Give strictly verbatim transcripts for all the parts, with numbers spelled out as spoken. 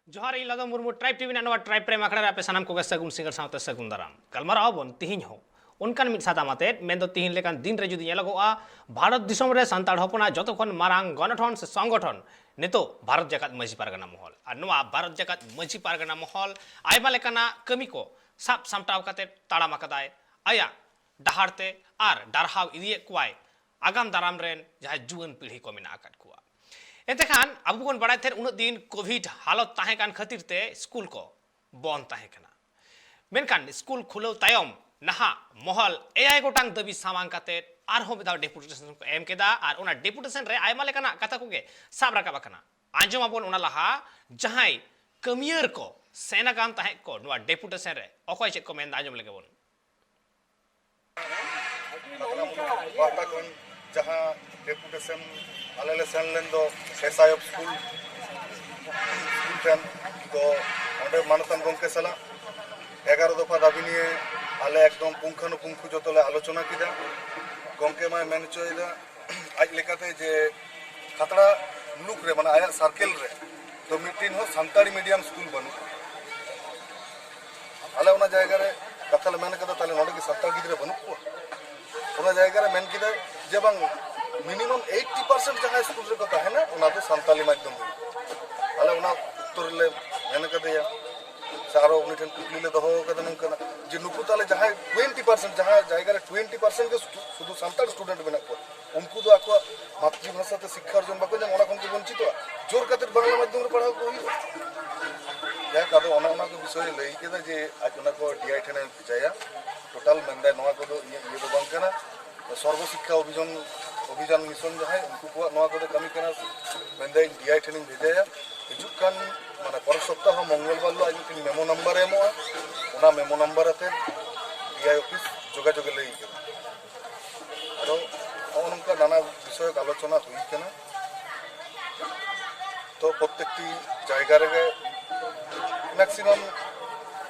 ᱡᱚᱦᱟᱨ, ᱤᱧ ᱞᱟᱫᱚ Murmu, tribe TV ᱨᱮᱱᱟᱜ ᱱᱚᱣᱟ ᱴᱨᱟᱭᱤᱵᱽ ᱯᱨᱮᱢ ᱟᱠᱷᱲᱟ ᱨᱮ ᱟᱯᱮ ᱥᱟᱱᱟᱢ ᱠᱚᱜᱮ ᱥᱟᱹᱜᱩᱱ ᱥᱤᱸᱜᱟᱹᱲ ᱥᱟᱶᱛᱮ ᱥᱟᱹᱜᱩᱱ ᱫᱟᱨᱟᱢ᱾ ᱜᱟᱞᱢᱟᱨᱟᱣ ᱟᱵᱚᱱ ᱛᱤᱦᱤᱧ ᱦᱚᱸ ᱚᱱᱠᱟᱱ ᱢᱤᱫ ᱥᱟᱛᱟᱢ ᱟᱛᱮᱫ, ᱢᱮᱱᱫᱚ ᱛᱤᱦᱤᱧ ᱞᱮᱠᱟᱱ ᱫᱤᱱ ᱨᱮ ᱡᱩᱫᱤ ᱧᱮᱞᱚᱜᱚᱜᱼᱟ, ᱵᱷᱟᱨᱚᱛ ᱫᱤᱥᱚᱢ ᱨᱮ ᱥᱟᱱᱛᱟᱲ ᱦᱚᱯᱚᱱᱟᱜ ᱡᱚᱛᱚ ᱠᱷᱚᱱ ᱢᱟᱨᱟᱝ ᱜᱚᱱᱚᱴᱷᱚᱱ ᱥᱮ ᱥᱚᱝᱜᱚᱴᱷᱚᱱ ᱱᱤᱛᱚᱜ ᱵᱷᱟᱨᱚᱛ ᱡᱟᱠᱟᱛ ᱢᱟᱹᱡᱷᱤ ᱯᱟᱨᱜᱟᱱᱟ ᱢᱚᱦᱚᱞ᱾ ᱟᱨ ᱱᱚᱣᱟ ᱵᱷᱟᱨᱚᱛ ᱡᱟᱠᱟᱛ ᱢᱟᱹᱡᱷᱤ ᱯᱟᱨᱜᱟᱱᱟ ᱢᱚᱦᱚᱞ ᱟᱭᱢᱟ ᱞᱮᱠᱟᱱᱟᱜ ᱠᱟᱹᱢᱤ ᱠᱚ ᱥᱟᱵ ᱥᱟᱢᱴᱟᱣ ᱠᱟᱛᱮᱫ ᱛᱟᱲᱟᱢ ᱟᱠᱟᱫᱟᱭ ᱟᱭᱟᱜ ᱰᱟᱦᱟᱨ ᱛᱮ ᱟᱨ ᱰᱟᱨᱦᱟᱣ ᱤᱫᱤᱭᱮᱫ ᱠᱚᱣᱟᱭ ᱟᱜᱟᱢ ᱫᱟᱨᱟᱢ ᱨᱮᱱ ᱡᱟᱦᱟᱸᱭ ᱡᱩᱣᱟᱹᱱ ᱯᱤᱲᱦᱤ ᱠᱚ ᱢᱮᱱᱟᱜ ᱟᱠᱟᱫ ᱠᱚᱣᱟ᱾ ᱮᱱᱛᱮ ᱠᱷᱟᱱ ᱟᱵᱚ ᱵᱚᱱ ᱵᱟᱲᱟᱭ ᱛᱟᱦᱮᱸᱫ ᱩᱱᱟᱹᱜ ᱫᱤᱱ ᱠᱳᱵᱷᱤᱰ ᱦᱟᱞᱚᱛ ᱛᱟᱦᱮᱸ ᱠᱟᱱ ᱠᱷᱟᱹᱛᱤᱨ ᱛᱮ ᱥᱠᱩᱞ ᱠᱚ ᱵᱚᱱᱫ ᱛᱟᱦᱮᱸ ᱠᱟᱱᱟ᱾ ᱢᱮᱱᱠᱷᱟᱱ ᱥᱠᱩᱞ ᱠᱷᱩᱞᱟᱹᱣ ᱛᱟᱭᱚᱢ ᱱᱟᱦᱟᱜ ᱢᱚᱦᱚᱞ ᱮᱭᱟᱭ ᱜᱚᱴᱟᱝ ᱫᱟᱹᱵᱤ ᱥᱟᱢᱟᱝ ᱠᱟᱛᱮ ᱟᱨᱦᱚᱸ ᱢᱤᱫ ᱫᱷᱟᱣ ᱰᱮᱯᱩᱴᱮᱥᱚᱱ ᱠᱚ ᱮᱢ ᱠᱮᱫᱟ ᱟᱨ ᱚᱱᱟ ᱰᱮᱯᱩᱴᱮᱥᱚᱱ ᱨᱮ ᱟᱭᱢᱟ ᱞᱮᱠᱟᱱᱟᱜ ᱠᱟᱛᱷᱟ ᱠᱚᱜᱮ ᱥᱟᱵ ᱨᱟᱠᱟᱵ ᱟᱠᱟᱱᱟ᱾ ᱟᱸᱡᱚᱢ ᱟᱵᱚᱱ ᱚᱱᱟ ᱞᱟᱦᱟ ᱡᱟᱦᱟᱸᱭ ᱠᱟᱹᱢᱤᱭᱟᱹᱨ ᱠᱚ ᱥᱮᱱ ᱟᱠᱟᱱ ᱛᱟᱦᱮᱸᱫ ᱠᱚ ᱱᱚᱣᱟ ᱰᱮᱯᱩᱴᱮᱥᱚᱱ ᱨᱮ ᱚᱠᱚᱭ ᱪᱮᱫ ᱠᱚ ᱢᱮᱱᱫᱟ, ᱟᱸᱡᱚᱢ ᱞᱮᱜᱮ ᱵᱚᱱ᱾ ᱯᱟᱦᱴᱟ ᱠᱷᱚᱱ ᱡᱟᱦᱟᱸ ᱰᱮᱯᱩᱴᱮᱥᱚᱱ ᱟᱞᱮ ᱞᱮ ᱥᱮᱱ ᱞᱮᱱ ᱫᱚ ᱮᱥᱟᱭᱚᱯ ᱥᱠᱩᱞ, ᱥᱠᱩᱞ ᱴᱷᱮᱱ, ᱛᱚ ᱚᱸᱰᱮ ᱢᱟᱱᱚᱛᱟᱱ ᱜᱚᱢᱠᱮ ᱥᱟᱞᱟᱜ ᱮᱜᱟᱨᱚ ᱫᱚᱯᱷᱟ ᱫᱟᱹᱵᱤ ᱱᱤᱭᱮ ᱟᱞᱮ ᱮᱠᱫᱚᱢ ᱯᱩᱝᱠᱷᱟᱱᱩᱯᱩᱝᱠᱷᱩ ᱡᱚᱛᱚ ᱞᱮ ᱟᱞᱳᱪᱚᱱᱟ ᱠᱮᱫᱟ᱾ ᱜᱚᱢᱠᱮ ᱢᱟᱭ ᱢᱮᱱ ᱦᱚᱪᱚᱭᱮᱫᱟ, ᱟᱡ ᱞᱮᱠᱟᱛᱮ ᱡᱮ ᱠᱷᱟᱛᱲᱟ ᱢᱩᱞᱩᱠ ᱨᱮ, ᱢᱟᱱᱮ ᱟᱭᱟᱜ ᱥᱟᱨᱠᱮᱞ ᱨᱮ ᱫᱚ ᱢᱤᱫᱴᱤᱱ ᱦᱚᱸ ᱥᱟᱱᱛᱟᱲᱤ ᱢᱤᱰᱤᱭᱟᱢ ᱥᱠᱩᱞ ᱵᱟᱹᱱᱩᱜᱼᱟ᱾ ᱟᱞᱮ ᱚᱱᱟ ᱡᱟᱭᱜᱟ ᱨᱮ ᱠᱟᱛᱷᱟ ᱞᱮ ᱢᱮᱱ ᱠᱮᱫᱟ, "ᱛᱟᱦᱞᱮ ᱱᱚᱰᱮ ᱠᱤ ᱥᱟᱱᱛᱟᱲ ᱜᱤᱫᱽᱨᱟᱹ ᱵᱟᱹᱱᱩᱜ ᱠᱚᱣᱟ?" ᱚᱱᱟ ᱡᱟᱭᱜᱟ ᱨᱮ ᱢᱮᱱ ᱠᱮᱫᱟᱭ ᱡᱮ, "ᱵᱟᱝ, ᱢᱤᱱᱤᱢᱟᱢ ᱮᱭᱤᱴᱴᱤ ᱯᱟᱨᱥᱮᱱᱴ ᱡᱟᱦᱟᱸ ᱥᱠᱩᱞ ᱨᱮᱠᱚ ᱛᱟᱦᱮᱱᱟ, ᱚᱱᱟ ᱫᱚ ᱥᱟᱱᱛᱟᱞᱤ ᱢᱟᱫᱽᱫᱷᱚᱢ ᱨᱮ᱾" ᱟᱞᱮ ᱚᱱᱟ ᱩᱛᱛᱚᱨ ᱨᱮᱞᱮ ᱢᱮᱱ ᱠᱟᱫᱮᱭᱟ, ᱥᱮ ᱟᱨᱚ ᱩᱱᱤ ᱴᱷᱮᱱ ᱠᱩᱠᱞᱤ ᱞᱮ ᱫᱚᱦᱚ ᱠᱟᱫᱟ ᱱᱚᱝᱠᱟᱱᱟᱜ ᱡᱮ, ᱱᱩᱠᱩ ᱛᱟᱦᱞᱮ ᱡᱟᱦᱟᱸᱭ ᱴᱩᱭᱮᱱᱴᱤ ᱯᱟᱨᱥᱮᱱᱴ, ᱡᱟᱦᱟᱸ ᱡᱟᱭᱜᱟ ᱨᱮ ᱴᱩᱭᱮᱱᱴᱤ ᱯᱟᱨᱥᱮᱱᱴ ᱜᱮ ᱥᱩᱫᱷᱩ ᱥᱟᱱᱛᱟᱲ ᱥᱴᱩᱰᱮᱱᱴ ᱢᱮᱱᱟᱜ ᱠᱚᱣᱟ, ᱩᱱᱠᱩ ᱫᱚ ᱟᱠᱚᱣᱟᱜ ᱢᱟᱛᱨᱤ ᱵᱷᱟᱥᱟ ᱛᱮ ᱥᱤᱠᱠᱷᱟ ᱚᱨᱡᱚᱱ ᱵᱟᱠᱚ ᱧᱟᱢᱟ, ᱚᱱᱟ ᱠᱷᱚᱱ ᱠᱚ ᱵᱚᱧᱪᱤᱛᱚᱜᱼᱟ, ᱡᱳᱨ ᱠᱟᱛᱮ ᱵᱟᱝᱞᱟ ᱢᱟᱫᱽᱫᱷᱚᱢ ᱨᱮ ᱯᱟᱲᱦᱟᱣ ᱠᱚ ᱦᱩᱭᱩᱜᱼᱟ᱾ ᱡᱟᱭᱦᱳᱠ, ᱟᱫᱚ ᱚᱱᱟ, ᱚᱱᱟ ᱠᱚ ᱵᱤᱥᱚᱭᱮ ᱞᱟᱹᱭ ᱠᱮᱫᱟ ᱡᱮ ᱟᱡ ᱚᱱᱟ ᱠᱚ ᱰᱤ ᱟᱭ ᱴᱷᱮᱱᱮ ᱵᱷᱮᱡᱟᱭᱟ, ᱴᱳᱴᱟᱞ ᱢᱮᱱᱫᱟᱭ ᱱᱚᱣᱟ ᱠᱚᱫᱚ ᱤᱧᱟᱹᱜ ᱤᱭᱟᱹ ᱫᱚ ᱵᱟᱝ ᱠᱟᱱᱟ, ᱥᱚᱨᱵᱚ ᱥᱤᱠᱠᱷᱟ ᱚᱵᱷᱤᱡᱟᱱ, ᱚᱵᱷᱤᱡᱟᱱ ᱢᱤᱥᱚᱱ ᱡᱟᱦᱟᱸᱭ, ᱩᱱᱠᱩ ᱠᱚᱣᱟᱜ ᱱᱚᱣᱟ ᱠᱚᱫᱚ ᱠᱟᱹᱢᱤ ᱠᱟᱱᱟ, ᱢᱮᱱᱫᱟᱭ ᱤᱧ ᱰᱤ ᱟᱭ ᱴᱷᱮᱱᱤᱧ ᱵᱷᱮᱡᱟᱭᱟ, ᱦᱤᱡᱩᱜ ᱠᱟᱱ ᱢᱟᱱᱮ ᱯᱚᱨᱮᱨ ᱥᱚᱯᱛᱟᱦᱚ ᱢᱚᱝᱜᱚᱞ ᱵᱟᱨ ᱦᱤᱞᱳᱜ ᱟᱡ ᱢᱤᱫᱴᱮᱱ ᱢᱮᱢᱳ ᱱᱟᱢᱵᱟᱨᱮ ᱮᱢᱚᱜᱼᱟ, ᱚᱱᱟ ᱢᱮᱢᱳ ᱱᱟᱢᱵᱟᱨ ᱟᱛᱮ ᱰᱤ ᱟᱭ ᱚᱯᱷᱤᱥ ᱡᱳᱜᱟᱡᱳᱜᱽ ᱮ ᱞᱟᱹᱭ ᱠᱟᱫᱟ᱾ ᱟᱫᱚ ᱱᱚᱜᱼᱚ ᱱᱚᱝᱠᱟ ᱱᱟᱱᱟ ᱵᱤᱥᱚᱭᱚᱠ ᱟᱞᱳᱪᱚᱱᱟ ᱦᱩᱭ ᱠᱟᱱᱟ᱾ ᱛᱚ ᱯᱨᱚᱛᱮᱠᱴᱤ ᱡᱟᱭᱜᱟ ᱨᱮᱜᱮ ᱢᱮᱠᱥᱤᱢᱟᱢ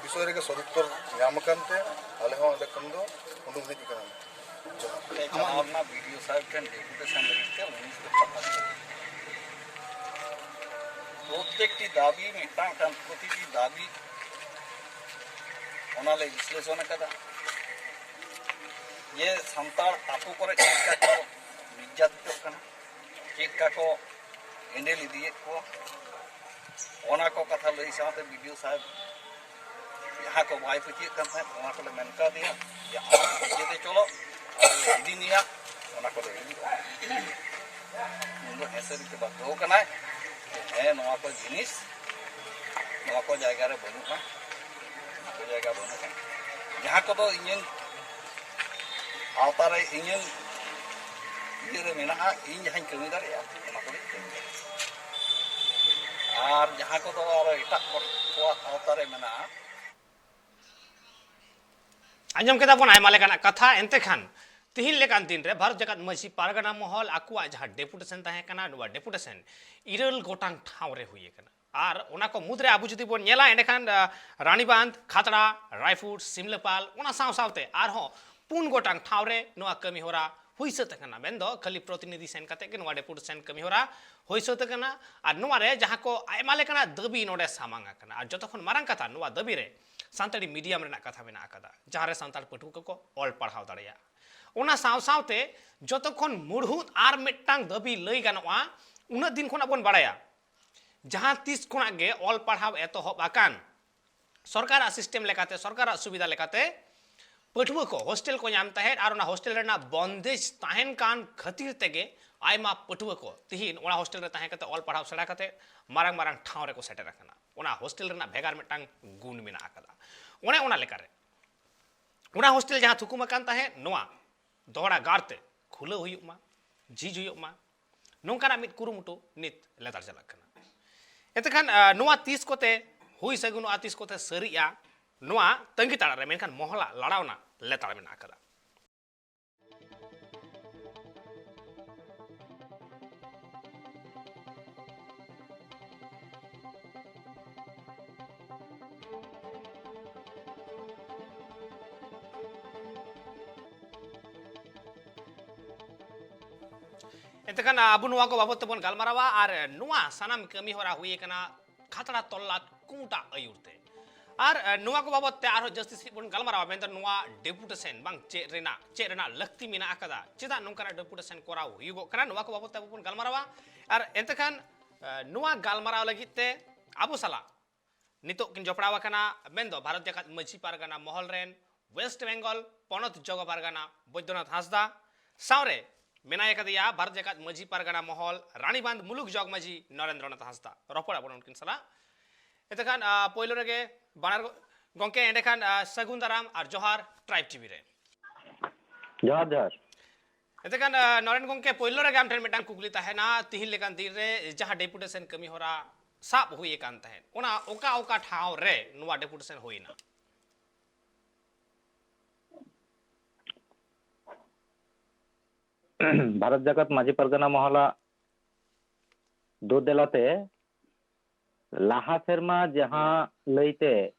ᱵᱤᱥᱚᱭ ᱨᱮᱜᱮ ᱥᱚᱫᱩᱛᱛᱚᱨ ᱧᱟᱢ ᱟᱠᱟᱱ ᱛᱮ ᱟᱞᱮ ᱦᱚᱸ ᱚᱸᱰᱮ ᱠᱷᱚᱱ ᱫᱚ ᱩᱰᱩᱝ ᱦᱮᱡ ᱟᱠᱟᱱᱟ᱾ ᱡᱚᱦᱟᱨ᱾ ᱛᱮ ᱪᱟᱞᱟᱣ ᱞᱮᱱᱟ ᱵᱤ ᱰᱤ ᱳ ᱥᱟᱦᱮᱵᱽ ᱴᱷᱮᱱ ᱰᱮᱯᱩᱴᱮᱥᱚᱱ ᱞᱟᱹᱜᱤᱫ ᱛᱮ, ᱩᱱᱤ ᱥᱮ ᱯᱷᱟᱸᱠᱟ ᱜᱮᱭᱟ᱾ ᱯᱨᱚᱛᱮᱠᱴᱤ ᱫᱟᱵᱤ, ᱢᱤᱫᱴᱟᱝ ᱢᱤᱫᱴᱟᱝ ᱯᱨᱚᱛᱤᱴᱤ ᱫᱟᱵᱤ, ᱚᱱᱟ ᱞᱮ ᱵᱤᱥᱞᱮᱥᱚᱱ ᱟᱠᱟᱫᱟ᱾ ᱡᱮ ᱥᱟᱱᱛᱟᱲ ᱟᱛᱳ ᱠᱚᱨᱮ ᱪᱮᱫ ᱞᱮᱠᱟ ᱠᱚ ᱱᱤᱨᱡᱟᱛᱤᱛᱚᱜ ᱠᱟᱱᱟ, ᱪᱮᱫ ᱞᱮᱠᱟ ᱠᱚ ᱮᱸᱰᱮᱞ ᱤᱫᱤᱭᱮᱫ ᱠᱚᱣᱟ, ᱚᱱᱟ ᱠᱚ ᱠᱟᱛᱷᱟ ᱞᱟᱹᱭ ᱥᱟᱶᱛᱮ ᱵᱤ ᱰᱤ ᱳ ᱥᱟᱦᱮᱵᱽ ᱡᱟᱦᱟᱸ ᱠᱚ ᱵᱟᱭ ᱯᱟᱹᱛᱭᱟᱹᱜ ᱠᱟᱱ ᱛᱟᱦᱮᱸᱫ, ᱚᱱᱟ ᱠᱚᱞᱮ ᱢᱮᱱ ᱠᱟᱣᱫᱮᱭᱟ ᱡᱮ, "ᱟᱢ ᱱᱤᱡᱮᱛᱮ ᱪᱚᱞᱚ, ᱟᱞᱮ ᱞᱮ ᱤᱫᱤ ᱢᱮᱭᱟ, ᱚᱱᱟ ᱠᱚᱞᱮ ᱤᱫᱤ ᱠᱚᱣᱟ᱾" ᱩᱱ ᱫᱚ ᱦᱮᱸ ᱥᱟᱹᱨᱤ ᱛᱮ ᱵᱟᱫᱽᱫᱷᱚ ᱠᱟᱱᱟᱭ ᱡᱮ, "ᱦᱮᱸ, ᱱᱚᱣᱟ ᱠᱚ ᱡᱤᱱᱤᱥ ᱱᱚᱣᱟ ᱠᱚ ᱡᱟᱭᱜᱟ ᱨᱮ ᱵᱟᱹᱱᱩᱜᱼᱟ, ᱱᱚᱣᱟ ᱠᱚ ᱡᱟᱭᱜᱟ ᱵᱟᱹᱱᱩᱜᱼᱟ, ᱡᱟᱦᱟᱸ ᱠᱚᱫᱚ ᱤᱧᱟᱹᱝ ᱟᱣᱛᱟ ᱨᱮ, ᱤᱧᱟᱹᱝ ᱤᱭᱟᱹ ᱨᱮ ᱢᱮᱱᱟᱜᱼᱟ, ᱤᱧ ᱡᱟᱦᱟᱸᱧ ᱠᱟᱹᱢᱤ ᱫᱟᱲᱮᱭᱟᱜᱼᱟ, ᱚᱱᱟ ᱠᱚᱫᱚᱧ ᱠᱟᱹᱢᱤ ᱫᱟᱲᱮᱭᱟᱜᱼᱟ, ᱟᱨ ᱡᱟᱦᱟᱸ ᱠᱚᱫᱚ ᱟᱨᱚ ᱮᱴᱟᱜ ᱠᱚᱣᱟᱜ ᱟᱣᱛᱟ ᱨᱮ ᱢᱮᱱᱟᱜᱼᱟ᱾" ᱟᱸᱡᱚᱢ ᱠᱮᱫᱟ ᱵᱚᱱ ᱟᱭᱢᱟ ᱞᱮᱠᱟᱱᱟᱜ ᱠᱟᱛᱷᱟ᱾ ᱮᱱᱛᱮ ᱠᱷᱟᱱ ᱛᱤᱦᱤᱧ ᱞᱮᱠᱟᱱ ᱫᱤᱱ ᱨᱮ ᱵᱷᱟᱨᱚᱛ ᱡᱟᱠᱟᱛ ᱢᱟᱹᱡᱷᱤ ᱯᱟᱨᱜᱟᱱᱟ ᱢᱚᱦᱚᱞ ᱟᱠᱚᱣᱟᱜ ᱡᱟᱦᱟᱸ ᱰᱮᱯᱩᱴᱮᱥᱚᱱ ᱛᱟᱦᱮᱸ ᱠᱟᱱᱟ, ᱱᱚᱣᱟ ᱰᱮᱯᱩᱴᱮᱥᱚᱱ ᱤᱨᱟᱹᱞ ᱜᱚᱴᱟᱝ ᱴᱷᱟᱶ ᱨᱮ ᱦᱩᱭ ᱟᱠᱟᱱᱟ᱾ ᱟᱨ ᱚᱱᱟ ᱠᱚ ᱢᱩᱫᱽᱨᱮ ᱟᱵᱚ ᱡᱩᱫᱤ ᱵᱚᱱ ᱧᱮᱞᱟ, ᱮᱸᱰᱮᱠᱷᱟᱱ, ᱟ, ᱨᱟᱱᱤᱵᱟᱸᱫᱷ, ᱠᱷᱟᱛᱲᱟ, ᱨᱟᱭᱯᱩᱨ, ᱥᱤᱢᱞᱟᱹᱯᱟᱞ, ᱚᱱᱟ ᱥᱟᱶ ᱥᱟᱶᱛᱮ ᱟᱨᱦᱚᱸ ᱯᱩᱱ ᱜᱚᱴᱟᱝ ᱴᱷᱟᱶ ᱨᱮ ᱱᱚᱣᱟ ᱠᱟᱹᱢᱤ ᱦᱚᱨᱟ ᱦᱩᱭ ᱥᱟᱹᱛ ᱟᱠᱟᱱᱟ, ᱢᱮᱱᱫᱚ ᱠᱷᱟᱹᱞᱤ ᱯᱨᱚᱛᱤᱱᱤᱫᱷᱤ ᱥᱮᱱ ᱠᱟᱛᱮ ᱜᱮ ᱱᱚᱣᱟ ᱰᱮᱯᱩᱴᱮᱥᱚᱱ ᱠᱟᱹᱢᱤ ᱦᱚᱨᱟ ᱦᱩᱭ ᱥᱟᱹᱛ ᱟᱠᱟᱱᱟ᱾ ᱟᱨ ᱱᱚᱣᱟ ᱨᱮ ᱡᱟᱦᱟᱸ ᱠᱚ ᱟᱭᱢᱟ ᱞᱮᱠᱟᱱᱟᱜ ᱫᱟᱹᱵᱤ ᱱᱚᱰᱮ ᱥᱟᱢᱟᱝ ᱟᱠᱟᱱᱟ, ᱟᱨ ᱡᱚᱛᱚ ᱠᱷᱚᱱ ᱢᱟᱨᱟᱝ ᱠᱟᱛᱷᱟ, ᱱᱚᱣᱟ ᱫᱟᱹᱵᱤ ᱨᱮ ᱥᱟᱱᱛᱟᱲᱤ ᱢᱤᱰᱤᱭᱟᱢ ᱨᱮᱱᱟᱜ ᱠᱟᱛᱷᱟ ᱢᱮᱱᱟᱜ ᱟᱠᱟᱫᱟ, ᱡᱟᱦᱟᱸ ᱨᱮ ᱥᱟᱱᱛᱟᱲ ᱯᱟᱹᱴᱷᱩᱣᱟᱹ ᱠᱚᱠᱚ ᱚᱞ ᱯᱟᱲᱦᱟᱣ ᱫᱟᱲᱮᱭᱟᱜᱼᱟ᱾ ᱚᱱᱟ ᱥᱟᱶ ᱥᱟᱶᱛᱮ ᱡᱚᱛᱚ ᱠᱷᱚᱱ ᱢᱩᱲᱦᱩᱫ ᱟᱨ ᱢᱤᱫᱴᱟᱝ ᱫᱟᱹᱵᱤ ᱞᱟᱹᱭ ᱜᱟᱱᱚᱜᱼᱟ, ᱩᱱᱟᱹᱜ ᱫᱤᱱ ᱠᱷᱚᱱᱟᱜ ᱵᱚᱱ ᱵᱟᱲᱟᱭᱟ, ᱡᱟᱦᱟᱸ ᱛᱤᱥ ᱠᱷᱚᱱᱟᱜ ᱜᱮ ᱚᱞ ᱯᱟᱲᱦᱟᱣ ᱮᱛᱚᱦᱚᱵ ᱟᱠᱟᱱ, ᱥᱚᱨᱠᱟᱨᱟᱜ ᱥᱤᱥᱴᱮᱢ ᱞᱮᱠᱟᱛᱮ, ᱥᱚᱨᱠᱟᱨᱟᱜ ᱥᱩᱵᱤᱫᱷᱟ ᱞᱮᱠᱟᱛᱮ ᱯᱟᱹᱴᱷᱩᱣᱟᱹ ᱠᱚ ᱦᱳᱥᱴᱮᱞ ᱠᱚ ᱧᱟᱢ ᱛᱟᱦᱮᱸᱫ, ᱟᱨ ᱚᱱᱟ ᱦᱳᱥᱴᱮᱞ ᱨᱮᱱᱟᱜ ᱵᱚᱱᱫᱮᱡᱽ ᱛᱟᱦᱮᱱ ᱠᱟᱱ ᱠᱷᱟᱹᱛᱤᱨ ᱛᱮᱜᱮ ᱟᱭᱢᱟ ᱯᱟᱹᱴᱷᱩᱣᱟᱹ ᱠᱚ ᱛᱤᱦᱤᱧ ᱚᱱᱟ ᱦᱳᱥᱴᱮᱞ ᱨᱮ ᱛᱟᱦᱮᱸ ᱠᱟᱛᱮ ᱚᱞ ᱯᱟᱲᱦᱟᱣ ᱥᱮᱬᱟ ᱠᱟᱛᱮ ᱢᱟᱨᱟᱝ ᱢᱟᱨᱟᱝ ᱴᱷᱟᱶ ᱨᱮᱠᱚ ᱥᱮᱴᱮᱨ ᱟᱠᱟᱱᱟ᱾ ᱚᱱᱟ ᱦᱳᱥᱴᱮᱞ ᱨᱮᱱᱟᱜ ᱵᱷᱮᱜᱟᱨ ᱢᱤᱫᱴᱟᱝ ᱜᱩᱱ ᱢᱮᱱᱟᱜ ᱟᱠᱟᱫᱟ᱾ ᱚᱱᱮ ᱚᱱᱟ ᱞᱮᱠᱟᱨᱮ ᱚᱱᱟ ᱦᱳᱥᱴᱮᱞ ᱡᱟᱦᱟᱸ ᱛᱷᱩᱠᱩᱢ ᱟᱠᱟᱱ ᱛᱟᱦᱮᱸᱫ, ᱱᱚᱣᱟ ᱫᱚᱦᱲᱟ ᱜᱟᱨ ᱛᱮ ᱠᱷᱩᱞᱟᱹᱣ ᱦᱩᱭᱩᱜ ᱢᱟ, ᱡᱷᱤᱡ ᱦᱩᱭᱩᱜ ᱢᱟ, ᱱᱚᱝᱠᱟᱱᱟᱜ ᱢᱤᱫ ᱠᱩᱨᱩᱢᱩᱴᱩ ᱱᱤᱛ ᱞᱮᱛᱟᱲ ᱪᱟᱞᱟᱜ ᱠᱟᱱᱟ᱾ ᱮᱱᱛᱮ ᱠᱷᱟᱱ, ᱟ, ᱱᱚᱣᱟ ᱛᱤᱥ ᱠᱚᱛᱮ ᱦᱩᱭ ᱥᱟᱹᱜᱩᱱᱚᱜᱼᱟ, ᱛᱤᱥ ᱠᱚᱛᱮ ᱥᱟᱹᱨᱤᱜᱼᱟ, ᱱᱚᱣᱟ ᱛᱟᱺᱜᱤ ᱛᱟᱲᱟᱜ ᱨᱮ, ᱢᱮᱱᱠᱷᱟᱱ ᱢᱚᱦᱚᱞᱟ ᱞᱟᱲᱟᱣᱱᱟ ᱞᱮᱛᱟᱲ ᱢᱮᱱᱟᱜ ᱟᱠᱟᱫᱟ᱾ ᱮᱱᱛᱮᱠᱷᱟᱱ ᱟᱵᱚ ᱱᱚᱣᱟ ᱠᱚ ᱵᱟᱵᱚᱫ ᱛᱮᱵᱚᱱ ᱜᱟᱞᱢᱟᱨᱟᱣᱟ ᱟᱨ ᱱᱚᱣᱟ ᱥᱟᱱᱟᱢ ᱠᱟᱹᱢᱤ ᱦᱚᱨᱟ ᱦᱩᱭ ᱟᱠᱟᱱᱟ ᱠᱷᱟᱛᱲᱟ ᱛᱚᱞᱞᱟᱴ ᱠᱩᱢᱩᱴᱟ ᱟᱹᱭᱩᱨ ᱛᱮ᱾ ᱟᱨ ᱱᱚᱣᱟ ᱠᱚ ᱵᱟᱵᱚᱫ ᱛᱮ ᱟᱨᱦᱚᱸ ᱡᱟᱹᱥᱛᱤ ᱥᱮᱫ ᱵᱚᱱ ᱜᱟᱞᱢᱟᱨᱟᱣᱟ, ᱢᱮᱱᱫᱚ ᱱᱚᱣᱟ ᱰᱮᱯᱩᱴᱮᱥᱚᱱ ᱵᱟᱝ ᱪᱮᱫ ᱨᱮᱱᱟᱜ, ᱪᱮᱫ ᱨᱮᱱᱟᱜ ᱞᱟᱹᱠᱛᱤ ᱢᱮᱱᱟᱜ ᱟᱠᱟᱫᱟ, ᱪᱮᱫᱟᱜ ᱱᱚᱝᱠᱟᱱᱟᱜ ᱰᱮᱯᱩᱴᱮᱥᱚᱱ ᱠᱚᱨᱟᱣ ᱦᱩᱭᱩᱜᱚᱜ ᱠᱟᱱᱟ, ᱱᱚᱣᱟ ᱠᱚ ᱵᱟᱵᱚᱫ ᱛᱮ ᱟᱵᱚ ᱵᱚᱱ ᱜᱟᱞᱢᱟᱨᱟᱣᱟ᱾ ᱟᱨ ᱮᱱᱛᱮᱠᱷᱟᱱ ᱱᱚᱣᱟ ᱜᱟᱞᱢᱟᱨᱟᱣ ᱞᱟᱹᱜᱤᱫ ᱛᱮ ᱟᱵᱚ ᱥᱟᱞᱟᱜ ᱱᱤᱛᱚᱜ ᱠᱤᱱ ᱡᱚᱯᱲᱟᱣ ᱟᱠᱟᱱᱟ, ᱢᱮᱱᱫᱚ ᱵᱷᱟᱨᱚᱛ ᱡᱟᱠᱟᱛ ᱢᱟᱹᱡᱷᱤ ᱯᱟᱨᱜᱟᱱᱟ ᱢᱚᱦᱚᱞ ᱨᱮᱱ ᱣᱮᱥᱴ ᱵᱮᱝᱜᱚᱞ ᱯᱚᱱᱚᱛ ᱡᱚᱜᱚ ᱯᱟᱨᱜᱟᱱᱟ ᱵᱳᱭᱫᱚᱱᱟᱛᱷ ᱦᱟᱸᱥᱫᱟ, ᱥᱟᱶᱨᱮ ᱢᱮᱱᱟᱭ ᱟᱠᱟᱫᱮᱭᱟ ᱵᱷᱟᱨᱚᱛ ᱡᱟᱠᱟᱛ ᱢᱟᱹᱡᱷᱤ ᱯᱟᱨᱜᱟᱱᱟ ᱢᱚᱦᱚᱞ ᱨᱟᱱᱤᱵᱟᱸᱫᱷ ᱢᱩᱞᱩᱠ ᱡᱚᱜᱽ ᱢᱟᱹᱡᱷᱤ ᱱᱚᱨᱮᱱᱫᱨᱚᱱᱟᱛᱷ ᱦᱟᱸᱥᱫᱟ᱾ ᱨᱚᱯᱚᱲ ᱟᱵᱚᱱ ᱩᱱᱠᱤᱱ ᱥᱟᱞᱟᱜ᱾ ᱮᱱᱛᱮᱠᱷᱟᱱ ᱟ, ᱯᱳᱭᱞᱳ ᱨᱮᱜᱮ ᱵᱟᱱᱟᱨ ᱜᱚ-, ᱜᱚᱝᱠᱮ, ᱮᱸᱰᱮᱠᱷᱟᱱ ᱟ, ᱥᱟᱹᱜᱩᱱ ᱫᱟᱨᱟᱢ ᱟᱨ ᱡᱚᱦᱟᱨ ᱴᱨᱟᱭᱤᱵᱽ ᱴᱤᱵᱷᱤ ᱨᱮ᱾ ᱡᱚᱦᱟᱨ ᱡᱚᱦᱟᱨ᱾ ᱮᱱᱛᱮᱠᱷᱟᱱ ᱟ, ᱱᱚᱨᱮᱱ ᱜᱚᱝᱠᱮ, ᱯᱳᱭᱞᱳ ᱨᱮᱜᱮ ᱟᱢ ᱴᱷᱮᱱ ᱢᱤᱫᱴᱟᱝ ᱠᱩᱠᱞᱤ ᱛᱟᱦᱮᱱᱟ, ᱛᱤᱦᱤᱧ ᱞᱮᱠᱟᱱ ᱫᱤᱱ ᱨᱮ ᱡᱟᱦᱟᱸ ᱰᱮᱯᱩᱴᱮᱥᱚᱱ ᱠᱟᱹᱢᱤ ᱦᱚᱨᱟ ᱥᱟᱵ ᱦᱩᱭ ᱟᱠᱟᱱ ᱛᱟᱦᱮᱸᱫ, ᱚᱱᱟ ᱚᱠᱟ ᱚᱠᱟ ᱴᱷᱟᱶ ᱨᱮ ᱱᱚᱣᱟ ᱰᱮᱯᱩᱴᱮᱥᱚᱱ ᱦᱩᱭᱱᱟ? ᱵᱷᱟᱨᱚᱛ ᱡᱟᱠᱟᱛ ᱢᱟᱹᱡᱷᱤ ᱯᱟᱨᱜᱟᱱᱟ ᱢᱚᱦᱚᱞᱟᱜ ᱫᱩ ᱫᱮᱞᱟᱛᱮ ᱞᱟᱦᱟ ᱥᱮᱨᱢᱟ ᱡᱟᱦᱟᱸ ᱞᱟᱹᱭᱛᱮ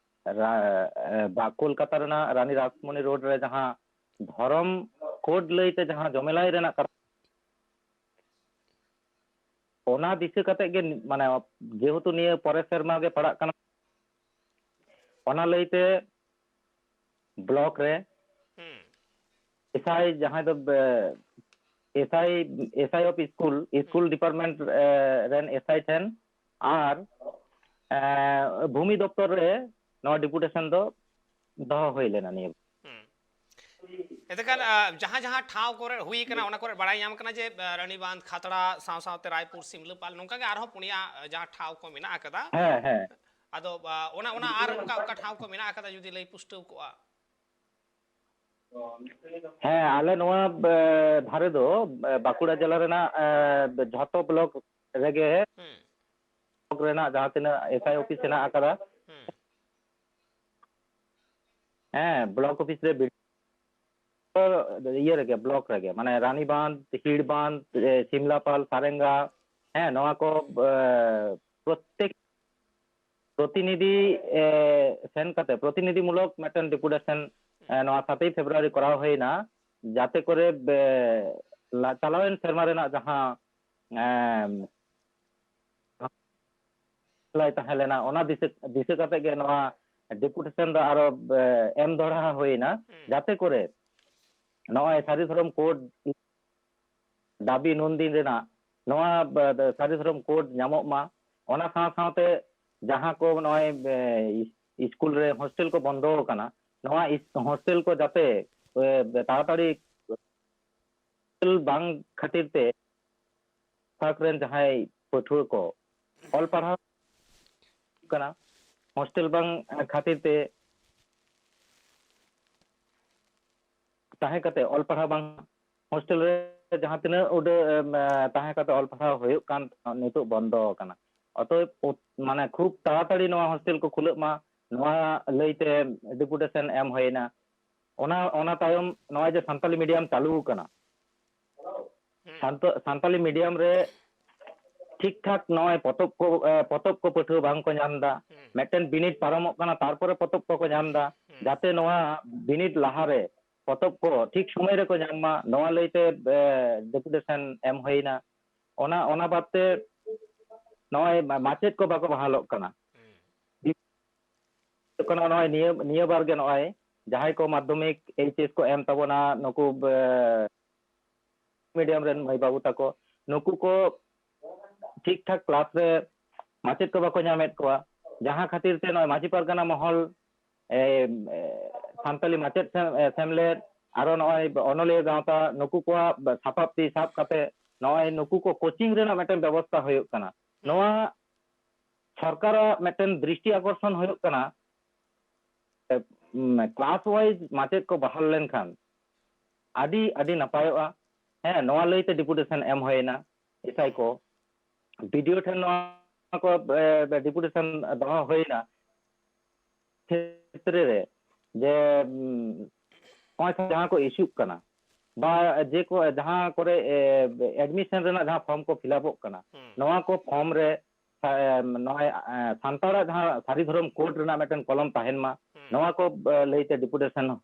ᱨᱟ-, ᱮ, ᱵᱟ-, ᱠᱳᱞᱠᱟᱛᱟ ᱨᱮᱱᱟᱜ ᱨᱟᱱᱤ ᱨᱟᱥᱢᱚᱱᱤ ᱨᱳᱰ ᱨᱮ ᱡᱟᱦᱟᱸ ᱫᱷᱚᱨᱚᱢ ᱠᱳᱰ ᱞᱟᱹᱭᱛᱮ ᱡᱟᱦᱟᱸ ᱡᱚᱢᱮᱞᱟᱭ ᱨᱮᱱᱟᱜ ᱠᱟᱛᱷᱟ, ᱚᱱᱟ ᱫᱤᱥᱟᱹ ᱠᱟᱛᱮ ᱜᱮ, ᱢᱟᱱᱮ, ᱡᱮᱦᱮᱛᱩ ᱱᱤᱭᱟᱹ ᱯᱚᱨᱮᱨ ᱥᱮᱨᱢᱟ ᱜᱮ ᱯᱟᱲᱟᱜ ᱠᱟᱱᱟ, ᱚᱱᱟ ᱞᱟᱹᱭᱛᱮ ᱵᱞᱚᱠ ᱨᱮ ᱦᱩᱸ᱾ ᱮᱥᱟᱭ, ᱡᱟᱦᱟᱸᱭ ᱫᱚ ᱮᱥᱟᱭ, ᱮᱥᱟᱭ ᱚᱯᱷ ᱥᱠᱩᱞ, ᱥᱠᱩᱞ ᱰᱤᱯᱟᱨᱴᱢᱮᱱᱴ ᱨᱮᱱ ᱮᱥᱟᱭ ᱴᱷᱮᱱ ᱟᱨ ᱮ, ᱵᱷᱩᱢᱤ ᱫᱚᱯᱛᱚᱨ ᱨᱮ ᱱᱚᱣᱟ ᱰᱮᱯᱩᱴᱮᱥᱚᱱ ᱫᱚ ᱫᱚᱦᱚ ᱦᱩᱭ ᱞᱮᱱᱟ ᱱᱤᱭᱟᱹ᱾ ᱦᱩᱸ᱾ ᱮᱱᱛᱮᱠᱷᱟᱱ ᱟ, ᱡᱟᱦᱟᱸ ᱡᱟᱦᱟᱸ ᱴᱷᱟᱶ ᱠᱚᱨᱮ ᱦᱩᱭ ᱟᱠᱟᱱᱟ, ᱚᱱᱟ ᱠᱚᱨᱮ ᱵᱟᱲᱟᱭ ᱧᱟᱢ ᱠᱟᱱᱟ ᱡᱮ ᱟ, ᱨᱟᱱᱤᱵᱟᱸᱫᱷ, ᱠᱷᱟᱛᱲᱟ, ᱥᱟᱶ ᱥᱟᱶᱛᱮ ᱨᱟᱭᱯᱩᱨ, ᱥᱤᱢᱞᱟᱹᱯᱟᱞ, ᱱᱚᱝᱠᱟ ᱜᱮ ᱟᱨᱦᱚᱸ ᱯᱩᱱᱭᱟ ᱟ, ᱡᱟᱦᱟᱸ ᱴᱷᱟᱶ ᱠᱚ ᱢᱮᱱᱟᱜ ᱟᱠᱟᱫᱟ᱾ ᱦᱮᱸ ᱦᱮᱸ᱾ ᱟᱫᱚ ᱟ, ᱚᱱᱟ ᱚᱱᱟ ᱟᱨ ᱚᱱᱠᱟ ᱚᱠᱟ ᱴᱷᱟᱶ ᱠᱚ ᱢᱮᱱᱟᱜ ᱟᱠᱟᱫᱟ, ᱡᱩᱫᱤ ᱞᱟᱹᱭ ᱯᱩᱥᱴᱟᱹᱣ ᱠᱚᱜᱼᱟ? ᱦᱮᱸ, ᱟᱞᱮ ᱱᱚᱣᱟ ᱮ, ᱫᱷᱟᱨᱮ ᱫᱚ ᱮ, ᱵᱟᱸᱠᱩᱲᱟ ᱡᱮᱞᱟ ᱨᱮᱱᱟᱜ ᱮ, ᱡᱷᱚᱛᱚ ᱵᱞᱚᱠ ᱨᱮᱜᱮ ᱦᱩᱸ᱾ ᱵᱞᱚᱠ ᱨᱮᱱᱟᱜ ᱡᱟᱦᱟᱸ ᱛᱤᱱᱟᱹᱜ ᱮᱥᱟᱭ ᱚᱯᱷᱤᱥ ᱦᱮᱱᱟᱜ ᱟᱠᱟᱫᱟ, ᱦᱩᱸ᱾ ᱦᱮᱸ, ᱵᱞᱚᱠ ᱚᱯᱷᱤᱥ ᱨᱮ ᱵᱤ-, ᱤᱭᱟᱹ ᱨᱮᱜᱮ, ᱵᱞᱚᱠ ᱨᱮᱜᱮ, ᱢᱟᱱᱮ ᱨᱟᱱᱤᱵᱟᱸᱫᱷ, ᱦᱤᱲᱵᱟᱸᱫᱷ, ᱮ, ᱥᱤᱢᱞᱟᱯᱟᱞ, ᱥᱟᱨᱮᱝᱜᱟ, ᱦᱮᱸ, ᱱᱚᱣᱟ ᱠᱚ ᱮ, ᱯᱨᱚᱛᱛᱮᱠ ᱯᱨᱚᱛᱤᱱᱤᱫᱷᱤ ᱮ, ᱥᱮᱱ ᱠᱟᱛᱮ ᱯᱨᱚᱛᱤᱱᱤᱫᱷᱤ ᱢᱩᱞᱚᱠ ᱢᱤᱫᱴᱮᱱ ᱰᱮᱯᱩᱴᱮᱥᱚᱱ ᱮ, ᱱᱚᱣᱟ ᱥᱟᱛᱮᱭ ᱯᱷᱮᱵᱽᱨᱩᱣᱟᱨᱤ ᱠᱚᱨᱟᱣ ᱦᱩᱭᱱᱟ, ᱡᱟᱛᱮ ᱠᱚᱨᱮ ᱮ, ᱞᱟ-, ᱪᱟᱞᱟᱣᱮᱱ ᱥᱮᱨᱢᱟ ᱨᱮᱱᱟᱜ ᱡᱟᱦᱟᱸ, ᱮᱢ, ᱞᱟᱹᱭ ᱛᱟᱦᱮᱸ ᱞᱮᱱᱟ, ᱚᱱᱟ ᱫᱤᱥᱟᱹ, ᱫᱤᱥᱟᱹ ᱠᱟᱛᱮ ᱜᱮ ᱱᱚᱣᱟ ᱰᱮᱯᱩᱴᱮᱥᱚᱱ ᱫᱚ ᱟᱨᱚ, ᱮ, ᱮᱢ ᱫᱚᱦᱲᱟ ᱦᱩᱭᱮᱱᱟ, ᱦᱩᱸ᱾ ᱡᱟᱛᱮ ᱠᱚᱨᱮ ᱱᱚᱜᱼᱚᱭ ᱥᱟᱹᱨᱤ ᱫᱷᱚᱨᱚᱢ ᱠᱳᱰ ᱫᱟᱹᱵᱤ ᱱᱩᱱ ᱫᱤᱱ ᱨᱮᱱᱟᱜ ᱱᱚᱣᱟ, ᱵ-, ᱥᱟᱹᱨᱤ ᱫᱷᱚᱨᱚᱢ ᱠᱳᱰ ᱧᱟᱢᱚᱜ ᱢᱟ, ᱚᱱᱟ ᱥᱟᱶ ᱥᱟᱶᱛᱮ ᱡᱟᱦᱟᱸ ᱠᱚ ᱱᱚᱜᱼᱚᱭ, ᱮ, ᱤᱥ-, ᱤᱥᱠᱩᱞ ᱨᱮ ᱦᱳᱥᱴᱮᱞ ᱠᱚ ᱵᱚᱱᱫᱚ ᱟᱠᱟᱱᱟ, ᱱᱚᱣᱟ ᱤᱥ-, ᱦᱳᱥᱴᱮᱞ ᱠᱚ ᱡᱟᱛᱮ, ᱮ, ᱛᱟᱲᱟᱛᱟᱲᱤ ᱦᱳᱥᱴᱮᱞ ᱵᱟᱝ ᱠᱷᱟᱹᱛᱤᱨ ᱛᱮ ᱯᱷᱟᱸᱠ ᱨᱮᱱ ᱡᱟᱦᱟᱸᱭ ᱯᱟᱹᱴᱷᱩᱣᱟᱹ ᱠᱚ ᱚᱞ ᱯᱟᱲᱦᱟᱣ ᱠᱟᱱᱟ, ᱦᱳᱥᱴᱮᱞ ᱵᱟᱝ ᱠᱷᱟᱹᱛᱤᱨ ᱛᱮ ᱛᱟᱦᱮᱸ ᱠᱟᱛᱮ ᱚᱞ ᱯᱟᱲᱦᱟᱣ ᱵᱟᱝ, ᱦᱳᱥᱴᱮᱞ ᱨᱮ ᱡᱟᱦᱟᱸ ᱛᱤᱱᱟᱹᱜ ᱩᱰᱟᱹ-, ᱮᱢ, ᱮ, ᱛᱟᱦᱮᱸ ᱠᱟᱛᱮ ᱚᱞ ᱯᱟᱲᱦᱟᱣ ᱦᱩᱭᱩᱜ ᱠᱟᱱ ᱛᱟᱦᱮᱸᱫ, ᱱᱤᱛᱚᱜ ᱵᱚᱱᱫᱚ ᱟᱠᱟᱱᱟ᱾ ᱚᱛᱚᱮᱵ, ᱚᱛ-, ᱢᱟᱱᱮ, ᱠᱷᱩᱵ ᱛᱟᱲᱟᱛᱟᱲᱤ ᱱᱚᱣᱟ ᱦᱳᱥᱴᱮᱞ ᱠᱚ ᱠᱷᱩᱞᱟᱹᱜ ᱢᱟ, ᱱᱚᱣᱟ ᱞᱟᱹᱭᱛᱮ ᱰᱮᱯᱩᱴᱮᱥᱚᱱ ᱮᱢ ᱦᱩᱭᱮᱱᱟ᱾ ᱚᱱᱟ, ᱚᱱᱟ ᱛᱟᱭᱚᱢ ᱱᱚᱜᱼᱚᱭ ᱡᱮ ᱥᱟᱱᱛᱟᱞᱤ ᱢᱤᱰᱤᱭᱟᱢ ᱪᱟᱹᱞᱩ ᱟᱠᱟᱱᱟ, ᱦᱩᱸ᱾ ᱥᱟᱱᱛᱟ-, ᱥᱟᱱᱛᱟᱞᱤ ᱢᱤᱰᱤᱭᱟᱢ ᱨᱮ ᱴᱷᱤᱠ ᱴᱷᱟᱠ ᱱᱚᱜᱼᱚᱭ ᱯᱚᱛᱚᱵ ᱠᱚ, ᱮ, ᱯᱚᱛᱚᱵ ᱠᱚ ᱯᱟᱹᱴᱷᱩᱣᱟᱹ ᱵᱟᱝ ᱠᱚ ᱧᱟᱢ ᱮᱫᱟ᱾ ᱦᱩᱸ᱾ ᱢᱤᱫᱴᱮᱱ ᱵᱤᱱᱤᱰ ᱯᱟᱨᱚᱢᱚᱜ ᱠᱟᱱᱟ, ᱛᱟᱨᱯᱚᱨᱮ ᱯᱚᱛᱚᱵ ᱠᱚᱠᱚ ᱧᱟᱢ ᱮᱫᱟ᱾ ᱦᱩᱸ᱾ ᱡᱟᱛᱮ ᱱᱚᱣᱟ ᱵᱤᱱᱤᱰ ᱞᱟᱦᱟᱨᱮ ᱯᱚᱛᱚᱵ ᱠᱚ ᱴᱷᱤᱠ ᱥᱚᱢᱚᱭ ᱨᱮᱠᱚ ᱧᱟᱢ ᱢᱟ, ᱱᱚᱣᱟ ᱞᱟᱹᱭᱛᱮ, ᱮ, ᱰᱮᱯᱩᱴᱮᱥᱚᱱ ᱮᱢ ᱦᱩᱭᱮᱱᱟ᱾ ᱚᱱᱟ, ᱚᱱᱟ ᱵᱟᱫᱛᱮ ᱱᱚᱜᱼᱚᱭ ᱢᱟ-, ᱢᱟᱪᱮᱫ ᱠᱚ ᱵᱟᱠᱚ ᱵᱟᱦᱟᱞᱚᱜ ᱠᱟᱱᱟ᱾ ᱦᱩᱸ᱾ ᱦᱩᱭᱩᱜ ᱠᱟᱱᱟ ᱱᱚᱜᱼᱚᱭ ᱱᱤᱭᱟᱹ, ᱱᱤᱭᱟᱹ ᱵᱟᱨ ᱜᱮ ᱱᱚᱜᱼᱚᱭ ᱡᱟᱦᱟᱸᱭ ᱠᱚ ᱢᱟᱫᱽᱫᱷᱚᱢᱤᱠ, ᱮᱭᱤᱪ ᱮᱥ ᱠᱚ ᱮᱢ ᱛᱟᱵᱚᱱᱟ, ᱱᱩᱠᱩ, ᱮ, ᱢᱤᱰᱤᱭᱟᱢ ᱨᱮᱱ ᱢᱟᱹᱭ ᱵᱟᱹᱵᱩ ᱛᱟᱠᱚ, ᱱᱩᱠᱩ ᱠᱚ ᱴᱷᱤᱠ ᱴᱷᱟᱠ ᱠᱞᱟᱥ ᱨᱮ ᱢᱟᱪᱮᱫ ᱠᱚ ᱵᱟᱠᱚ ᱧᱟᱢᱮᱫ ᱠᱚᱣᱟ, ᱡᱟᱦᱟᱸ ᱠᱷᱟᱹᱛᱤᱨ ᱛᱮ ᱱᱚᱜᱼᱚᱭ ᱢᱟᱹᱡᱷᱤ ᱯᱟᱨᱜᱟᱱᱟ ᱢᱚᱦᱚᱞ, ᱮ, ᱮ, ᱥᱟᱱᱛᱟᱞᱤ ᱢᱟᱪᱮᱫ ᱥᱮ-, ᱮ, ᱥᱮᱢᱞᱮᱫ, ᱟᱨᱚ ᱱᱚᱜᱼᱚᱭ ᱚᱱᱚᱞᱤᱭᱟᱹ ᱜᱟᱶᱛᱟ, ᱱᱩᱠᱩ ᱠᱚᱣᱟᱜ ᱥᱟᱯᱟᱵ ᱛᱤ ᱥᱟᱵ ᱠᱟᱛᱮ ᱱᱚᱜᱼᱚᱭ ᱱᱩᱠᱩ ᱠᱚ ᱠᱳᱪᱤᱝ ᱨᱮᱱᱟᱜ ᱢᱤᱫᱴᱮᱱ ᱵᱮᱵᱚᱥᱛᱷᱟ ᱦᱩᱭᱩᱜ ᱠᱟᱱᱟ᱾ ᱱᱚᱣᱟ ᱥᱚᱨᱠᱟᱨᱟᱜ ᱢᱤᱫᱴᱮᱱ ᱫᱨᱤᱥᱴᱤ ᱟᱠᱚᱨᱥᱚᱱ ᱦᱩᱭᱩᱜ ᱠᱟᱱᱟ, ᱮ, ᱩᱢ, ᱠᱞᱟᱥ ᱣᱟᱭᱤᱡ ᱢᱟᱪᱮᱫ ᱠᱚ ᱵᱟᱦᱟᱞ ᱞᱮᱱᱠᱷᱟᱱ ᱟᱹᱰᱤ, ᱟᱹᱰᱤ ᱱᱟᱯᱟᱭᱚᱜᱼᱟ᱾ ᱦᱮᱸ, ᱱᱚᱣᱟ ᱞᱟᱹᱭᱛᱮ ᱰᱮᱯᱩᱴᱮᱥᱚᱱ ᱮᱢ ᱦᱩᱭᱮᱱᱟ ᱮᱥ ᱟᱭ ᱠᱚ, ᱵᱤ ᱰᱤ ᱳ ᱴᱷᱮᱱ ᱱᱚᱣᱟ ᱠᱚ, ᱮ, ᱰᱮᱯᱩᱴᱮᱥᱚᱱ ᱫᱚᱦᱚ ᱦᱩᱭᱮᱱᱟ᱾ ᱠᱷᱮᱛᱨᱮ ᱨᱮ ᱡᱮ, ᱩᱢ, ᱱᱚᱜᱼᱚᱭ ᱡᱟᱦᱟᱸ ᱠᱚ ᱤᱥᱩᱜ ᱠᱟᱱᱟ, ᱵᱟ ᱡᱮ ᱠᱚ, ᱡᱟᱦᱟᱸ ᱠᱚᱨᱮ, ᱮ, ᱮᱰᱢᱤᱥᱚᱱ ᱨᱮᱱᱟᱜ ᱡᱟᱦᱟᱸ ᱯᱷᱚᱨᱢ ᱠᱚ ᱯᱷᱤᱞᱟᱯᱚᱜ ᱠᱟᱱᱟ, ᱦᱩᱸ᱾ ᱱᱚᱣᱟ ᱠᱚ ᱯᱷᱚᱨᱢ ᱨᱮ, ᱮ, ᱱᱚᱜᱼᱚᱭ, ᱮ, ᱥᱟᱱᱛᱟᱲᱟᱜ ᱡᱟᱦᱟᱸ ᱥᱟᱹᱨᱤ ᱫᱷᱚᱨᱚᱢ ᱠᱳᱰ ᱨᱮᱱᱟᱜ ᱢᱤᱫᱴᱮᱱ ᱠᱚᱞᱚᱢ ᱛᱟᱦᱮᱱ ᱢᱟ, ᱦᱩᱸ᱾ ᱱᱚᱣᱟ ᱠᱚ, ᱮ, ᱞᱟᱹᱭᱛᱮ ᱰᱮᱯᱩᱴᱮᱥᱚᱱ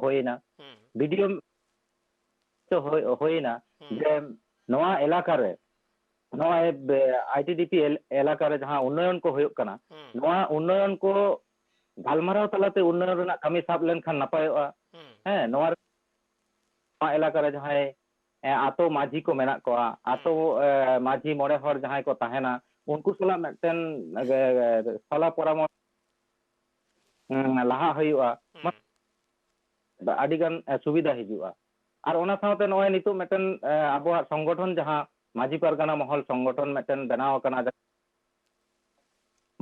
ᱦᱩᱭᱮᱱᱟ᱾ ᱦᱩᱸ᱾ ᱵᱤ ᱰᱤ ᱳ ᱛᱚ ᱦᱩᱭ, ᱦᱩᱭᱱᱟ ᱦᱩᱸ᱾ ᱡᱮ ᱱᱚᱣᱟ ᱮᱞᱟᱠᱟ ᱨᱮ, ᱱᱚᱜᱼᱚᱭ ᱵᱮ-, I T D P L-, ᱮᱞᱟᱠᱟ ᱨᱮ ᱡᱟᱦᱟᱸ ᱩᱱᱱᱚᱭᱚᱱ ᱠᱚ ᱦᱩᱭᱩᱜ ᱠᱟᱱᱟ, ᱦᱩᱸ᱾ ᱱᱚᱣᱟ ᱩᱱᱱᱚᱭᱚᱱ ᱠᱚ ᱜᱟᱞᱢᱟᱨᱟᱣ ᱛᱟᱞᱟᱛᱮ ᱩᱱᱱᱚᱭᱚᱱ ᱨᱮᱱᱟᱜ ᱠᱟᱹᱢᱤ ᱥᱟᱵ ᱞᱮᱱᱠᱷᱟᱱ ᱱᱟᱯᱟᱭᱚᱜᱼᱟ᱾ ᱦᱩᱸ᱾ ᱦᱮᱸ, ᱱᱚᱣᱟ ᱨᱮ, ᱱᱚᱣᱟ ᱮᱞᱟᱠᱟ ᱨᱮ ᱡᱟᱦᱟᱸᱭ, ᱮ, ᱟᱛᱳ ᱢᱟᱹᱡᱷᱤ ᱠᱚ ᱢᱮᱱᱟᱜ ᱠᱚᱣᱟ, ᱟᱛᱳ, ᱦᱩᱸ᱾ ᱮ, ᱢᱟᱹᱡᱷᱤ ᱢᱚᱬᱮ ᱦᱚᱲ ᱡᱟᱦᱟᱸᱭ ᱠᱚ ᱛᱟᱦᱮᱱᱟ, ᱩᱱᱠᱩ ᱥᱟᱞᱟᱜ ᱢᱤᱫᱴᱮᱱ, ᱮ, ᱥᱟᱞᱟ ᱯᱚᱨᱟᱢᱚᱨᱥᱚ, ᱩᱸ, ᱞᱟᱦᱟ ᱦᱩᱭᱩᱜᱼᱟ᱾ ᱦᱩᱸ᱾ ᱟᱹᱰᱤ ᱜᱟᱱ, ᱮ, ᱥᱩᱵᱤᱫᱷᱟ ᱦᱤᱡᱩᱜᱼᱟ᱾ ᱟᱨ ᱚᱱᱟ ᱥᱟᱶᱛᱮ ᱱᱚᱜᱼᱚᱭ ᱱᱤᱛᱚᱜ ᱢᱤᱫᱴᱮᱱ, ᱮ, ᱟᱵᱚᱣᱟᱜ ᱥᱚᱝᱜᱚᱴᱷᱚᱱ ᱡᱟᱦᱟᱸ ᱢᱟᱹᱡᱷᱤ ᱯᱟᱨᱜᱟᱱᱟ ᱢᱚᱦᱚᱞ ᱥᱚᱝᱜᱚᱴᱷᱚᱱ ᱢᱤᱫᱴᱮᱱ ᱵᱮᱱᱟᱣ ᱟᱠᱟᱱᱟ,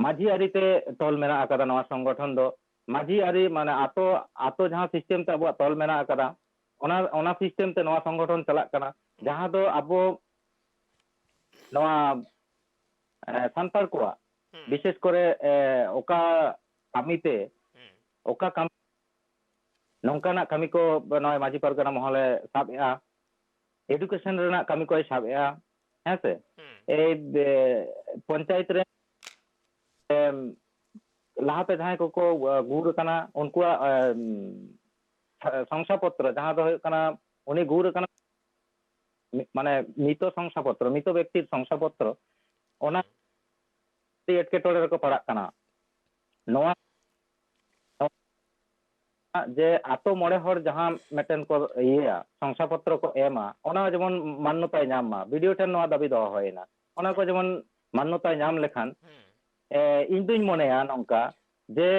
ᱢᱟᱹᱡᱷᱤ ᱟᱹᱨᱤ ᱛᱮ ᱛᱚᱞ ᱢᱮᱱᱟᱜ ᱟᱠᱟᱫᱟ ᱱᱚᱣᱟ ᱥᱚᱝᱜᱚᱴᱷᱚᱱ ᱫᱚ᱾ ᱢᱟᱹᱡᱷᱤ ᱟᱹᱨᱤ ᱢᱟᱱᱮ ᱟᱛᱳ, ᱟᱛᱳ ᱡᱟᱦᱟᱸ system ᱛᱮ ᱟᱵᱚᱣᱟᱜ ᱛᱚᱞ ᱢᱮᱱᱟᱜ ᱟᱠᱟᱫᱟ, ᱚᱱᱟ, ᱚᱱᱟ system ᱛᱮ ᱱᱚᱣᱟ ᱥᱚᱝᱜᱚᱴᱷᱚᱱ ᱪᱟᱞᱟᱜ ᱠᱟᱱᱟ, ᱡᱟᱦᱟᱸ ᱫᱚ ᱟᱵᱚ ᱱᱚᱣᱟ, ᱮ, ᱥᱟᱱᱛᱟᱲ ᱠᱚᱣᱟᱜ ᱦᱩᱸ᱾ ᱵᱤᱥᱮᱥ ᱠᱚᱨᱮ, ᱮ, ᱚᱠᱟ ᱠᱟᱹᱢᱤ ᱛᱮ, ᱦᱩᱸ᱾ ᱚᱠᱟ ᱠᱟᱹᱢᱤ, ᱱᱚᱝᱠᱟᱱᱟᱜ ᱠᱟᱹᱢᱤ ᱠᱚ ᱱᱚᱜᱼᱚᱭ ᱢᱟᱹᱡᱷᱤ ᱯᱟᱨᱜᱟᱱᱟ ᱢᱚᱦᱚᱞᱮ ᱥᱟᱵ ᱮᱜᱼᱟ, education ᱨᱮᱱᱟᱜ ᱠᱟᱹᱢᱤ ᱠᱚᱭ ᱥᱟᱵ ᱮᱜᱼᱟ, ᱦᱮᱸ ᱥᱮ? ᱦᱩᱸ᱾ ᱮᱭ, ᱮ, ᱯᱚᱧᱪᱟᱭᱮᱛ ᱨᱮ, ᱮᱢ, ᱞᱟᱦᱟᱛᱮ ᱡᱟᱦᱟᱸᱭ ᱠᱚᱠᱚ, ᱮ, ᱜᱩᱨ ᱟᱠᱟᱱᱟ, ᱩᱱᱠᱩᱣᱟᱜ, ᱮᱢ, ᱥᱟ-, ᱥᱚᱝᱥᱟᱯᱚᱛᱨᱚ, ᱡᱟᱦᱟᱸ ᱫᱚ ᱦᱩᱭᱩᱜ ᱠᱟᱱᱟ, ᱩᱱᱤ ᱜᱩᱨ ᱟᱠᱟᱱᱟ, ᱢᱤ-, ᱢᱟᱱᱮ, ᱢᱤᱛᱚ ᱥᱚᱝᱥᱟᱯᱚᱛᱨᱚ, ᱢᱤᱛᱚ ᱵᱮᱠᱛᱤᱨ ᱥᱚᱝᱥᱟᱯᱚᱛᱨᱚ, ᱚᱱᱟ ᱟᱹᱰᱤ ᱮᱴᱠᱮᱴᱚᱬᱮ ᱨᱮᱠᱚ ᱯᱟᱲᱟᱜ ᱠᱟᱱᱟ᱾ ᱱᱚᱣᱟ ᱡᱮ ᱟᱛᱳ ᱢᱚᱬᱮ ᱦᱚᱲ ᱡᱟᱦᱟᱸ ᱢᱤᱫᱴᱮᱱ ᱠᱚ ᱤᱭᱟᱹᱭᱟ, ᱥᱚᱝᱥᱟᱯᱚᱛᱨᱚ ᱠᱚ ᱮᱢᱟ, ᱚᱱᱟ ᱡᱮᱢᱚᱱ ᱢᱟᱱᱱᱚᱛᱟᱭ ᱧᱟᱢ ᱢᱟ, ᱵᱤ ᱰᱤ ᱳ ᱴᱷᱮᱱ ᱱᱚᱣᱟ ᱫᱟᱹᱵᱤ ᱫᱚᱦᱚ ᱦᱩᱭᱱᱟ᱾ ᱚᱱᱟ ᱠᱚ ᱡᱮᱢᱚᱱ ᱢᱟᱱᱱᱚᱛᱟᱭ ᱧᱟᱢ ᱞᱮᱠᱷᱟᱱ, ᱦᱩᱸ᱾ ᱮ, ᱤᱧ ᱫᱩᱧ ᱢᱚᱱᱮᱭᱟ ᱱᱚᱝᱠᱟ ᱡᱮ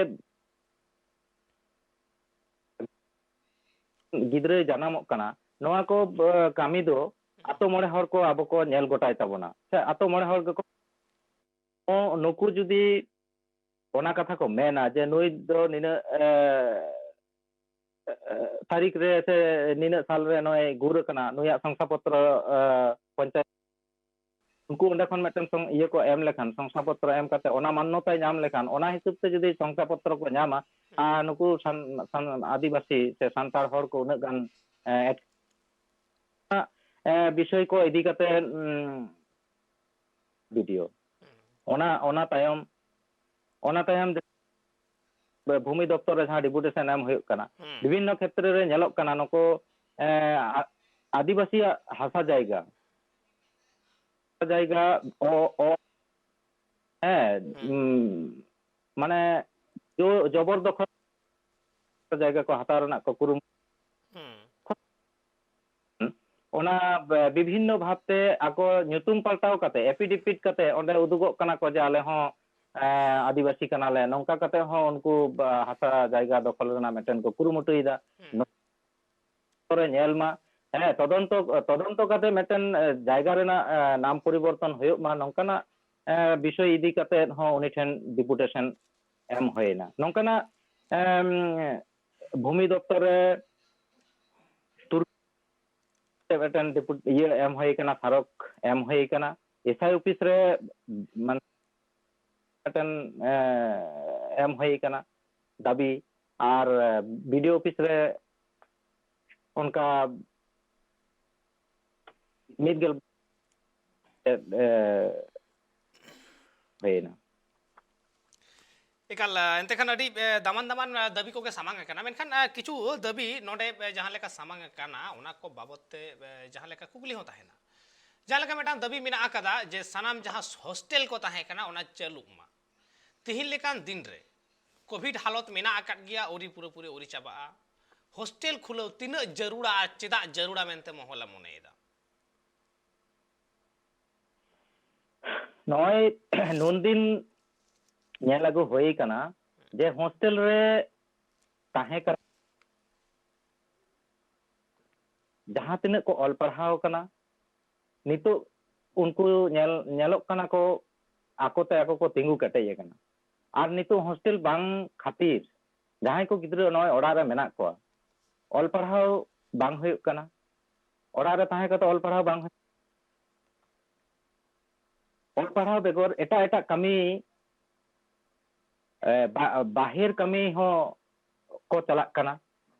ᱜᱤᱫᱽᱨᱟᱹᱭ ᱡᱟᱱᱟᱢᱚᱜ ᱠᱟᱱᱟ, ᱱᱚᱣᱟ ᱠᱚ, ᱮ, ᱠᱟᱹᱢᱤ ᱫᱚ ᱟᱛᱳ ᱢᱚᱬᱮ ᱦᱚᱲ ᱠᱚ ᱟᱵᱚ ᱠᱚ ᱧᱮᱞ ᱜᱚᱴᱟᱭ ᱛᱟᱵᱚᱱᱟ, ᱥᱮ ᱟᱛᱳ ᱢᱚᱬᱮ ᱦᱚᱲ ᱜᱮᱠᱚ, ᱱᱩᱠᱩ ᱡᱩᱫᱤ ᱚᱱᱟ ᱠᱟᱛᱷᱟ ᱠᱚ ᱢᱮᱱᱟ ᱡᱮ ᱱᱩᱭ ᱫᱚ ᱱᱤᱱᱟᱹᱜ, ᱮ, ᱮ, ᱛᱟᱹᱨᱤᱠᱷ ᱨᱮ ᱥᱮ ᱱᱤᱱᱟᱹᱜ ᱥᱟᱞ ᱨᱮ ᱱᱚᱜᱼᱚᱭ ᱜᱩᱨ ᱟᱠᱟᱱᱟ, ᱱᱩᱭᱟᱜ ᱥᱚᱝᱥᱟᱯᱚᱛᱨᱚ, ᱮ, ᱯᱚᱧᱪᱟᱭᱮᱛ, ᱩᱱᱠᱩ ᱚᱸᱰᱮ ᱠᱷᱚᱱ ᱢᱤᱫᱴᱮᱱ ᱥᱚᱝ-, ᱤᱭᱟᱹ ᱠᱚ ᱮᱢ ᱞᱮᱠᱷᱟᱱ, ᱥᱚᱝᱥᱟᱯᱚᱛᱨᱚ ᱮᱢ ᱠᱟᱛᱮ ᱚᱱᱟ ᱢᱟᱱᱱᱚᱛᱟᱭ ᱧᱟᱢ ᱞᱮᱠᱷᱟᱱ, ᱚᱱᱟ ᱦᱤᱥᱟᱹᱵ ᱛᱮ ᱡᱩᱫᱤ ᱥᱚᱝᱥᱟᱯᱚᱛᱨᱚ ᱠᱚ ᱧᱟᱢᱟ, ᱟᱨ ᱱᱩᱠᱩ ᱥᱟᱱ-, ᱥᱟᱱ-, ᱟᱹᱫᱤᱵᱟᱹᱥᱤ ᱥᱮ ᱥᱟᱱᱛᱟᱲ ᱦᱚᱲ ᱠᱚ ᱩᱱᱟᱹᱜ ᱜᱟᱱ, ᱮ, ᱮᱴ-, ᱮ, ᱵᱤᱥᱚᱭ ᱠᱚ ᱤᱫᱤ ᱠᱟᱛᱮ, ᱩᱸ, ᱵᱤ ᱰᱤ ᱳ᱾ ᱚᱱᱟ, ᱚᱱᱟ ᱛᱟᱭᱚᱢ, ᱚᱱᱟ ᱛᱟᱭᱚᱢ ᱵᱷᱩᱢᱤ ᱫᱚᱯᱛᱚᱨ ᱨᱮ ᱡᱟᱦᱟᱸ deputation ᱮᱢ ᱦᱩᱭᱩᱜ ᱠᱟᱱᱟ, ᱦᱩᱸ᱾ ᱵᱤᱵᱷᱤᱱᱱᱚ ᱠᱷᱮᱛᱨᱮ ᱨᱮ ᱧᱮᱞᱚᱜ ᱠᱟᱱᱟ, ᱱᱩᱠᱩ, ᱮ, ᱟ-, ᱟᱹᱫᱤᱵᱟᱹᱥᱤᱭᱟᱜ ᱦᱟᱥᱟ ᱡᱟᱭᱜᱟ, ᱦᱟᱥᱟ ᱡᱟᱭᱜᱟ ᱚ, ᱚ, ᱦᱮᱸ, ᱦᱩᱸ᱾ ᱩᱸ, ᱢᱟᱱᱮ ᱡᱚ-, ᱡᱚᱵᱚᱨ ᱫᱚᱠᱷᱚᱞ ᱡᱟᱭᱜᱟ ᱠᱚ ᱦᱟᱛᱟᱣ ᱨᱮᱱᱟᱜ ᱠᱚ ᱠᱩᱨᱩᱢᱩᱴᱩ᱾ ᱦᱩᱸ᱾ ᱚᱱᱟ ᱵ-, ᱵᱤᱵᱷᱤᱱᱱᱚ ᱵᱷᱟᱵᱛᱮ ᱟᱠᱚ ᱧᱩᱛᱩᱢ ᱯᱟᱞᱴᱟᱣ ᱠᱟᱛᱮ, ᱮᱯᱤᱰᱤᱯᱤᱴ ᱠᱟᱛᱮ ᱚᱸᱰᱮ ᱩᱫᱩᱜᱚᱜ ᱠᱟᱱᱟ ᱠᱚ ᱡᱮ ᱟᱞᱮ ᱦᱚᱸ, ᱮᱸ, ᱟᱹᱫᱤᱵᱟᱹᱥᱤ ᱠᱟᱱᱟᱞᱮ, ᱱᱚᱝᱠᱟ ᱠᱟᱛᱮ ᱦᱚᱸ ᱩᱱᱠᱩ ᱵ-, ᱦᱟᱥᱟ ᱡᱟᱭᱜᱟ ᱫᱚᱠᱷᱚᱞ ᱨᱮᱱᱟᱜ ᱢᱤᱫᱴᱮᱱ ᱠᱚ ᱠᱩᱨᱩᱢᱩᱴᱩᱭᱮᱫᱟ᱾ ᱦᱩᱸ᱾ ᱱᱚᱣᱟ ᱠᱚᱨᱮ ᱧᱮᱞ ᱢᱟ, ᱦᱮᱸ, ᱛᱚᱫᱚᱱᱛᱚ, ᱛᱚᱫᱚᱱᱛᱚ ᱠᱟᱛᱮ ᱢᱤᱫᱴᱮᱱ, ᱮ, ᱡᱟᱭᱜᱟ ᱨᱮᱱᱟᱜ, ᱮ, ᱱᱟᱢ ᱯᱚᱨᱤᱵᱚᱨᱛᱚᱱ ᱦᱩᱭᱩᱜ ᱢᱟ, ᱱᱚᱝᱠᱟᱱᱟᱜ, ᱮ, ᱵᱤᱥᱚᱭ ᱤᱫᱤ ᱠᱟᱛᱮ ᱦᱚᱸ ᱩᱱᱤ ᱴᱷᱮᱱ ᱰᱮᱯᱩᱴᱮᱥᱚᱱ ᱮᱢ ᱦᱩᱭᱮᱱᱟ᱾ ᱱᱚᱝᱠᱟᱱᱟᱜ, ᱮᱢ, ᱵᱷᱩᱢᱤ ᱫᱚᱯᱛᱚᱨ ᱨᱮ ᱛᱩᱨᱩᱭ ᱛᱮ ᱢᱤᱫᱴᱮᱱ ᱰᱮᱯᱩᱴ-, ᱤᱭᱟᱹ ᱮᱢ ᱦᱩᱭ ᱠᱟᱱᱟ, ᱥᱟᱨᱚᱠ ᱮᱢ ᱦᱩᱭ ᱠᱟᱱᱟ᱾ ᱮᱥᱟᱭ ᱚᱯᱷᱤᱥ ᱨᱮ, ᱢᱟᱱᱮ, ᱢᱤᱫᱴᱮᱱ, ᱮ, ᱮᱢ ᱦᱩᱭ ᱠᱟᱱᱟ ᱫᱟᱹᱵᱤ, ᱟᱨ ᱵᱤᱰᱤᱳ ᱚᱯᱷᱤᱥ ᱨᱮ ᱚᱱᱠᱟ ᱢᱤᱫ ᱜᱮᱞ ᱮ, ᱦᱩᱭᱮᱱᱟ᱾ ᱮᱠᱟᱞ, ᱮ, ᱮᱱᱛᱮ ᱠᱷᱟᱱ ᱟᱹᱰᱤ, ᱮ, ᱫᱟᱢᱟᱱ ᱫᱟᱢᱟᱱ, ᱮ, ᱫᱟᱹᱵᱤ ᱠᱚᱜᱮ ᱥᱟᱢᱟᱝ ᱟᱠᱟᱱᱟ, ᱢᱮᱱᱠᱷᱟᱱ, ᱮ, ᱠᱤᱪᱷᱩ ᱫᱟᱹᱵᱤ ᱱᱚᱰᱮ, ᱮ, ᱡᱟᱦᱟᱸ ᱞᱮᱠᱟ ᱥᱟᱢᱟᱝ ᱟᱠᱟᱱᱟ, ᱚᱱᱟ ᱠᱚ ᱵᱟᱵᱚᱛ ᱛᱮ, ᱮ, ᱡᱟᱦᱟᱸ ᱞᱮᱠᱟ ᱠᱩᱠᱞᱤ ᱦᱚᱸ ᱛᱟᱦᱮᱱᱟ᱾ ᱡᱟᱦᱟᱸ ᱞᱮᱠᱟ ᱢᱤᱫᱴᱟᱝ ᱫᱟᱹᱵᱤ ᱢᱮᱱᱟᱜ ᱟᱠᱟᱫᱟ ᱡᱮ ᱥᱟᱱᱟᱢ ᱡᱟᱦᱟᱸ ᱦᱳᱥᱴᱮᱞ ᱠᱚ ᱛᱟᱦᱮᱸ ᱠᱟᱱᱟ, ᱚᱱᱟ ᱪᱟᱹᱞᱩᱜ ᱢᱟ᱾ ᱛᱤᱦᱤᱧ ᱞᱮᱠᱟᱱ ᱫᱤᱱ ᱨᱮ ᱠᱳᱵᱷᱤᱰ ᱦᱟᱞᱚᱛ ᱢᱮᱱᱟᱜ ᱟᱠᱟᱫ ᱜᱮᱭᱟ, ᱟᱹᱣᱨᱤ ᱯᱩᱨᱟᱹᱯᱩᱨᱤ ᱟᱹᱣᱨᱤ ᱪᱟᱵᱟᱜᱼᱟ᱾ ᱦᱳᱥᱴᱮᱞ ᱠᱷᱩᱞᱟᱹᱣ ᱛᱤᱱᱟᱹᱜ ᱡᱟᱹᱨᱩᱲᱟ ᱟᱨ ᱪᱮᱫᱟᱜ ᱡᱟᱹᱨᱩᱲᱟ ᱢᱮᱱᱛᱮ ᱢᱚᱦᱚᱞᱮ ᱢᱚᱱᱮᱭᱮᱫᱟ? ᱱᱚᱜᱼᱚᱭ ᱱᱩᱱᱫᱤᱱ ᱧᱮᱞ ᱟᱹᱜᱩ ᱦᱩᱭ ᱠᱟᱱᱟ ᱡᱮ ᱦᱳᱥᱴᱮᱞ ᱨᱮ ᱛᱟᱦᱮᱸ ᱠᱟᱱᱟ ᱡᱟᱦᱟᱸ ᱛᱤᱱᱟᱹᱜ ᱠᱚ ᱚᱞ ᱯᱟᱲᱦᱟᱣ ᱠᱟᱱᱟ, ᱱᱤᱛᱚᱜ ᱩᱱᱠᱩ ᱧᱮᱞ, ᱧᱮᱞᱚᱜ ᱠᱟᱱᱟ ᱠᱚ, ᱟᱠᱚ ᱛᱮ ᱟᱠᱚ ᱠᱚ ᱛᱤᱸᱜᱩ ᱠᱮᱴᱮᱡ ᱟᱠᱟᱱᱟ᱾ ᱟᱨ ᱱᱤᱛᱚᱜ ᱦᱳᱥᱴᱮᱞ ᱵᱟᱝ ᱠᱷᱟᱹᱛᱤᱨ ᱡᱟᱦᱟᱸᱭ ᱠᱚ ᱜᱤᱫᱽᱨᱟᱹ ᱱᱚᱜᱼᱚᱭ ᱚᱲᱟᱜ ᱨᱮ ᱢᱮᱱᱟᱜ ᱠᱚᱣᱟ, ᱚᱞ ᱯᱟᱲᱦᱟᱣ ᱵᱟᱝ ᱦᱩᱭᱩᱜ ᱠᱟᱱᱟ, ᱚᱲᱟᱜ ᱨᱮ ᱛᱟᱦᱮᱸ ᱠᱟᱛᱮ ᱚᱞ ᱯᱟᱲᱦᱟᱣ ᱵᱟᱝ ᱦᱩᱭᱩᱜ, ᱚᱞ ᱯᱟᱲᱦᱟᱣ ᱵᱮᱜᱚᱨ ᱮᱴᱟᱜ ᱮᱴᱟᱜ ᱠᱟᱹᱢᱤ, ᱮ, ᱵᱟ-, ᱵᱟᱦᱮᱨ ᱠᱟᱹᱢᱤ ᱦᱚᱸ ᱠᱚ ᱪᱟᱞᱟᱜ ᱠᱟᱱᱟ,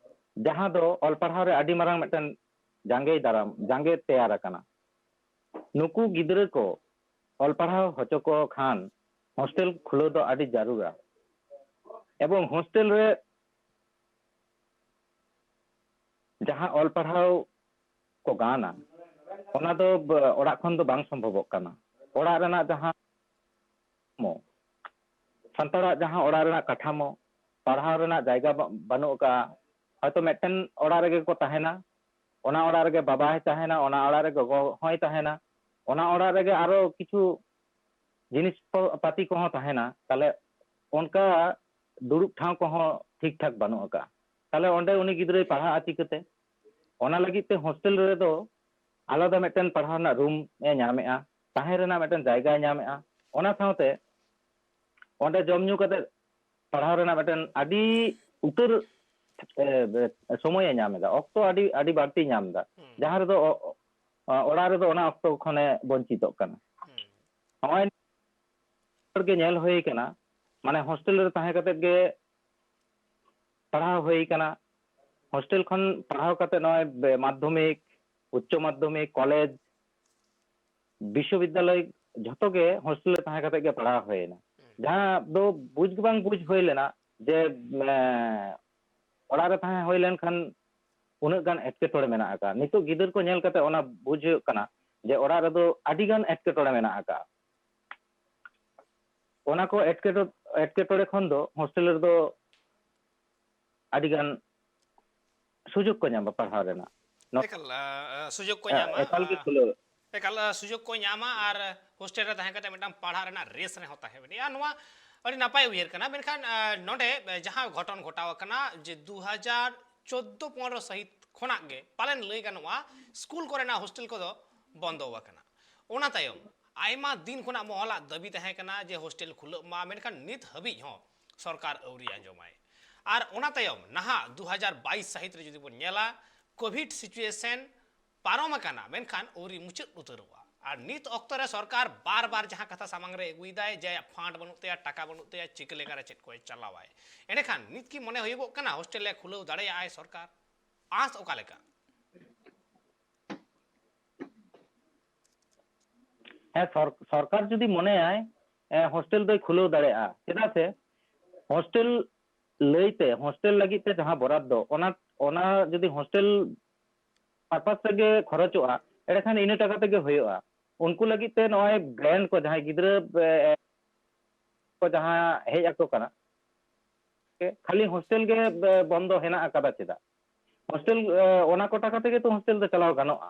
ᱡᱟᱦᱟᱸ ᱫᱚ ᱚᱞ ᱯᱟᱲᱦᱟᱣ ᱨᱮ ᱟᱹᱰᱤ ᱢᱟᱨᱟᱝ ᱢᱤᱫᱴᱮᱱ ᱡᱟᱸᱜᱮᱭ ᱫᱟᱨᱟᱢ, ᱡᱟᱸᱜᱮ ᱛᱮᱭᱟᱨ ᱟᱠᱟᱱᱟ᱾ ᱱᱩᱠᱩ ᱜᱤᱫᱽᱨᱟᱹ ᱠᱚ ᱚᱞ ᱯᱟᱲᱦᱟᱣ ᱦᱚᱪᱚ ᱠᱚ ᱠᱷᱟᱱ ᱦᱳᱥᱴᱮᱞ ᱠᱷᱩᱞᱟᱹᱣ ᱫᱚ ᱟᱹᱰᱤ ᱡᱟᱹᱨᱩᱲᱟ᱾ ᱮᱵᱚᱝ ᱦᱳᱥᱴᱮᱞ ᱨᱮ ᱡᱟᱦᱟᱸ ᱚᱞ ᱯᱟᱲᱦᱟᱣ ᱠᱚ ᱜᱟᱱᱟ, ᱚᱱᱟ ᱫᱚ ᱵ-, ᱚᱲᱟᱜ ᱠᱷᱚᱱ ᱫᱚ ᱵᱟᱝ ᱥᱚᱢᱵᱷᱚᱵᱚᱜ ᱠᱟᱱᱟ᱾ ᱚᱲᱟᱜ ᱨᱮᱱᱟᱜ ᱡᱟᱦᱟᱸ ᱠᱟᱴᱷᱟᱢᱳ, ᱥᱟᱱᱛᱟᱲᱟᱜ ᱡᱟᱦᱟᱸ ᱚᱲᱟᱜ ᱨᱮᱱᱟᱜ ᱠᱟᱴᱷᱟᱢᱳ, ᱯᱟᱲᱦᱟᱣ ᱨᱮᱱᱟᱜ ᱡᱟᱭᱜᱟ ᱵᱟ-, ᱵᱟᱹᱱᱩᱜ ᱟᱠᱟᱫᱼᱟ᱾ ᱦᱚᱭᱛᱳ ᱢᱤᱫᱴᱮᱱ ᱚᱲᱟᱜ ᱨᱮᱜᱮ ᱠᱚ ᱛᱟᱦᱮᱱᱟ, ᱚᱱᱟ ᱚᱲᱟᱜ ᱨᱮᱜᱮ ᱵᱟᱵᱟ ᱦᱚᱸᱭ ᱛᱟᱦᱮᱱᱟ, ᱚᱱᱟ ᱚᱲᱟᱜ ᱨᱮ ᱜᱚᱜᱚ ᱦᱚᱸᱭ ᱛᱟᱦᱮᱱᱟ, ᱚᱱᱟ ᱚᱲᱟᱜ ᱨᱮᱜᱮ ᱟᱨᱚ ᱠᱤᱪᱷᱩ ᱡᱤᱱᱤᱥ ᱠᱚ, ᱯᱟᱹᱛᱤ ᱠᱚᱦᱚᱸ ᱛᱟᱦᱮᱱᱟ, ᱛᱟᱦᱞᱮ ᱚᱱᱠᱟ ᱫᱩᱲᱩᱵ ᱴᱷᱟᱶ ᱠᱚᱦᱚᱸ ᱴᱷᱤᱠ ᱴᱷᱟᱠ ᱵᱟᱹᱱᱩᱜ ᱟᱠᱟᱫᱼᱟ᱾ ᱛᱟᱦᱞᱮ ᱚᱸᱰᱮ ᱩᱱᱤ ᱜᱤᱫᱽᱨᱟᱹᱭ ᱯᱟᱲᱦᱟᱜᱼᱟ ᱪᱤᱠᱟᱹᱛᱮ? ᱚᱱᱟ ᱞᱟᱹᱜᱤᱫ ᱛᱮ ᱦᱳᱥᱴᱮᱞ ᱨᱮᱫᱚ ᱟᱞᱟᱫᱟ ᱢᱤᱫᱴᱮᱱ ᱯᱟᱲᱦᱟᱣ ᱨᱮᱱᱟᱜ ᱨᱩᱢ ᱮ ᱧᱟᱢᱮᱫᱼᱟ, ᱛᱟᱦᱮᱸ ᱨᱮᱱᱟᱜ ᱢᱤᱫᱴᱮᱱ ᱡᱟᱭᱜᱟᱭ ᱧᱟᱢᱮᱫᱼᱟ, ᱚᱱᱟ ᱥᱟᱶᱛᱮ ᱚᱸᱰᱮ ᱡᱚᱢ ᱧᱩ ᱠᱟᱛᱮ ᱯᱟᱲᱦᱟᱣ ᱨᱮᱱᱟᱜ ᱢᱤᱫᱴᱮᱱ ᱟᱹᱰᱤ ᱩᱛᱟᱹᱨ, ᱮ, ᱮ, ᱥᱚᱢᱚᱭᱮ ᱧᱟᱢ ᱮᱫᱟ, ᱚᱠᱛᱚ ᱟᱹᱰᱤ, ᱟᱹᱰᱤ ᱵᱟᱹᱲᱛᱤ ᱧᱟᱢ ᱮᱫᱟ, ᱦᱩᱸ᱾ ᱡᱟᱦᱟᱸ ᱨᱮᱫᱚ ᱚ-, ᱚ-, ᱚᱲᱟᱜ ᱨᱮᱫᱚ ᱚᱱᱟ ᱚᱠᱛᱚ ᱠᱷᱚᱱᱮ ᱵᱚᱧᱪᱤᱛᱚᱜ ᱠᱟᱱᱟ᱾ ᱦᱩᱸ᱾ ᱱᱚᱜᱼᱚᱭ ᱜᱮ ᱧᱮᱞ ᱦᱩᱭ ᱠᱟᱱᱟ, ᱢᱟᱱᱮ ᱦᱳᱥᱴᱮᱞ ᱨᱮ ᱛᱟᱦᱮᱸ ᱠᱟᱛᱮ ᱜᱮ ᱯᱟᱲᱦᱟᱣ ᱦᱩᱭ ᱠᱟᱱᱟ᱾ ᱦᱳᱥᱴᱮᱞ ᱠᱷᱚᱱ ᱯᱟᱲᱦᱟᱣ ᱠᱟᱛᱮ ᱱᱚᱜᱼᱚᱭ ᱵᱮ-, ᱢᱟᱫᱽᱫᱷᱚᱢᱤᱠ, ᱩᱪᱪᱚ ᱢᱟᱫᱽᱫᱷᱚᱢᱤᱠ, ᱠᱚᱞᱮᱡᱽ, ᱵᱤᱥᱥᱚᱵᱤᱫᱽᱫᱟᱞᱚᱭ ᱡᱷᱚᱛᱚ ᱜᱮ ᱦᱳᱥᱴᱮᱞ ᱨᱮ ᱛᱟᱦᱮᱸ ᱠᱟᱛᱮ ᱜᱮ ᱯᱟᱲᱦᱟᱣ ᱦᱩᱭᱱᱟ᱾ ᱦᱩᱸ᱾ ᱡᱟᱦᱟᱸ ᱫᱚ ᱵᱩᱡᱽ ᱜᱮ ᱵᱟᱝ ᱵᱩᱡᱽ ᱦᱩᱭ ᱞᱮᱱᱟ ᱡᱮ, ᱮᱸ, ᱚᱲᱟᱜ ᱨᱮ ᱛᱟᱦᱮᱸ ᱦᱩᱭ ᱞᱮᱱᱠᱷᱟᱱ ᱩᱱᱟᱹᱜ ᱜᱟᱱ ᱮᱴᱠᱮᱴᱚᱬᱮ ᱢᱮᱱᱟᱜ ᱟᱠᱟᱫᱼᱟ᱾ ᱱᱤᱛᱚᱜ ᱜᱤᱫᱟᱹᱨ ᱠᱚ ᱧᱮᱞ ᱠᱟᱛᱮ ᱚᱱᱟ ᱵᱩᱡᱽ ᱦᱩᱭᱩᱜ ᱠᱟᱱᱟ ᱡᱮ ᱚᱲᱟᱜ ᱨᱮᱫᱚ ᱟᱹᱰᱤ ᱜᱟᱱ ᱮᱴᱠᱮᱴᱚᱬᱮ ᱢᱮᱱᱟᱜ ᱟᱠᱟᱫᱼᱟ᱾ ᱚᱱᱟ ᱠᱚ ᱮᱴᱠᱮᱴᱚ-, ᱮᱴᱠᱮᱴᱚᱬᱮ ᱠᱷᱚᱱ ᱫᱚ ᱦᱳᱥᱴᱮᱞ ᱨᱮᱫᱚ ᱟᱹᱰᱤ ᱜᱟᱱ ᱥᱩᱡᱳᱜᱽ ᱠᱚ ᱧᱟᱢᱟ ᱯᱟᱲᱦᱟᱣ ᱨᱮᱱᱟᱜ᱾ ᱱᱚ- ᱮᱠᱟᱞ, ᱟ, ᱟ, ᱥᱩᱡᱳᱜᱽ ᱠᱚ ᱮ-, ᱧᱟᱢᱟ, ᱮᱠᱟᱞ ᱜᱮ ᱟ, ᱠᱷᱩᱞᱟᱹᱣ᱾ ᱮᱠᱟᱞ, ᱟ, ᱥᱩᱡᱳᱜᱽ ᱠᱚ ᱧᱟᱢᱟ ᱟᱨ ᱦᱳᱥᱴᱮᱞ ᱨᱮ ᱛᱟᱦᱮᱸ ᱠᱟᱛᱮ ᱢᱤᱫᱴᱟᱝ ᱯᱟᱲᱦᱟᱜ ᱨᱮᱱᱟᱜ ᱨᱮᱥ ᱨᱮᱦᱚᱸ ᱛᱟᱦᱮᱸ ᱵᱤᱱᱟ᱾ ᱟᱨ ᱱᱚᱣᱟ ᱟᱹᱰᱤ ᱱᱟᱯᱟᱭ ᱩᱭᱦᱟᱹᱨ ᱠᱟᱱᱟ, ᱢᱮᱱᱠᱷᱟᱱ, ᱟ, ᱱᱚᱰᱮ ᱡᱟᱦᱟᱸ ᱜᱷᱚᱴᱚᱱ ᱜᱷᱚᱴᱟᱣ ᱟᱠᱟᱱᱟ ᱡᱮ ᱫᱩ ᱦᱟᱡᱟᱨ ᱪᱳᱫᱽᱫᱳ ᱯᱚᱱᱨᱚ ᱥᱟᱹᱦᱤᱛ ᱠᱷᱚᱱᱟᱜ ᱜᱮ ᱯᱟᱞᱮᱱ ᱞᱟᱹᱭ ᱜᱟᱱᱚᱜᱼᱟ, ᱥᱠᱩᱞ ᱠᱚᱨᱮᱱᱟᱜ ᱦᱳᱥᱴᱮᱞ ᱠᱚᱫᱚ ᱵᱚᱱᱫᱚ ᱟᱠᱟᱱᱟ᱾ ᱚᱱᱟ ᱛᱟᱭᱚᱢ ᱟᱭᱢᱟ ᱫᱤᱱ ᱠᱷᱚᱱᱟᱜ ᱢᱚᱦᱚᱞᱟᱜ ᱫᱟᱹᱵᱤ ᱛᱟᱦᱮᱸ ᱠᱟᱱᱟ ᱡᱮ ᱦᱳᱥᱴᱮᱞ ᱠᱷᱩᱞᱟᱹᱜ ᱢᱟ, ᱢᱮᱱᱠᱷᱟᱱ ᱱᱤᱛ ᱦᱟᱹᱵᱤᱡ ᱦᱚᱸ ᱥᱚᱨᱠᱟᱨ ᱟᱹᱣᱨᱤ ᱟᱸᱡᱚᱢᱟᱭ᱾ ᱟᱨ ᱚᱱᱟ ᱛᱟᱭᱚᱢ ᱱᱟᱦᱟᱜ ᱫᱩ ᱦᱟᱡᱟᱨ ᱵᱟᱭᱤᱥ ᱥᱟᱹᱦᱤᱛ ᱨᱮ ᱡᱩᱫᱤ ᱵᱚᱱ ᱧᱮᱞᱟ, ᱠᱳᱵᱷᱤᱰ situation ᱯᱟᱨᱚᱢ ᱟᱠᱟᱱᱟ, ᱢᱮᱱᱠᱷᱟᱱ ᱟᱹᱣᱨᱤ ᱢᱩᱪᱟᱹᱫ ᱩᱛᱟᱹᱨᱚᱜᱼᱟ᱾ ᱟᱨ ᱱᱤᱛ ᱚᱠᱛᱚ ᱨᱮ ᱥᱚᱨᱠᱟᱨ ᱵᱟᱨ ᱵᱟᱨ ᱡᱟᱦᱟᱸ ᱠᱟᱛᱷᱟ ᱥᱟᱢᱟᱝ ᱨᱮ ᱟᱹᱜᱩᱭᱮᱫᱟᱭ ᱡᱮ ᱟᱭᱟᱜ fund ᱵᱟᱹᱱᱩᱜ ᱛᱟᱭᱟ, ᱴᱟᱠᱟ ᱵᱟᱹᱱᱩᱜ ᱛᱟᱭᱟ, ᱪᱤᱠᱟᱹ ᱞᱮᱠᱟᱨᱮ ᱪᱮᱫ ᱠᱚᱭ ᱪᱟᱞᱟᱣᱟᱭ, ᱮᱸᱰᱮᱠᱷᱟᱱ ᱱᱤᱛ ᱠᱤ ᱢᱚᱱᱮ ᱦᱩᱭᱩᱜᱚᱜ ᱠᱟᱱᱟ ᱦᱳᱥᱴᱮᱞ ᱮ ᱠᱷᱩᱞᱟᱹᱣ ᱫᱟᱲᱮᱭᱟᱜᱼᱟᱭ ᱥᱚᱨᱠᱟᱨ? ᱟᱸᱥ ᱚᱠᱟ ᱞᱮᱠᱟ? ᱦᱮᱸ, ᱥᱚᱨ-, ᱥᱚᱨᱠᱟᱨ ᱡᱩᱫᱤ ᱢᱚᱱᱮᱭᱟᱭ, ᱮ, ᱦᱳᱥᱴᱮᱞ ᱫᱚᱭ ᱠᱷᱩᱞᱟᱹᱣ ᱫᱟᱲᱮᱭᱟᱜᱼᱟ, ᱪᱮᱫᱟᱜ ᱥᱮ ᱦᱳᱥᱴᱮᱞ ᱞᱟᱹᱭᱛᱮ, ᱦᱳᱥᱴᱮᱞ ᱞᱟᱹᱜᱤᱫ ᱛᱮ ᱡᱟᱦᱟᱸ ᱵᱚᱨᱟᱫᱫᱚ, ᱚᱱᱟ, ᱚᱱᱟ ᱡᱩᱫᱤ ᱦᱳᱥᱴᱮᱞ ᱯᱟᱨᱯᱟᱥ ᱛᱮᱜᱮ ᱠᱷᱚᱨᱚᱪᱚᱜᱼᱟ, ᱮᱸᱰᱮᱠᱷᱟᱱ ᱤᱱᱟᱹ ᱴᱟᱠᱟ ᱛᱮᱜᱮ ᱦᱩᱭᱩᱜᱼᱟ᱾ ᱩᱱᱠᱩ ᱞᱟᱹᱜᱤᱫ ᱛᱮ ᱱᱚᱜᱼᱚᱭ ᱜᱨᱮᱱᱴ ᱠᱚ, ᱡᱟᱦᱟᱸᱭ ᱜᱤᱫᱽᱨᱟᱹ ᱮ, ᱠᱚ ᱡᱟᱦᱟᱸ ᱦᱮᱡ ᱟᱠᱚ ᱠᱟᱱᱟ, ᱠᱷᱟᱹᱞᱤ ᱦᱳᱥᱴᱮᱞ ᱜᱮ ᱮ, ᱵᱚᱱᱫᱚ ᱦᱮᱱᱟᱜ ᱟᱠᱟᱫᱟ ᱪᱮᱫᱟᱜ? ᱦᱳᱥᱴᱮᱞ ᱮ, ᱚᱱᱟ ᱠᱚ ᱴᱟᱠᱟ ᱛᱮᱜᱮ ᱛᱚ ᱦᱳᱥᱴᱮᱞ ᱫᱚ ᱪᱟᱞᱟᱣ ᱜᱟᱱᱚᱜᱼᱟ᱾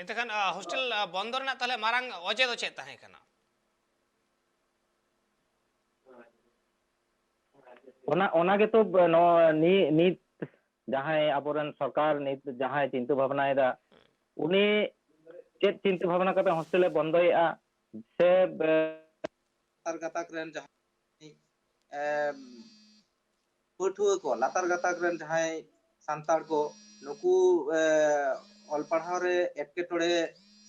ᱮᱱᱛᱮᱠᱷᱟᱱ ᱦᱳᱥᱴᱮᱞ ᱵᱚᱱᱫᱚ ᱨᱮᱱᱟᱜ ᱛᱟᱦᱚᱞᱮ ᱢᱟᱨᱟᱝ ᱚᱡᱮ ᱫᱚ ᱪᱮᱫ ᱛᱟᱦᱮᱸ ᱠᱟᱱᱟ? ᱚᱱᱟ ᱚᱱᱟ ᱜᱮᱛᱚ ᱱᱚᱣᱟ ᱱᱤ- ᱱᱤᱛ ᱡᱟᱦᱟᱸᱭ ᱟᱵᱚᱨᱮᱱ ᱥᱚᱨᱠᱟᱨ ᱱᱤᱛ ᱡᱟᱦᱟᱸᱭ ᱪᱤᱱᱛᱟᱹ ᱵᱷᱟᱵᱽᱱᱟᱭᱮᱫᱟ, ᱩᱱᱤ ᱪᱮᱫ ᱪᱤᱱᱛᱟᱹ ᱵᱷᱟᱵᱽᱱᱟ ᱠᱟᱛᱮ ᱦᱳᱥᱴᱮᱞᱮ ᱵᱚᱱᱫᱚᱭᱮᱫᱼᱟ? ᱥᱮ ᱮ, ᱞᱟᱛᱟᱨ ᱜᱟᱛᱟᱠ ᱨᱮᱱ ᱡᱟᱦᱟᱸᱭ ᱮ, ᱯᱟᱹᱴᱷᱩᱣᱟᱹ ᱠᱚ, ᱞᱟᱛᱟᱨ ᱜᱟᱛᱟᱠ ᱨᱮᱱ ᱡᱟᱦᱟᱸᱭ ᱥᱟᱱᱛᱟᱲ ᱠᱚ, ᱱᱩᱠᱩ ᱮ, ᱚᱞ ᱯᱟᱲᱦᱟᱣ ᱨᱮ ᱮᱴᱠᱮᱴᱚᱬᱮ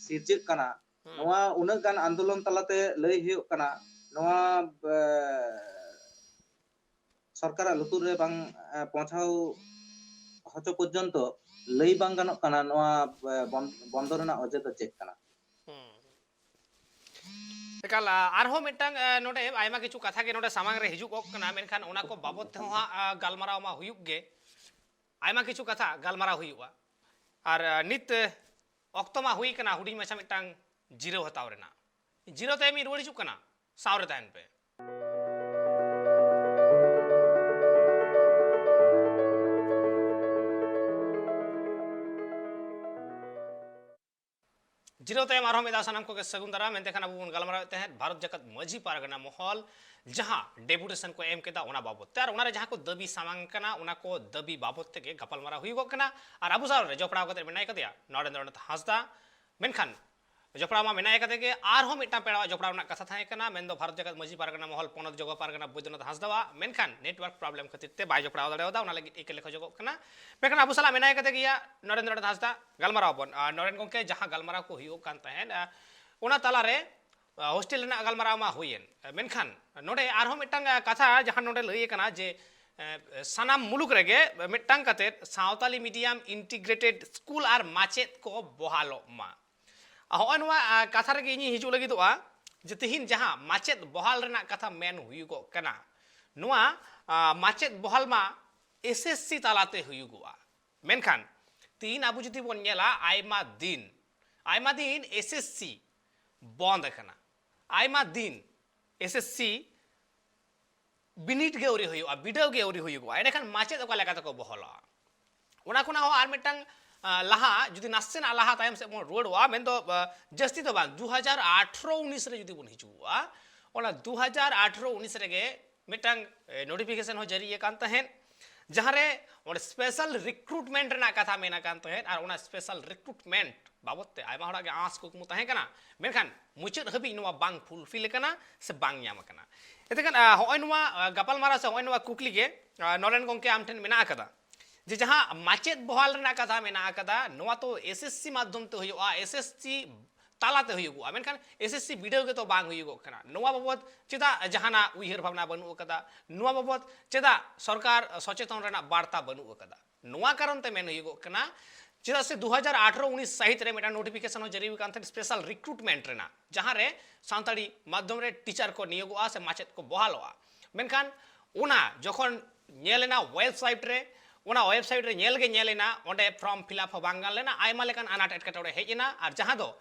ᱥᱤᱨᱡᱟᱹᱜ ᱠᱟᱱᱟ, ᱦᱩᱸ᱾ ᱱᱚᱣᱟ ᱩᱱᱟᱹᱜ ᱜᱟᱱ ᱟᱱᱫᱳᱞᱚᱱ ᱛᱟᱞᱟᱛᱮ ᱞᱟᱹᱭ ᱦᱩᱭᱩᱜ ᱠᱟᱱᱟ, ᱱᱚᱣᱟ ᱮ, ᱥᱚᱨᱠᱟᱨᱟᱜ ᱞᱩᱛᱩᱨ ᱨᱮ ᱵᱟᱝ ᱮ, ᱯᱳᱸᱪᱷᱟᱣ ᱦᱚᱪᱚ ᱯᱚᱨᱡᱚᱱᱛᱚ ᱞᱟᱹᱭ ᱵᱟᱝ ᱜᱟᱱᱚᱜ ᱠᱟᱱᱟ ᱱᱚᱣᱟ ᱮ, ᱵᱚᱱ- ᱵᱚᱱᱫᱚ ᱨᱮᱱᱟᱜ ᱚᱡᱮ ᱫᱚ ᱪᱮᱫ ᱠᱟᱱᱟ᱾ ᱦᱩᱸ᱾ ᱮᱠᱟᱞ, ᱟ, ᱟᱨᱦᱚᱸ ᱢᱤᱫᱴᱟᱝ, ᱮ, ᱱᱚᱰᱮ ᱟᱭᱢᱟ ᱠᱤᱪᱷᱩ ᱠᱟᱛᱷᱟ ᱜᱮ ᱱᱚᱰᱮ ᱥᱟᱢᱟᱝ ᱨᱮ ᱦᱤᱡᱩᱜᱚᱜ ᱠᱟᱱᱟ, ᱢᱮᱱᱠᱷᱟᱱ ᱚᱱᱟ ᱠᱚ ᱵᱟᱵᱚᱛ ᱛᱮᱦᱚᱸ ᱦᱟᱸᱜ, ᱟ, ᱜᱟᱞᱢᱟᱨᱟᱣ ᱢᱟ ᱦᱩᱭᱩᱜ ᱜᱮ, ᱟᱭᱢᱟ ᱠᱤᱪᱷᱩ ᱠᱟᱛᱷᱟ ᱜᱟᱞᱢᱟᱨᱟᱣ ᱦᱩᱭᱩᱜᱼᱟ᱾ ᱟᱨ, ᱟ, ᱱᱤᱛ, ᱮ, ᱚᱠᱛᱚ ᱢᱟ ᱦᱩᱭ ᱠᱟᱱᱟ ᱦᱩᱰᱤᱧ ᱢᱟᱪᱷᱟ ᱢᱤᱫᱴᱟᱝ ᱡᱤᱨᱟᱹᱣ ᱦᱟᱛᱟᱣ ᱨᱮᱱᱟᱜ᱾ ᱡᱤᱨᱟᱹᱣ ᱛᱟᱭᱚᱢ ᱤᱧ ᱨᱩᱣᱟᱹᱲ ᱦᱤᱡᱩᱜ ᱠᱟᱱᱟ, ᱥᱟᱶ ᱨᱮ ᱛᱟᱦᱮᱱ ᱯᱮ᱾ ᱡᱤᱨᱟᱹᱣ ᱛᱟᱭᱚᱢ ᱟᱨᱦᱚᱸ ᱢᱤᱫ ᱫᱷᱟᱣ ᱥᱟᱱᱟᱢ ᱠᱚᱜᱮ ᱥᱟᱹᱜᱩᱱ ᱫᱟᱨᱟᱢ᱾ ᱮᱱᱛᱮ ᱠᱷᱟᱱ ᱟᱵᱚ ᱵᱚᱱ ᱜᱟᱞᱢᱟᱨᱟᱣᱮᱫ ᱛᱟᱦᱮᱸᱫ ᱵᱷᱟᱨᱚᱛ ᱡᱟᱠᱟᱛ ᱢᱟᱹᱡᱷᱤ ᱯᱟᱨᱜᱟᱱᱟ ᱢᱚᱦᱚᱞ ᱡᱟᱦᱟᱸ ᱰᱮᱯᱩᱴᱮᱥᱚᱱ ᱠᱚ ᱮᱢ ᱠᱮᱫᱟ ᱚᱱᱟ ᱵᱟᱵᱚᱛ ᱛᱮ, ᱟᱨ ᱚᱱᱟᱨᱮ ᱡᱟᱦᱟᱸ ᱠᱚ ᱫᱟᱹᱵᱤ ᱥᱟᱢᱟᱝ ᱠᱟᱱᱟ ᱚᱱᱟ ᱠᱚ ᱫᱟᱹᱵᱤ ᱵᱟᱵᱚᱛ ᱛᱮᱜᱮ ᱜᱟᱯᱟᱞᱢᱟᱨᱟᱣ ᱦᱩᱭᱩᱜᱚᱜ ᱠᱟᱱᱟ᱾ ᱟᱨ ᱟᱵᱚ ᱥᱟᱶ ᱨᱮ ᱡᱚᱯᱲᱟᱣ ᱠᱟᱛᱮ ᱢᱮᱱᱟᱭ ᱠᱟᱫᱮᱭᱟ ᱱᱚᱨᱮᱱᱫᱨᱚᱱᱟᱛᱷ ᱦᱟᱸᱥᱫᱟ᱾ ᱢᱮᱱᱠᱷᱟᱱ ᱡᱚᱯᱲᱟᱣ ᱢᱟ ᱢᱮᱱᱟᱭ ᱠᱟᱫᱮ ᱜᱮ, ᱟᱨᱦᱚᱸ ᱢᱤᱫᱴᱟᱝ ᱯᱮᱲᱟᱣᱟᱜ ᱡᱚᱯᱲᱟᱣ ᱨᱮᱱᱟᱜ ᱠᱟᱛᱷᱟ ᱛᱟᱦᱮᱸ ᱠᱟᱱᱟ, ᱢᱮᱱᱫᱚ ᱵᱷᱟᱨᱚᱛ ᱡᱟᱠᱟᱛ ᱢᱟᱹᱡᱷᱤ ᱯᱟᱨᱜᱟᱱᱟ ᱢᱚᱦᱚᱞ ᱯᱚᱱᱚᱛ ᱡᱚᱜᱚ ᱯᱟᱨᱜᱟᱱᱟ ᱵᱳᱭᱫᱚᱱᱟᱛᱷ ᱦᱟᱸᱥᱫᱟᱣᱟᱜ, ᱢᱮᱱᱠᱷᱟᱱ ᱱᱮᱴᱣᱟᱨᱠ ᱯᱨᱚᱵᱞᱮᱢ ᱠᱷᱟᱹᱛᱤᱨ ᱛᱮ ᱵᱟᱭ ᱡᱚᱯᱲᱟᱣ ᱫᱟᱲᱮᱭᱟᱫᱟ, ᱚᱱᱟ ᱞᱟᱹᱜᱤᱫ ᱤᱠᱟᱹ ᱞᱮᱠᱷᱟ ᱡᱚᱜᱚᱜ ᱠᱟᱱᱟ᱾ ᱢᱮᱱᱠᱷᱟᱱ ᱟᱵᱚ ᱥᱟᱞᱟᱜ ᱢᱮᱱᱟᱭ ᱠᱟᱫᱮ ᱜᱮᱭᱟ ᱱᱚᱨᱮᱱᱫᱨᱚᱱᱟᱛᱷ ᱦᱟᱸᱥᱫᱟ, ᱜᱟᱞᱢᱟᱨᱟᱣ ᱵᱚᱱ᱾ ᱟᱨ ᱱᱚᱨᱮᱱ ᱜᱚᱢᱠᱮ, ᱡᱟᱦᱟᱸ ᱜᱟᱞᱢᱟᱨᱟᱣ ᱠᱚ ᱦᱩᱭᱩᱜ ᱠᱟᱱ ᱛᱟᱦᱮᱸᱫ, ᱟ, ᱚᱱᱟ ᱛᱟᱞᱟᱨᱮ, ᱟ, ᱦᱳᱥᱴᱮᱞ ᱨᱮᱱᱟᱜ ᱜᱟᱞᱢᱟᱨᱟᱣ ᱢᱟ ᱦᱩᱭᱮᱱ, ᱢᱮᱱᱠᱷᱟᱱ ᱱᱚᱰᱮ ᱟᱨᱦᱚᱸ ᱢᱤᱫᱴᱟᱝ, ᱟ, ᱠᱟᱛᱷᱟ ᱡᱟᱦᱟᱸ ᱱᱚᱰᱮ ᱞᱟᱹᱭ ᱠᱟᱱᱟ ᱡᱮ, ᱮ, ᱥᱟᱱᱟᱢ ᱢᱩᱞᱩᱠ ᱨᱮᱜᱮ ᱢᱤᱫᱴᱟᱝ ᱠᱟᱛᱮᱫ ᱥᱟᱶᱛᱟᱞᱤ ᱢᱤᱰᱤᱭᱟᱢ ᱤᱱᱴᱤᱜᱨᱮᱴᱮᱰ ᱥᱠᱩᱞ ᱟᱨ ᱢᱟᱪᱮᱫ ᱠᱚ ᱵᱚᱦᱟᱞᱚᱜ ᱢᱟ᱾ ᱦᱚᱸᱜᱼᱚᱭ ᱱᱚᱣᱟ, ᱟ, ᱠᱟᱛᱷᱟ ᱨᱮᱜᱮ ᱤᱧᱤᱧ ᱦᱤᱡᱩᱜ ᱞᱟᱹᱜᱤᱫᱚᱜᱼᱟ ᱡᱮ ᱛᱤᱦᱤᱧ ᱡᱟᱦᱟᱸ ᱢᱟᱪᱮᱫ ᱵᱚᱦᱟᱞ ᱨᱮᱱᱟᱜ ᱠᱟᱛᱷᱟ ᱢᱮᱱ ᱦᱩᱭᱩᱜᱚᱜ ᱠᱟᱱᱟ, ᱱᱚᱣᱟ, ᱟ, ᱢᱟᱪᱮᱫ ᱵᱚᱦᱟᱞ ᱢᱟ ᱮᱥ ᱮᱥ ᱥᱤ ᱛᱟᱞᱟᱛᱮ ᱦᱩᱭᱩᱜᱚᱜᱼᱟ᱾ ᱢᱮᱱᱠᱷᱟᱱ ᱛᱤᱦᱤᱧ ᱟᱵᱚ ᱡᱩᱫᱤ ᱵᱚᱱ ᱧᱮᱞᱟ, ᱟᱭᱢᱟ ᱫᱤᱱ ᱟᱭᱢᱟ ᱫᱤᱱ ᱮᱥ ᱮᱥ ᱥᱤ ᱵᱚᱱᱫ ᱟᱠᱟᱱᱟ᱾ ᱟᱭᱢᱟ ᱫᱤᱱ ᱮᱥ ᱮᱥ ᱥᱤ ᱵᱤᱱᱤᱰ ᱜᱮ ᱟᱹᱣᱨᱤ ᱦᱩᱭᱩᱜᱼᱟ, ᱵᱤᱰᱟᱹᱣ ᱜᱮ ᱟᱹᱣᱨᱤ ᱦᱩᱭᱩᱜᱚᱜᱼᱟ᱾ ᱮᱸᱰᱮᱠᱷᱟᱱ ᱢᱟᱪᱮᱫ ᱚᱠᱟ ᱞᱮᱠᱟ ᱛᱮᱠᱚ ᱵᱚᱦᱟᱞᱚᱜᱼᱟ? ᱚᱱᱟ ᱠᱷᱚᱱᱟᱜ ᱦᱚᱸ ᱟᱨ ᱢᱤᱫᱴᱟᱝ ᱞᱟᱦᱟ, ᱡᱩᱫᱤ ᱱᱟᱥᱮᱱᱟᱜ ᱞᱟᱦᱟ ᱛᱟᱭᱚᱢ ᱥᱮᱫ ᱵᱚᱱ ᱨᱩᱣᱟᱹᱲᱚᱜᱼᱟ, ᱢᱮᱱᱫᱚ ᱡᱟᱹᱥᱛᱤ ᱫᱚ ᱵᱟᱝ, ᱫᱩ ᱦᱟᱡᱟᱨ ᱟᱴᱷᱨᱚ ᱩᱱᱤᱥ ᱨᱮ ᱡᱩᱫᱤ ᱵᱚᱱ ᱦᱤᱡᱩᱜᱚᱜᱼᱟ, ᱚᱱᱟ ᱫᱩ ᱦᱟᱡᱟᱨ ᱟᱴᱷᱨᱚ ᱩᱱᱤᱥ ᱨᱮᱜᱮ ᱢᱤᱫᱴᱟᱝ ᱱᱳᱴᱤᱯᱷᱤᱠᱮᱥᱚᱱ ᱦᱚᱸ ᱡᱟᱹᱨᱤ ᱟᱠᱟᱱ ᱛᱟᱦᱮᱸᱫ, ᱡᱟᱦᱟᱸᱨᱮ ᱚᱸᱰᱮ ᱥᱯᱮᱥᱟᱞ ᱨᱤᱠᱨᱩᱴᱢᱮᱱᱴ ᱨᱮᱱᱟᱜ ᱠᱟᱛᱷᱟ ᱢᱮᱱ ᱟᱠᱟᱱ ᱛᱟᱦᱮᱸᱫ᱾ ᱟᱨ ᱚᱱᱟ ᱥᱯᱮᱥᱟᱞ ᱨᱤᱠᱨᱩᱴᱢᱮᱱᱴ ᱵᱟᱵᱚᱫ ᱛᱮ ᱟᱭᱢᱟ ᱦᱚᱲᱟᱜ ᱜᱮ ᱟᱸᱥ ᱠᱩᱠᱢᱩ ᱛᱟᱦᱮᱸ ᱠᱟᱱᱟ, ᱢᱮᱱᱠᱷᱟᱱ ᱢᱩᱪᱟᱹᱫ ᱦᱟᱹᱵᱤᱡ ᱱᱚᱣᱟ ᱵᱟᱝ ᱯᱷᱩᱞᱯᱷᱤᱞ ᱟᱠᱟᱱᱟ ᱥᱮ ᱵᱟᱝ ᱧᱟᱢ ᱟᱠᱟᱱᱟ᱾ ᱮᱱᱛᱮᱠᱷᱟᱱ ᱱᱚᱜᱼᱚᱭ ᱱᱚᱣᱟ ᱜᱟᱯᱟᱞᱢᱟᱨᱟᱣ ᱥᱮ ᱱᱚᱜᱼᱚᱭ ᱱᱚᱣᱟ ᱠᱩᱠᱞᱤ ᱜᱮ ᱱᱚᱨᱮᱱ ᱜᱚᱢᱠᱮ ᱟᱢ ᱴᱷᱮᱱ ᱢᱮᱱᱟᱜ ᱟᱠᱟᱫᱟ, ᱡᱮ ᱡᱟᱦᱟᱸ ᱢᱟᱪᱮᱫ ᱵᱚᱦᱟᱞ ᱨᱮᱱᱟᱜ ᱠᱟᱛᱷᱟ ᱢᱮᱱᱟᱜ ᱟᱠᱟᱫᱟ, ᱱᱚᱣᱟ ᱛᱚ ᱮᱥ ᱮᱥ ᱥᱤ ᱢᱟᱫᱽᱫᱷᱚᱢ ᱛᱮ ᱦᱩᱭᱩᱜᱼᱟ, ᱮᱥ ᱮᱥ ᱥᱤ ᱛᱟᱞᱟᱛᱮ ᱦᱩᱭᱩᱜᱚᱜᱼᱟ, ᱢᱮᱱᱠᱷᱟᱱ ᱮᱥ ᱮᱥ ᱥᱤ ᱵᱤᱰᱟᱹᱣ ᱜᱮᱛᱚ ᱵᱟᱝ ᱦᱩᱭᱩᱜᱚᱜ ᱠᱟᱱᱟ᱾ ᱱᱚᱣᱟ ᱵᱟᱵᱚᱫ ᱪᱮᱫᱟᱜ ᱡᱟᱦᱟᱱᱟᱜ ᱩᱭᱦᱟᱹᱨ ᱵᱷᱟᱵᱽᱱᱟ ᱵᱟᱹᱱᱩᱜ ᱟᱠᱟᱫᱟ? ᱱᱚᱣᱟ ᱵᱟᱵᱚᱫ ᱪᱮᱫᱟᱜ ᱥᱚᱨᱠᱟᱨ ᱥᱚᱪᱮᱛᱚᱱ ᱨᱮᱱᱟᱜ ᱵᱟᱨᱛᱟ ᱵᱟᱹᱱᱩᱜ ᱟᱠᱟᱫᱟ? ᱱᱚᱣᱟ ᱠᱟᱨᱚᱱ ᱛᱮ ᱢᱮᱱ ᱦᱩᱭᱩᱜᱚᱜ ᱠᱟᱱᱟ, ᱪᱮᱫᱟᱜ ᱥᱮ ᱫᱩ ᱦᱟᱡᱟᱨ ᱟᱴᱷᱨᱚ ᱩᱱᱤᱥ ᱥᱟᱹᱦᱤᱛ ᱨᱮ ᱢᱤᱫᱴᱟᱝ ᱱᱳᱴᱤᱯᱷᱤᱠᱮᱥᱚᱱ ᱦᱚᱸ ᱡᱟᱹᱨᱤ ᱟᱠᱟᱱ ᱛᱟᱦᱮᱸᱫ ᱥᱯᱮᱥᱟᱞ ᱨᱤᱠᱨᱩᱴᱢᱮᱱᱴ ᱨᱮᱱᱟᱜ, ᱡᱟᱦᱟᱸ ᱨᱮ ᱥᱟᱱᱛᱟᱲᱤ ᱢᱟᱫᱽᱫᱷᱚᱢ ᱨᱮ ᱴᱤᱪᱟᱨ ᱠᱚ ᱱᱤᱭᱳᱜᱚᱜᱼᱟ ᱥᱮ ᱢᱟᱪᱮᱫ ᱠᱚ ᱵᱚᱦᱟᱞᱚᱜᱼᱟ᱾ ᱢᱮᱱᱠᱷᱟᱱ ᱚᱱᱟ ᱡᱚᱠᱷᱚᱱ ᱧᱮᱞ ᱮᱱᱟ ᱣᱮᱵᱥᱟᱭᱤᱴ ᱨᱮ, ᱚᱱᱟ ᱣᱮᱵᱥᱟᱭᱤᱴ ᱨᱮ ᱧᱮᱞ ᱜᱮ ᱧᱮᱞ ᱮᱱᱟ, ᱚᱸᱰᱮ ᱯᱷᱨᱚᱢ ᱯᱷᱤᱞᱟᱯ ᱦᱚᱸ ᱵᱟᱝ ᱜᱟᱱ ᱞᱮᱱᱟ, ᱟᱭᱢᱟ ᱞᱮᱠᱟᱱ ᱟᱱᱟᱴ ᱮᱴᱠᱮᱴᱚᱬᱮ ᱦᱮᱡ ᱮᱱᱟ, ᱟᱨ ᱡᱟᱦᱟᱸ ᱫᱚ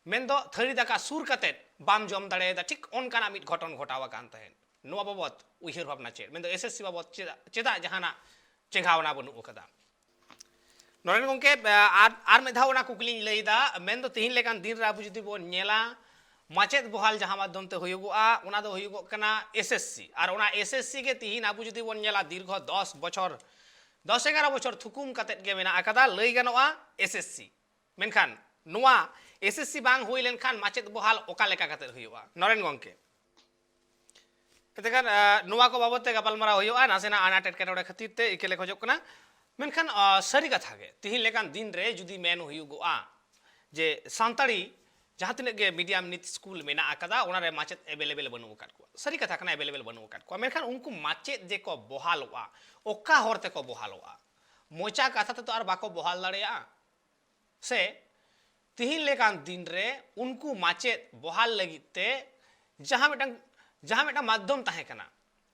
ᱢᱮᱱᱫᱚ ᱛᱷᱟᱹᱨᱤ ᱫᱟᱠᱟ ᱥᱩᱨ ᱠᱟᱛᱮᱫ ᱵᱟᱢ ᱡᱚᱢ ᱫᱟᱲᱮᱭᱟᱫᱟ, ᱴᱷᱤᱠ ᱚᱱᱠᱟᱱᱟᱜ ᱢᱤᱫ ᱜᱷᱚᱴᱚᱱ ᱜᱷᱚᱴᱟᱣ ᱟᱠᱟᱱ ᱛᱟᱦᱮᱸᱫ᱾ ᱱᱚᱣᱟ ᱵᱟᱵᱚᱫ ᱩᱭᱦᱟᱹᱨ ᱵᱷᱟᱵᱽᱱᱟ ᱪᱮᱫ? ᱢᱮᱱᱫᱚ ᱮᱥ ᱮᱥ ᱥᱤ ᱵᱟᱵᱚᱫ ᱪᱮᱫᱟᱜ, ᱪᱮᱫᱟᱜ ᱡᱟᱦᱟᱱᱟᱜ ᱪᱮᱸᱜᱷᱟᱣᱱᱟ ᱵᱟᱹᱱᱩᱜ ᱟᱠᱟᱫᱟ? ᱱᱚᱨᱮᱱ ᱜᱚᱢᱠᱮ, ᱟᱨ, ᱟᱨ ᱢᱤᱫ ᱫᱷᱟᱣ ᱚᱱᱟ ᱠᱩᱠᱞᱤᱧ ᱞᱟᱹᱭᱫᱟ, ᱢᱮᱱᱫᱚ ᱛᱤᱦᱤᱧ ᱞᱮᱠᱟᱱ ᱫᱤᱱ ᱨᱮ ᱟᱵᱚ ᱡᱩᱫᱤ ᱵᱚᱱ ᱧᱮᱞᱟ, ᱢᱟᱪᱮᱫ ᱵᱚᱦᱟᱞ ᱡᱟᱦᱟᱸ ᱢᱟᱫᱽᱫᱷᱚᱢ ᱛᱮ ᱦᱩᱭᱩᱜᱚᱜᱼᱟ, ᱚᱱᱟ ᱫᱚ ᱦᱩᱭᱩᱜᱚᱜ ᱠᱟᱱᱟ ᱮᱥ ᱮᱥ ᱥᱤ᱾ ᱟᱨ ᱚᱱᱟ ᱮᱥ ᱮᱥ ᱥᱤ ᱜᱮ ᱛᱤᱦᱤᱧ ᱟᱵᱚ ᱡᱩᱫᱤ ᱵᱚᱱ ᱧᱮᱞᱟ, ᱫᱤᱨᱜᱷᱚ ᱫᱚᱥ ᱵᱚᱪᱷᱚᱨ, ᱫᱚᱥ ᱮᱜᱟᱨᱚ ᱵᱚᱪᱷᱚᱨ ᱛᱷᱩᱠᱩᱢ ᱠᱟᱛᱮᱫ ᱜᱮ ᱢᱮᱱᱟᱜ ᱟᱠᱟᱫᱟ, ᱞᱟᱹᱭ ᱜᱟᱱᱚᱜᱼᱟ ᱮᱥ ᱮᱥ ᱥᱤ᱾ ᱢᱮᱱᱠᱷᱟᱱ ᱱᱚᱣᱟ ᱮᱥ ᱮᱥ ᱥᱤ ᱵᱟᱝ ᱦᱩᱭ ᱞᱮᱱᱠᱷᱟᱱ ᱢᱟᱪᱮᱫ ᱵᱚᱦᱟᱞ ᱚᱠᱟ ᱞᱮᱠᱟ ᱠᱟᱛᱮᱫ ᱦᱩᱭᱩᱜᱼᱟ, ᱱᱚᱨᱮᱱ ᱜᱚᱢᱠᱮ? ᱮᱱᱛᱮᱠᱷᱟᱱ, ᱟᱸ, ᱱᱚᱣᱟ ᱠᱚ ᱵᱟᱵᱚᱫ ᱛᱮ ᱜᱟᱯᱟᱞᱢᱟᱨᱟᱣ ᱦᱩᱭᱩᱜᱼᱟ, ᱱᱟᱥᱮᱱᱟᱜ ᱟᱱᱟᱴ ᱮᱴᱠᱮᱴᱚᱬᱮ ᱠᱷᱟᱹᱛᱤᱨ ᱛᱮ ᱤᱠᱟᱹᱞᱮ ᱠᱷᱚᱡᱚᱜ ᱠᱟᱱᱟ᱾ ᱢᱮᱱᱠᱷᱟᱱ, ᱟᱸ, ᱥᱟᱹᱨᱤ ᱠᱟᱛᱷᱟ ᱜᱮ, ᱛᱤᱦᱤᱧ ᱞᱮᱠᱟᱱ ᱫᱤᱱ ᱨᱮ ᱡᱩᱫᱤ ᱢᱮᱱ ᱦᱩᱭᱩᱜᱚᱜᱼᱟ ᱡᱮ ᱥᱟᱱᱛᱟᱲᱤ ᱡᱟᱦᱟᱸ ᱛᱤᱱᱟᱹᱜ ᱜᱮ ᱢᱤᱰᱤᱭᱟᱢ ᱱᱤᱛ ᱥᱠᱩᱞ ᱢᱮᱱᱟᱜ ᱟᱠᱟᱫᱟ, ᱚᱱᱟᱨᱮ ᱢᱟᱪᱮᱫ ᱮᱵᱮᱞᱮᱵᱮᱞ ᱵᱟᱹᱱᱩᱜ ᱟᱠᱟᱫ ᱠᱚᱣᱟ᱾ ᱥᱟᱹᱨᱤ ᱠᱟᱛᱷᱟ ᱠᱟᱱᱟ, ᱮᱵᱮᱞᱮᱵᱮᱞ ᱵᱟᱹᱱᱩᱜ ᱟᱠᱟᱫ ᱠᱚᱣᱟ᱾ ᱢᱮᱱᱠᱷᱟᱱ ᱩᱱᱠᱩ ᱢᱟᱪᱮᱫ ᱡᱮ ᱠᱚ ᱵᱚᱦᱟᱞᱚᱜᱼᱟ, ᱚᱠᱟ ᱦᱚᱨ ᱛᱮᱠᱚ ᱵᱚᱦᱟᱞᱚᱜᱼᱟ? ᱢᱚᱪᱟ ᱠᱟᱛᱷᱟ ᱛᱮᱫᱚ ᱟᱨ ᱵᱟᱠᱚ ᱵᱚᱦᱟᱞ ᱫᱟᱲᱮᱭᱟᱜᱼᱟ᱾ ᱥᱮ ᱛᱤᱦᱤᱧ ᱞᱮᱠᱟᱱ ᱫᱤᱱ ᱨᱮ ᱩᱱᱠᱩ ᱢᱟᱪᱮᱫ ᱵᱚᱦᱟᱞ ᱞᱟᱹᱜᱤᱫ ᱛᱮ ᱡᱟᱦᱟᱸ ᱢᱤᱫᱴᱟᱝ, ᱡᱟᱦᱟᱸ ᱢᱤᱫᱴᱟᱝ ᱢᱟᱫᱽᱫᱷᱚᱢ ᱛᱟᱦᱮᱸ ᱠᱟᱱᱟ,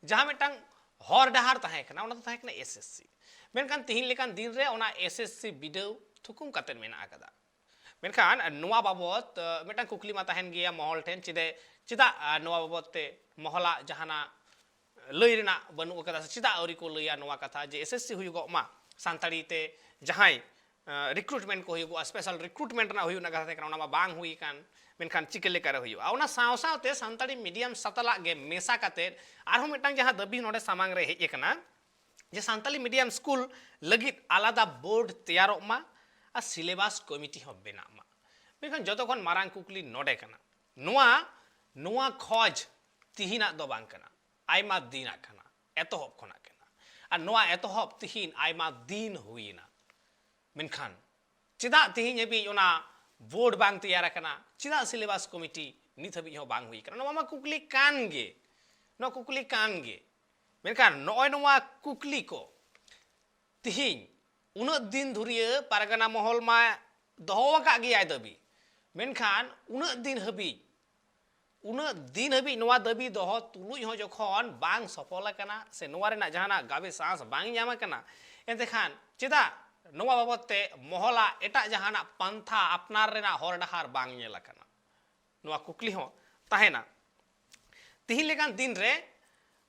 ᱡᱟᱦᱟᱸ ᱢᱤᱫᱴᱟᱝ ᱦᱚᱨ ᱰᱟᱦᱟᱨ ᱛᱟᱦᱮᱸ ᱠᱟᱱᱟ, ᱚᱱᱟ ᱫᱚ ᱛᱟᱦᱮᱸ ᱠᱟᱱᱟ ᱮᱥ ᱮᱥ ᱥᱤ᱾ ᱢᱮᱱᱠᱷᱟᱱ ᱛᱤᱦᱤᱧ ᱞᱮᱠᱟᱱ ᱫᱤᱱ ᱨᱮ ᱚᱱᱟ ᱮᱥ ᱮᱥ ᱥᱤ ᱵᱤᱰᱟᱹᱣ ᱛᱷᱩᱠᱩᱢ ᱠᱟᱛᱮᱫ ᱢᱮᱱᱟᱜ ᱟᱠᱟᱫᱟ᱾ ᱢᱮᱱᱠᱷᱟᱱ ᱱᱚᱣᱟ ᱵᱟᱵᱚᱛ, ᱟᱸ, ᱢᱤᱫᱴᱟᱝ ᱠᱩᱠᱞᱤ ᱢᱟ ᱛᱟᱦᱮᱱ ᱜᱮᱭᱟ ᱢᱚᱦᱚᱞ ᱴᱷᱮᱱ, ᱪᱮᱫᱮ-, ᱪᱮᱫᱟᱜ, ᱟᱸ, ᱱᱚᱣᱟ ᱵᱟᱵᱚᱛ ᱛᱮ ᱢᱚᱦᱚᱞᱟᱜ ᱡᱟᱦᱟᱱᱟᱜ ᱞᱟᱹᱭ ᱨᱮᱱᱟᱜ ᱵᱟᱹᱱᱩᱜ ᱟᱠᱟᱫᱟ, ᱥᱮ ᱪᱮᱫᱟᱜ ᱟᱹᱣᱨᱤ ᱠᱚ ᱞᱟᱹᱭᱟ ᱱᱚᱣᱟ ᱠᱟᱛᱷᱟ ᱡᱮ ᱮᱥ ᱮᱥ ᱥᱤ ᱦᱩᱭᱩᱜᱚᱜ ᱢᱟ, ᱥᱟᱱᱛᱟᱲᱤ ᱛᱮ ᱡᱟᱦᱟᱸᱭ, ᱟᱸ, ᱨᱤᱠᱨᱩᱴᱢᱮᱱᱴ ᱠᱚ ᱦᱩᱭᱩᱜᱚᱜᱼᱟ, ᱥᱯᱮᱥᱟᱞ ᱨᱤᱠᱨᱩᱴᱢᱮᱱᱴ ᱨᱮᱱᱟᱜ ᱦᱩᱭᱩᱜ ᱨᱮᱱᱟᱜ ᱠᱟᱛᱷᱟ ᱛᱟᱦᱮᱸ ᱠᱟᱱᱟ, ᱚᱱᱟ ᱢᱟ ᱵᱟᱝ ᱦᱩᱭ ᱟᱠᱟᱱ᱾ ᱢᱮᱱᱠᱷᱟᱱ ᱪᱤᱠᱟᱹ ᱞᱮᱠᱟᱨᱮ ᱦᱩᱭᱩᱜᱼᱟ? ᱚᱱᱟ ᱥᱟᱶ ᱥᱟᱶᱛᱮ ᱥᱟᱱᱛᱟᱲᱤ ᱢᱤᱰᱤᱭᱟᱢ ᱥᱟᱛᱟᱞᱟᱜ ᱜᱮ ᱢᱮᱥᱟ ᱠᱟᱛᱮᱫ ᱟᱨᱦᱚᱸ ᱢᱤᱫᱴᱟᱝ ᱡᱟᱦᱟᱸ ᱫᱟᱹᱵᱤ ᱱᱚᱰᱮ ᱥᱟᱢᱟᱝ ᱨᱮ ᱦᱮᱡ ᱟᱠᱟᱱᱟ, ᱡᱮ ᱥᱟᱱᱛᱟᱞᱤ ᱢᱤᱰᱤᱭᱟᱢ ᱥᱠᱩᱞ ᱞᱟᱹᱜᱤᱫ ᱟᱞᱟᱫᱟ ᱵᱳᱨᱰ ᱛᱮᱭᱟᱨᱚᱜ ᱢᱟ ᱟᱨ ᱥᱤᱞᱮᱵᱟᱥ ᱠᱚᱢᱤᱴᱤ ᱦᱚᱸ ᱵᱮᱱᱟᱜ ᱢᱟ᱾ ᱢᱮᱱᱠᱷᱟᱱ ᱡᱚᱛᱚ ᱠᱷᱚᱱ ᱢᱟᱨᱟᱝ ᱠᱩᱠᱞᱤ ᱱᱚᱰᱮ ᱠᱟᱱᱟ, ᱱᱚᱣᱟ, ᱱᱚᱣᱟ ᱠᱷᱚᱡᱽ ᱛᱤᱦᱤᱧᱟᱜ ᱫᱚ ᱵᱟᱝ ᱠᱟᱱᱟ, ᱟᱭᱢᱟ ᱫᱤᱱᱟᱜ ᱠᱟᱱᱟ, ᱮᱛᱚᱦᱚᱵ ᱠᱷᱚᱱᱟᱜ ᱠᱟᱱᱟ᱾ ᱟᱨ ᱱᱚᱣᱟ ᱮᱛᱚᱦᱚᱵ ᱛᱤᱦᱤᱧ ᱟᱭᱢᱟ ᱫᱤᱱ ᱦᱩᱭᱮᱱᱟ, ᱢᱮᱱᱠᱷᱟᱱ ᱪᱮᱫᱟᱜ ᱛᱤᱦᱤᱧ ᱦᱟᱹᱵᱤᱡ ᱚᱱᱟ ᱵᱳᱨᱰ ᱵᱟᱝ ᱛᱮᱭᱟᱨ ᱟᱠᱟᱱᱟ? ᱪᱮᱫᱟᱜ ᱥᱤᱞᱮᱵᱟᱥ ᱠᱚᱢᱤᱴᱤ ᱱᱤᱛ ᱦᱟᱹᱵᱤᱡ ᱦᱚᱸ ᱵᱟᱝ ᱦᱩᱭ ᱟᱠᱟᱱᱟ? ᱱᱚᱣᱟ ᱢᱟ ᱠᱩᱠᱞᱤ ᱠᱟᱱ ᱜᱮ, ᱱᱚᱣᱟ ᱠᱩᱠᱞᱤ ᱠᱟᱱ ᱜᱮ᱾ ᱢᱮᱱᱠᱷᱟᱱ ᱱᱚᱜᱼᱚᱭ ᱱᱚᱣᱟ ᱠᱩᱠᱞᱤ ᱠᱚ ᱛᱤᱦᱤᱧ ᱩᱱᱟᱹᱜ ᱫᱤᱱ ᱫᱷᱩᱨᱤᱭᱟᱹ ᱯᱟᱨᱜᱟᱱᱟ ᱢᱚᱦᱚᱞ ᱢᱟ ᱫᱚᱦᱚ ᱟᱠᱟᱫ ᱜᱮᱭᱟᱭ ᱫᱟᱹᱵᱤ, ᱢᱮᱱᱠᱷᱟᱱ ᱩᱱᱟᱹᱜ ᱫᱤᱱ ᱦᱟᱹᱵᱤᱡ, ᱩᱱᱟᱹᱜ ᱫᱤᱱ ᱦᱟᱹᱵᱤᱡ ᱱᱚᱣᱟ ᱫᱟᱹᱵᱤ ᱫᱚᱦᱚ ᱛᱩᱞᱩᱡ ᱦᱚᱸ ᱡᱚᱠᱷᱚᱱ ᱵᱟᱝ ᱥᱚᱯᱷᱚᱞ ᱟᱠᱟᱱᱟ ᱥᱮ ᱱᱚᱣᱟ ᱨᱮᱱᱟᱜ ᱡᱟᱦᱟᱱᱟᱜ ᱜᱟᱵᱮ ᱥᱟᱸᱥ ᱵᱟᱝ ᱧᱟᱢ ᱟᱠᱟᱱᱟ, ᱮᱱᱛᱮᱠᱷᱟᱱ ᱪᱮᱫᱟᱜ ᱱᱚᱣᱟ ᱵᱟᱵᱚᱛ ᱛᱮ ᱢᱚᱦᱚᱞᱟᱜ ᱮᱴᱟᱜ ᱡᱟᱦᱟᱱᱟᱜ ᱯᱟᱱᱛᱷᱟ ᱟᱯᱱᱟᱨ ᱨᱮᱱᱟᱜ ᱦᱚᱨ ᱰᱟᱦᱟᱨ ᱵᱟᱝ ᱧᱮᱞ ᱟᱠᱟᱱᱟ? ᱱᱚᱣᱟ ᱠᱩᱠᱞᱤ ᱦᱚᱸ ᱛᱟᱦᱮᱱᱟ᱾ ᱛᱤᱦᱤᱧ ᱞᱮᱠᱟᱱ ᱫᱤᱱ ᱨᱮ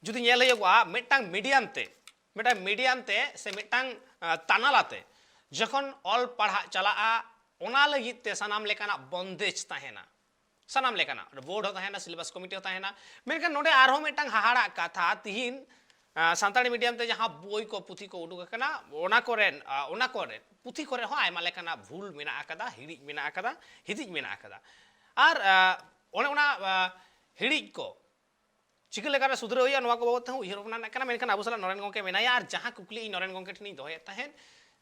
ᱡᱩᱫᱤ ᱧᱮᱞ ᱦᱩᱭᱩᱜᱚᱜᱼᱟ, ᱢᱤᱫᱴᱟᱝ ᱢᱤᱰᱤᱭᱟᱢ ᱛᱮ, ᱢᱤᱫᱴᱟᱝ ᱢᱤᱰᱤᱭᱟᱢ ᱛᱮ ᱥᱮ ᱢᱤᱫᱴᱟᱝ, ᱟᱸ, ᱛᱟᱱᱟᱞᱟ ᱛᱮ ᱡᱚᱠᱷᱚᱱ ᱚᱞ ᱯᱟᱲᱦᱟᱜ ᱪᱟᱞᱟᱜᱼᱟ, ᱚᱱᱟ ᱞᱟᱹᱜᱤᱫ ᱛᱮ ᱥᱟᱱᱟᱢ ᱞᱮᱠᱟᱱᱟᱜ ᱵᱚᱱᱫᱮᱡᱽ ᱛᱟᱦᱮᱱᱟ, ᱥᱟᱱᱟᱢ ᱞᱮᱠᱟᱱᱟᱜ ᱵᱳᱨᱰ ᱦᱚᱸ ᱛᱟᱦᱮᱱᱟ, ᱥᱤᱞᱮᱵᱟᱥ ᱠᱚᱢᱤᱴᱤ ᱦᱚᱸ ᱛᱟᱦᱮᱱᱟ᱾ ᱢᱮᱱᱠᱷᱟᱱ ᱱᱚᱰᱮ ᱟᱨᱦᱚᱸ ᱢᱤᱫᱴᱟᱝ ᱦᱟᱦᱟᱲᱟᱜ ᱠᱟᱛᱷᱟ, ᱛᱤᱦᱤᱧ, ᱟᱸ, ᱥᱟᱱᱛᱟᱲᱤ ᱢᱤᱰᱤᱭᱟᱢ ᱛᱮ ᱡᱟᱦᱟᱸ ᱵᱳᱭ ᱠᱚ, ᱯᱩᱛᱷᱤ ᱠᱚ ᱩᱰᱩᱠ ᱟᱠᱟᱱᱟ, ᱚᱱᱟ ᱠᱚᱨᱮᱱ, ᱟᱸ, ᱚᱱᱟ ᱠᱚᱨᱮ ᱯᱩᱛᱷᱤ ᱠᱚᱨᱮ ᱦᱚᱸ ᱟᱭᱢᱟ ᱞᱮᱠᱟᱱᱟᱜ ᱵᱷᱩᱞ ᱢᱮᱱᱟᱜ ᱟᱠᱟᱫᱟ, ᱦᱤᱲᱤᱡ ᱢᱮᱱᱟᱜ ᱟᱠᱟᱫᱟ, ᱦᱤᱫᱤᱡ ᱢᱮᱱᱟᱜ ᱟᱠᱟᱫᱟ᱾ ᱟᱨ, ᱟᱸ, ᱚᱱᱮ ᱚᱱᱟ, ᱟᱸ, ᱦᱤᱲᱤᱡ ᱠᱚ ᱪᱤᱠᱟᱹ ᱞᱮᱠᱟᱨᱮ ᱥᱩᱫᱷᱨᱟᱹᱣ ᱦᱩᱭᱩᱜᱼᱟ, ᱱᱚᱣᱟ ᱠᱚ ᱵᱟᱵᱚᱫ ᱛᱮᱦᱚᱸ ᱩᱭᱦᱟᱹᱨ ᱵᱷᱟᱵᱽᱱᱟ ᱨᱮᱱᱟᱜ ᱠᱟᱱᱟ᱾ ᱢᱮᱱᱠᱷᱟᱱ ᱟᱵᱚ ᱥᱟᱞᱟᱜ ᱱᱚᱨᱮᱱ ᱜᱚᱢᱠᱮ ᱢᱮᱱᱟᱭᱟ, ᱟᱨ ᱡᱟᱦᱟᱸ ᱠᱩᱠᱞᱤ ᱤᱧ ᱱᱚᱨᱮᱱ ᱜᱚᱢᱠᱮ ᱴᱷᱮᱱᱤᱧ ᱫᱚᱦᱚᱭᱮᱫ ᱛᱟᱦᱮᱸᱫ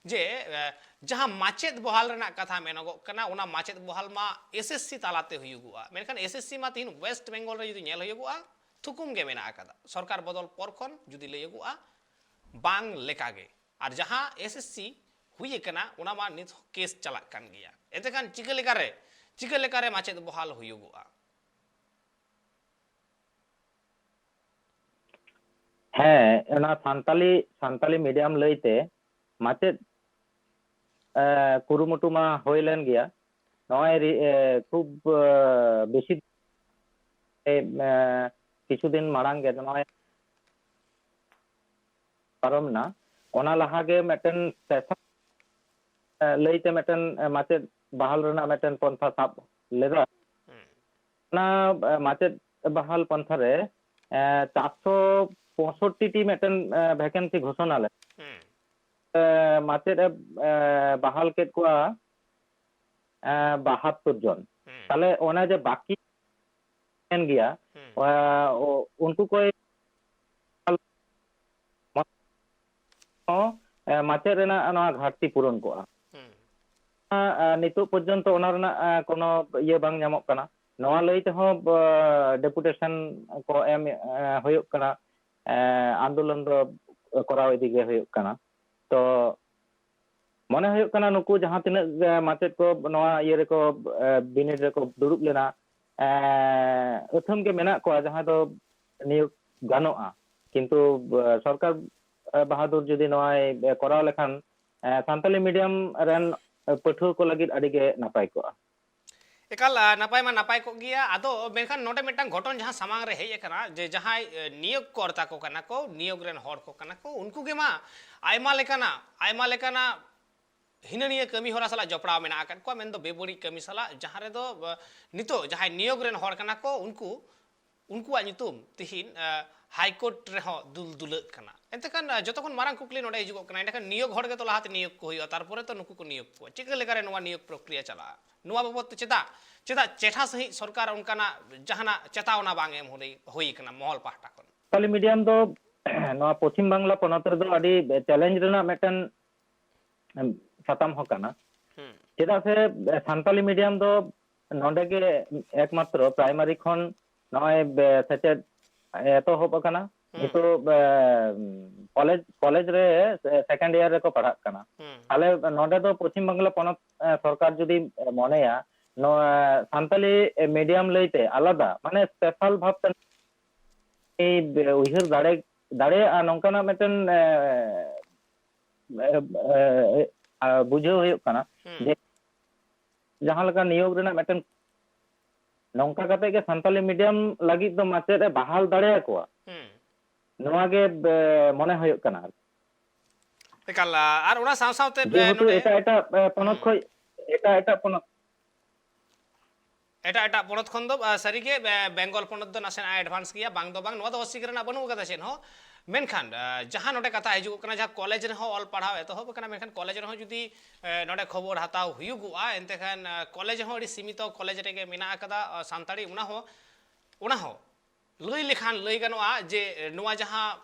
ᱡᱮ, ᱮ, ᱡᱟᱦᱟᱸ ᱢᱟᱪᱮᱫ ᱵᱚᱦᱟᱞ ᱨᱮᱱᱟᱜ ᱠᱟᱛᱷᱟ ᱢᱮᱱᱚᱜᱚᱜ ᱠᱟᱱᱟ, ᱚᱱᱟ ᱢᱟᱪᱮᱫ ᱵᱚᱦᱟᱞ ᱢᱟ ᱮᱥ ᱮᱥ ᱥᱤ ᱛᱟᱞᱟᱛᱮ ᱦᱩᱭᱩᱜᱚᱜᱼᱟ, ᱢᱮᱱᱠᱷᱟᱱ ᱮᱥ ᱮᱥ ᱥᱤ ᱢᱟ ᱛᱤᱦᱤᱧ ᱳᱭᱮᱥᱴ ᱵᱮᱝᱜᱚᱞ ᱨᱮ ᱡᱩᱫᱤ ᱧᱮᱞ ᱦᱩᱭᱩᱜᱚᱜᱼᱟ, ᱛᱷᱩᱠᱩᱢ ᱜᱮ ᱢᱮᱱᱟᱜ ᱟᱠᱟᱫᱟ᱾ ᱥᱚᱨᱠᱟᱨ ᱵᱚᱫᱚᱞ ᱯᱚᱨ ᱠᱷᱚᱱ ᱡᱩᱫᱤ ᱞᱟᱹᱭᱚᱜᱚᱜᱼᱟ, ᱵᱟᱝ ᱞᱮᱠᱟᱜᱮ᱾ ᱟᱨ ᱡᱟᱦᱟᱸ ᱮᱥ ᱮᱥ ᱥᱤ ᱦᱩᱭ ᱟᱠᱟᱱᱟ, ᱚᱱᱟ ᱢᱟ ᱱᱤᱛ ᱦᱚᱸ ᱠᱮᱥ ᱪᱟᱞᱟᱜ ᱠᱟᱱ ᱜᱮᱭᱟ᱾ ᱮᱱᱛᱮᱠᱷᱟᱱ ᱪᱤᱠᱟᱹ ᱞᱮᱠᱟᱨᱮ, ᱪᱤᱠᱟᱹ ᱞᱮᱠᱟᱨᱮ ᱢᱟᱪᱮᱫ ᱵᱚᱦᱟᱞ ᱦᱩᱭᱩᱜᱚᱜᱼᱟ? ᱦᱮᱸ, ᱚᱱᱟ ᱥᱟᱱᱛᱟᱞᱤ, ᱥᱟᱱᱛᱟᱞᱤ ᱢᱤᱰᱤᱭᱟᱢ ᱞᱟᱹᱭᱛᱮ ᱢᱟᱪᱮᱫ, ᱮ, ᱠᱩᱨᱩᱢᱩᱴᱩ ᱢᱟ ᱦᱩᱭ ᱞᱮᱱ ᱜᱮᱭᱟ᱾ ᱱᱚᱜᱼᱚᱭ ᱨᱤ-, ᱮ, ᱠᱷᱩᱵ, ᱮ, ᱵᱮᱥᱤ, ᱮ, ᱮ, ᱠᱤᱪᱷᱩ ᱫᱤᱱ ᱢᱟᱲᱟᱝ ᱜᱮ ᱱᱚᱜᱼᱚᱭ ᱯᱟᱨᱚᱢ ᱮᱱᱟ᱾ ᱚᱱᱟ ᱞᱟᱦᱟ ᱜᱮ ᱢᱤᱫᱴᱮᱱ ᱥᱮᱥᱚᱱ, ᱮ, ᱞᱟᱹᱭᱛᱮ ᱢᱤᱫᱴᱮᱱ, ᱮ, ᱢᱟᱪᱮᱫ ᱵᱟᱦᱟᱞ ᱨᱮᱱᱟᱜ ᱢᱤᱫᱴᱮᱱ ᱯᱚᱱᱛᱷᱟ ᱥᱟᱵ ᱞᱮᱫᱟ᱾ ᱦᱩᱸ᱾ ᱚᱱᱟ, ᱮ, ᱢᱟᱪᱮᱫ ᱵᱟᱦᱟᱞ ᱯᱚᱱᱛᱷᱟ ᱨᱮ, ᱮ, ᱪᱟᱨᱥᱚ ᱯᱚᱸᱭᱥᱚᱴᱴᱤ ᱴᱤ ᱢᱤᱫᱴᱮᱱ, ᱮ, ᱵᱷᱮᱠᱮᱱᱥᱤ ᱜᱷᱳᱥᱚᱱᱟ ᱞᱮᱫ᱾ ᱦᱩᱸ᱾ ᱮ, ᱢᱟᱪᱮᱫ ᱮ, ᱮ, ᱵᱟᱦᱟᱞ ᱠᱮᱫ ᱠᱚᱣᱟ, ᱮ, ᱵᱟᱦᱟᱛᱛᱳᱨ ᱡᱚᱱ᱾ ᱦᱩᱸ᱾ ᱛᱟᱦᱞᱮ ᱚᱱᱮ ᱡᱮ ᱵᱟᱹᱠᱤ ᱛᱟᱦᱮᱱ ᱜᱮᱭᱟ, ᱦᱩᱸ᱾ ᱮ, ᱚ-, ᱩᱱᱠᱩ ᱠᱚ ᱦᱚᱸ, ᱮ, ᱢᱟᱪᱮᱫ ᱨᱮᱱᱟᱜ ᱱᱚᱣᱟ ᱜᱷᱟᱴᱛᱤ ᱯᱩᱨᱚᱱ ᱠᱚᱜᱼᱟ᱾ ᱦᱩᱸ᱾ ᱮ, ᱱᱤᱛᱚᱜ ᱯᱚᱨᱡᱚᱱᱛᱚ ᱚᱱᱟ ᱨᱮᱱᱟᱜ, ᱮ, ᱠᱳᱱᱳ ᱤᱭᱟᱹ ᱵᱟᱝ ᱧᱟᱢᱚᱜ ᱠᱟᱱᱟ᱾ ᱱᱚᱣᱟ ᱞᱟᱹᱭ ᱛᱮᱦᱚᱸ, ᱮ, ᱰᱮᱯᱩᱴᱮᱥᱚᱱ ᱠᱚ ᱮᱢ, ᱮ, ᱦᱩᱭᱩᱜ ᱠᱟᱱᱟ, ᱮ, ᱟᱱᱫᱳᱞᱚᱱ ᱫᱚ ᱠᱚᱨᱟᱣ ᱤᱫᱤ ᱜᱮ ᱦᱩᱭᱩᱜ ᱠᱟᱱᱟ᱾ ᱛᱚ, ᱢᱚᱱᱮ ᱦᱩᱭᱩᱜ ᱠᱟᱱᱟ ᱱᱩᱠᱩ ᱡᱟᱦᱟᱸ ᱛᱤᱱᱟᱹᱜ, ᱮ, ᱢᱟᱪᱮᱫ ᱠᱚ ᱱᱚᱣᱟ ᱤᱭᱟᱹ ᱨᱮᱠᱚ, ᱮ, ᱵᱤᱱᱤᱰ ᱨᱮᱠᱚ ᱫᱩᱲᱩᱵ ᱞᱮᱱᱟ, ᱮ, ᱟᱹᱛᱷᱟᱹᱢ ᱜᱮ ᱢᱮᱱᱟᱜ ᱠᱚᱣᱟ ᱡᱟᱦᱟᱸ ᱫᱚ ᱱᱤᱭᱳᱜᱽ ᱜᱟᱱᱚᱜᱼᱟ᱾ ᱠᱤᱱᱛᱩ, ᱮ, ᱥᱚᱨᱠᱟᱨ, ᱮ, ᱵᱟᱦᱟᱫᱩᱨ ᱡᱩᱫᱤ ᱱᱚᱣᱟᱭ, ᱮ, ᱠᱚᱨᱟᱣ ᱞᱮᱠᱷᱟᱱ, ᱮ, ᱥᱟᱱᱛᱟᱞᱤ ᱢᱤᱰᱤᱭᱟᱢ ᱨᱮᱱ, ᱮ, ᱯᱟᱹᱴᱷᱩᱣᱟᱹ ᱠᱚ ᱞᱟᱹᱜᱤᱫ ᱟᱹᱰᱤ ᱜᱮ ᱱᱟᱯᱟᱭ ᱠᱚᱜᱼᱟ᱾ ᱮᱠᱟᱞ, ᱟ, ᱱᱟᱯᱟᱭ ᱢᱟ ᱱᱟᱯᱟᱭ ᱠᱚᱜ ᱜᱮᱭᱟ᱾ ᱟᱫᱚ ᱢᱮᱱᱠᱷᱟᱱ ᱱᱚᱰᱮ ᱢᱤᱫᱴᱟᱝ ᱜᱷᱚᱴᱚᱱ ᱡᱟᱦᱟᱸ ᱥᱟᱢᱟᱝ ᱨᱮ ᱦᱮᱡ ᱟᱠᱟᱱᱟ, ᱡᱮ ᱡᱟᱦᱟᱸᱭ, ᱮ, ᱱᱤᱭᱳᱜᱽ ᱠᱚᱨᱛᱟ ᱠᱚ ᱠᱟᱱᱟ ᱠᱚ, ᱱᱤᱭᱳᱜᱽ ᱨᱮᱱ ᱦᱚᱲ ᱠᱚ ᱠᱟᱱᱟ ᱠᱚ, ᱩᱱᱠᱩ ᱜᱮ ᱢᱟ ᱟᱭᱢᱟ ᱞᱮᱠᱟᱱᱟᱜ, ᱟᱭᱢᱟ ᱞᱮᱠᱟᱱᱟᱜ ᱦᱤᱱᱟᱹ ᱱᱤᱭᱟᱹ ᱠᱟᱹᱢᱤ ᱦᱚᱨᱟ ᱥᱟᱞᱟᱜ ᱡᱚᱯᱲᱟᱣ ᱢᱮᱱᱟᱜ ᱟᱠᱟᱫ ᱠᱚᱣᱟ, ᱢᱮᱱᱫᱚ ᱵᱮᱵᱟᱹᱲᱤᱡ ᱠᱟᱹᱢᱤ ᱥᱟᱞᱟᱜ, ᱡᱟᱦᱟᱸ ᱨᱮᱫᱚ, ᱮ, ᱱᱤᱛᱚᱜ ᱡᱟᱦᱟᱸᱭ ᱱᱤᱭᱳᱜᱽ ᱨᱮᱱ ᱦᱚᱲ ᱠᱟᱱᱟ ᱠᱚ, ᱩᱱᱠᱩ, ᱩᱱᱠᱩᱣᱟᱜ ᱧᱩᱛᱩᱢ ᱛᱤᱦᱤᱧ, ᱮ, ᱦᱟᱭ ᱠᱳᱨᱴ ᱨᱮᱦᱚᱸ ᱫᱩᱞ ᱫᱩᱞᱟᱹᱜ ᱠᱟᱱᱟ᱾ ᱮᱱᱛᱮ ᱠᱷᱟᱱ, ᱮ, ᱡᱚᱛᱚ ᱠᱷᱚᱱ ᱢᱟᱨᱟᱝ ᱠᱩᱠᱞᱤ ᱱᱚᱰᱮ ᱦᱤᱡᱩᱜᱚᱜ ᱠᱟᱱᱟ, ᱮᱸᱰᱮᱠᱷᱟᱱ ᱱᱤᱭᱳᱜᱽ ᱦᱚᱲ ᱜᱮᱛᱚ ᱞᱟᱦᱟᱛᱮ ᱱᱤᱭᱳᱜᱽ ᱠᱚ ᱦᱩᱭᱩᱜᱼᱟ, ᱛᱟᱨᱯᱚᱨᱮ ᱛᱚ ᱱᱩᱠᱩ ᱠᱚ ᱱᱤᱭᱳᱜᱽ ᱠᱚᱣᱟ᱾ ᱪᱤᱠᱟᱹ ᱞᱮᱠᱟᱨᱮ ᱱᱚᱣᱟ ᱱᱤᱭᱳᱜᱽ ᱯᱨᱚᱠᱨᱤᱭᱟ ᱪᱟᱞᱟᱜᱼᱟ? ᱱᱚᱣᱟ ᱵᱟᱵᱚᱫ ᱛᱮ ᱪᱮᱫᱟᱜ, ᱪᱮᱫᱟᱜ ᱪᱮᱴᱷᱟ ᱥᱟᱺᱦᱤᱡ ᱥᱚᱨᱠᱟᱨ ᱚᱱᱠᱟᱱᱟᱜ ᱡᱟᱦᱟᱱᱟᱜ ᱪᱮᱛᱟᱣᱱᱟ ᱵᱟᱝ ᱮᱢ ᱦᱩᱭ, ᱦᱩᱭ ᱠᱟᱱᱟ ᱢᱚᱦᱚᱞ ᱯᱟᱦᱴᱟ ᱠᱷᱚᱱ? ᱥᱟᱱᱛᱟᱞᱤ ᱢᱤᱰᱤᱭᱟᱢ ᱫᱚ ᱱᱚᱣᱟ ᱯᱚᱪᱷᱤᱢ ᱵᱟᱝᱞᱟ ᱯᱚᱱᱚᱛ ᱨᱮᱫᱚ ᱟᱹᱰᱤ ᱪᱮᱞᱮᱧᱡᱽ ᱨᱮᱱᱟᱜ ᱢᱤᱫᱴᱮᱱ ᱥᱟᱛᱟᱢ ᱦᱚᱸ ᱠᱟᱱᱟ᱾ ᱦᱩᱸ᱾ ᱪᱮᱫᱟᱜ ᱥᱮ, ᱮ, ᱥᱟᱱᱛᱟᱞᱤ ᱢᱤᱰᱤᱭᱟᱢ ᱫᱚ ᱱᱚᱰᱮ ᱜᱮ ᱮᱠᱢᱟᱛᱨᱚ ᱯᱨᱟᱭᱢᱟᱨᱤ ᱠᱷᱚᱱ ᱱᱚᱜᱼᱚᱭ, ᱮ, ᱥᱮᱪᱮᱫ ᱮᱛᱚᱦᱚᱵ ᱟᱠᱟᱱᱟ᱾ ᱦᱩᱸ᱾ ᱱᱤᱛᱚᱜ, ᱮ, ᱠᱚᱞᱮᱡᱽ, ᱠᱚᱞᱮᱡᱽ ᱨᱮ ᱥᱮᱠᱮᱱᱰ ᱤᱭᱟᱨ ᱨᱮᱠᱚ ᱯᱟᱲᱦᱟᱜ ᱠᱟᱱᱟ᱾ ᱦᱩᱸ᱾ ᱛᱟᱦᱞᱮ ᱱᱚᱰᱮ ᱫᱚ ᱯᱚᱪᱷᱤᱢ ᱵᱟᱝᱞᱟ ᱯᱚᱱᱚᱛ, ᱮ, ᱥᱚᱨᱠᱟᱨ ᱡᱩᱫᱤ, ᱮ, ᱢᱚᱱᱮᱭᱟ ᱱᱚᱣᱟ ᱥᱟᱱᱛᱟᱞᱤ ᱢᱤᱰᱤᱭᱟᱢ ᱞᱟᱹᱭᱛᱮ ᱟᱞᱟᱫᱟ, ᱢᱟᱱᱮ ᱥᱯᱮᱥᱟᱞ ᱵᱷᱟᱵᱽᱛᱮ ᱩᱭᱦᱟᱹᱨ ᱫᱟᱲᱮ ᱫᱟᱲᱮᱭᱟᱜᱼᱟ, ᱱᱚᱝᱠᱟᱱᱟᱜ ᱢᱤᱫᱴᱮᱱ, ᱮ, ᱮ, ᱮ, ᱮ, ᱵᱩᱡᱷᱟᱹᱣ ᱦᱩᱭᱩᱜ ᱠᱟᱱᱟ᱾ ᱦᱩᱸ᱾ ᱡᱮ ᱡᱟᱦᱟᱸ ᱞᱮᱠᱟ ᱱᱤᱭᱳᱜᱽ ᱨᱮᱱᱟᱜ ᱢᱤᱫᱴᱮᱱ ᱱᱚᱝᱠᱟ ᱠᱟᱛᱮ ᱜᱮ ᱥᱟᱱᱛᱟᱞᱤ ᱢᱤᱰᱤᱭᱟᱢ ᱞᱟᱹᱜᱤᱫ ᱫᱚ ᱢᱟᱪᱮᱫ ᱮ ᱵᱟᱦᱟᱞ ᱫᱟᱲᱮᱭᱟᱠᱚᱣᱟ, ᱦᱩᱸ᱾ ᱱᱚᱣᱟ ᱜᱮ, ᱮ, ᱢᱚᱱᱮ ᱦᱩᱭᱩᱜ ᱠᱟᱱᱟ ᱟᱨᱠᱤ᱾ ᱮᱠᱟᱞ, ᱟᱨ ᱚᱱᱟ ᱥᱟᱶ ᱥᱟᱶᱛᱮ, ᱮ, ᱡᱮᱦᱮᱛᱩ ᱱᱚᱰᱮ ᱮᱴᱟᱜ ᱮᱴᱟᱜ, ᱮ, ᱯᱚᱱᱚᱛ ᱦᱩᱸ᱾ ᱠᱷᱚᱱ, ᱮᱴᱟᱜ ᱮᱴᱟᱜ ᱯᱚᱱᱚᱛ ᱮᱴᱟᱜ ᱮᱴᱟᱜ ᱯᱚᱱᱚᱛ ᱠᱷᱚᱱ ᱫᱚ, ᱟ, ᱥᱟᱹᱨᱤᱜᱮ, ᱵᱮ-, ᱵᱮᱝᱜᱚᱞ ᱯᱚᱱᱚᱛ ᱫᱚ ᱱᱟᱥᱮᱱᱟᱜ advance ᱜᱮᱭᱟ, ᱵᱟᱝ ᱫᱚ ᱵᱟᱝ, ᱱᱚᱣᱟ ᱫᱚ ᱚᱥᱤᱠᱟᱹᱨ ᱨᱮᱱᱟᱜ ᱵᱟᱹᱱᱩᱜ ᱟᱠᱟᱫᱟ ᱪᱮᱫ ᱦᱚᱸ᱾ ᱢᱮᱱᱠᱷᱟᱱ, ᱟ, ᱡᱟᱦᱟᱸ ᱱᱚᱰᱮ ᱠᱟᱛᱷᱟ ᱦᱤᱡᱩᱜ ᱠᱟᱱᱟ, ᱡᱟᱦᱟᱸ ᱠᱚᱞᱮᱡᱽ ᱨᱮᱦᱚᱸ ᱚᱞ ᱯᱟᱲᱦᱟᱣ ᱮᱛᱚᱦᱚᱵ ᱟᱠᱟᱱᱟ, ᱢᱮᱱᱠᱷᱟᱱ ᱠᱚᱞᱮᱡᱽ ᱨᱮᱦᱚᱸ ᱡᱩᱫᱤ, ᱮ, ᱱᱚᱰᱮ ᱠᱷᱚᱵᱚᱨ ᱦᱟᱛᱟᱣ ᱦᱩᱭᱩᱜᱚᱜᱼᱟ, ᱮᱱᱛᱮ ᱠᱷᱟᱱ, ᱟ, ᱠᱚᱞᱮᱡᱽ ᱦᱚᱸ ᱟᱹᱰᱤ ᱥᱤᱢᱤᱛᱚ ᱠᱚᱞᱮᱡᱽ ᱨᱮᱜᱮ ᱢᱮᱱᱟᱜ ᱟᱠᱟᱫᱟ, ᱟ, ᱥᱟᱱᱛᱟᱲᱤ, ᱚᱱᱟ ᱦᱚᱸ, ᱚᱱᱟ ᱦᱚᱸ ᱞᱟᱹᱭ ᱞᱮᱠᱷᱟᱱ ᱞᱟᱹᱭ ᱜᱟᱱᱚᱜᱼᱟ ᱡᱮ ᱱᱚᱣᱟ ᱡᱟᱦᱟᱸ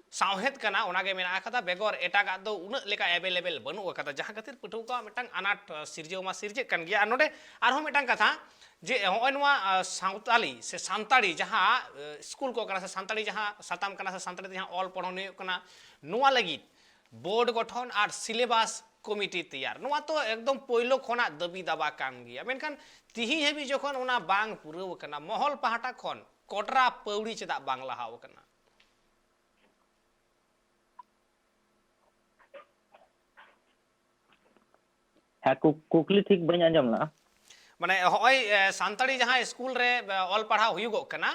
ᱥᱟᱶᱦᱮᱫ ᱠᱟᱱᱟ, ᱚᱱᱟᱜᱮ ᱢᱮᱱᱟᱜ ᱟᱠᱟᱫᱟ, ᱵᱮᱜᱚᱨ ᱮᱴᱟᱜᱟᱜ ᱫᱚ ᱩᱱᱟᱹᱜ ᱞᱮᱠᱟ available ᱵᱟᱹᱱᱩᱜ ᱟᱠᱟᱫᱟ, ᱡᱟᱦᱟᱸ ᱠᱷᱟᱹᱛᱤᱨ ᱯᱟᱹᱴᱷᱩᱣᱟᱹ ᱠᱚᱣᱟᱜ ᱢᱤᱫᱴᱟᱝ ᱟᱱᱟᱴ, ᱟ, ᱥᱤᱨᱡᱟᱹᱣ ᱢᱟ ᱥᱤᱨᱡᱟᱹᱜ ᱠᱟᱱ ᱜᱮᱭᱟ᱾ ᱟᱨ ᱱᱚᱰᱮ ᱟᱨᱦᱚᱸ ᱢᱤᱫᱴᱟᱝ ᱠᱟᱛᱷᱟ, ᱡᱮ ᱱᱚᱜᱼᱚᱭ ᱱᱚᱣᱟ, ᱟ, ᱥᱟᱶᱛᱟᱞᱤ ᱥᱮ ᱥᱟᱱᱛᱟᱲᱤ ᱡᱟᱦᱟᱸ, ᱟ, ᱥᱠᱩᱞ ᱠᱚ ᱠᱟᱱᱟ ᱥᱮ ᱥᱟᱱᱛᱟᱲᱤ ᱡᱟᱦᱟᱸ ᱥᱟᱛᱟᱢ ᱠᱟᱱᱟ ᱥᱮ ᱥᱟᱱᱛᱟᱲᱤ ᱛᱮ ᱡᱟᱦᱟᱸ ᱚᱞ ᱯᱚᱲᱦᱚᱱ ᱦᱩᱭᱩᱜ ᱠᱟᱱᱟ, ᱱᱚᱣᱟ ᱞᱟᱹᱜᱤᱫ ᱵᱳᱨᱰ ᱜᱚᱴᱷᱚᱱ ᱟᱨ syllabus committee ᱛᱮᱭᱟᱨ, ᱱᱚᱣᱟ ᱛᱚ ᱮᱠᱫᱚᱢ ᱯᱳᱭᱞᱳ ᱠᱷᱚᱱᱟᱜ ᱫᱟᱹᱵᱤ ᱫᱟᱵᱟ ᱠᱟᱱ ᱜᱮᱭᱟ, ᱢᱮᱱᱠᱷᱟᱱ ᱛᱤᱦᱤᱧ ᱦᱟᱹᱵᱤᱡ ᱡᱚᱠᱷᱚᱱ ᱚᱱᱟ ᱵᱟᱝ ᱯᱩᱨᱟᱹᱣ ᱟᱠᱟᱱᱟ, ᱢᱚᱦᱚᱞ ᱯᱟᱦᱴᱟ ᱠᱷᱚᱱ ᱠᱚᱴᱨᱟ ᱯᱟᱹᱣᱲᱤ ᱪᱮᱫᱟᱜ ᱵᱟᱝ ᱞᱟᱦᱟᱣ ᱟᱠᱟᱱᱟ? ᱦᱮᱸ, ᱠᱩ-, ᱠᱩᱠᱞᱤ ᱴᱷᱤᱠ ᱵᱟᱹᱧ ᱟᱸᱡᱚᱢ ᱞᱮᱫᱼᱟ᱾ ᱢᱟᱱᱮ ᱦᱚᱸᱜᱼᱚᱭ, ᱮ, ᱥᱟᱱᱛᱟᱲᱤ ᱡᱟᱦᱟᱸ ᱥᱠᱩᱞ ᱨᱮ, ᱮ, ᱚᱞ ᱯᱟᱲᱦᱟᱣ ᱦᱩᱭᱩᱜᱚᱜ ᱠᱟᱱᱟ,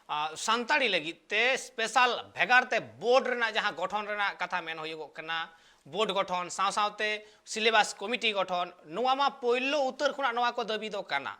ᱟ, ᱥᱟᱱᱛᱟᱲᱤ ᱞᱟᱹᱜᱤᱫ ᱛᱮ special ᱵᱷᱮᱜᱟᱨ ᱛᱮ ᱵᱳᱨᱰ ᱨᱮᱱᱟᱜ ᱡᱟᱦᱟᱸ ᱜᱚᱴᱷᱚᱱ ᱨᱮᱱᱟᱜ ᱠᱟᱛᱷᱟ ᱢᱮᱱ ᱦᱩᱭᱩᱜᱚᱜ ᱠᱟᱱᱟ, ᱵᱳᱨᱰ ᱜᱚᱴᱷᱚᱱ ᱥᱟᱶ ᱥᱟᱶᱛᱮ syllabus committee ᱜᱚᱴᱷᱚᱱ, ᱱᱚᱣᱟ ᱢᱟ ᱯᱳᱭᱞᱳ ᱩᱛᱟᱹᱨ ᱠᱷᱚᱱᱟᱜ ᱱᱚᱣᱟ ᱠᱚ ᱫᱟᱹᱵᱤ ᱫᱚ ᱠᱟᱱᱟ᱾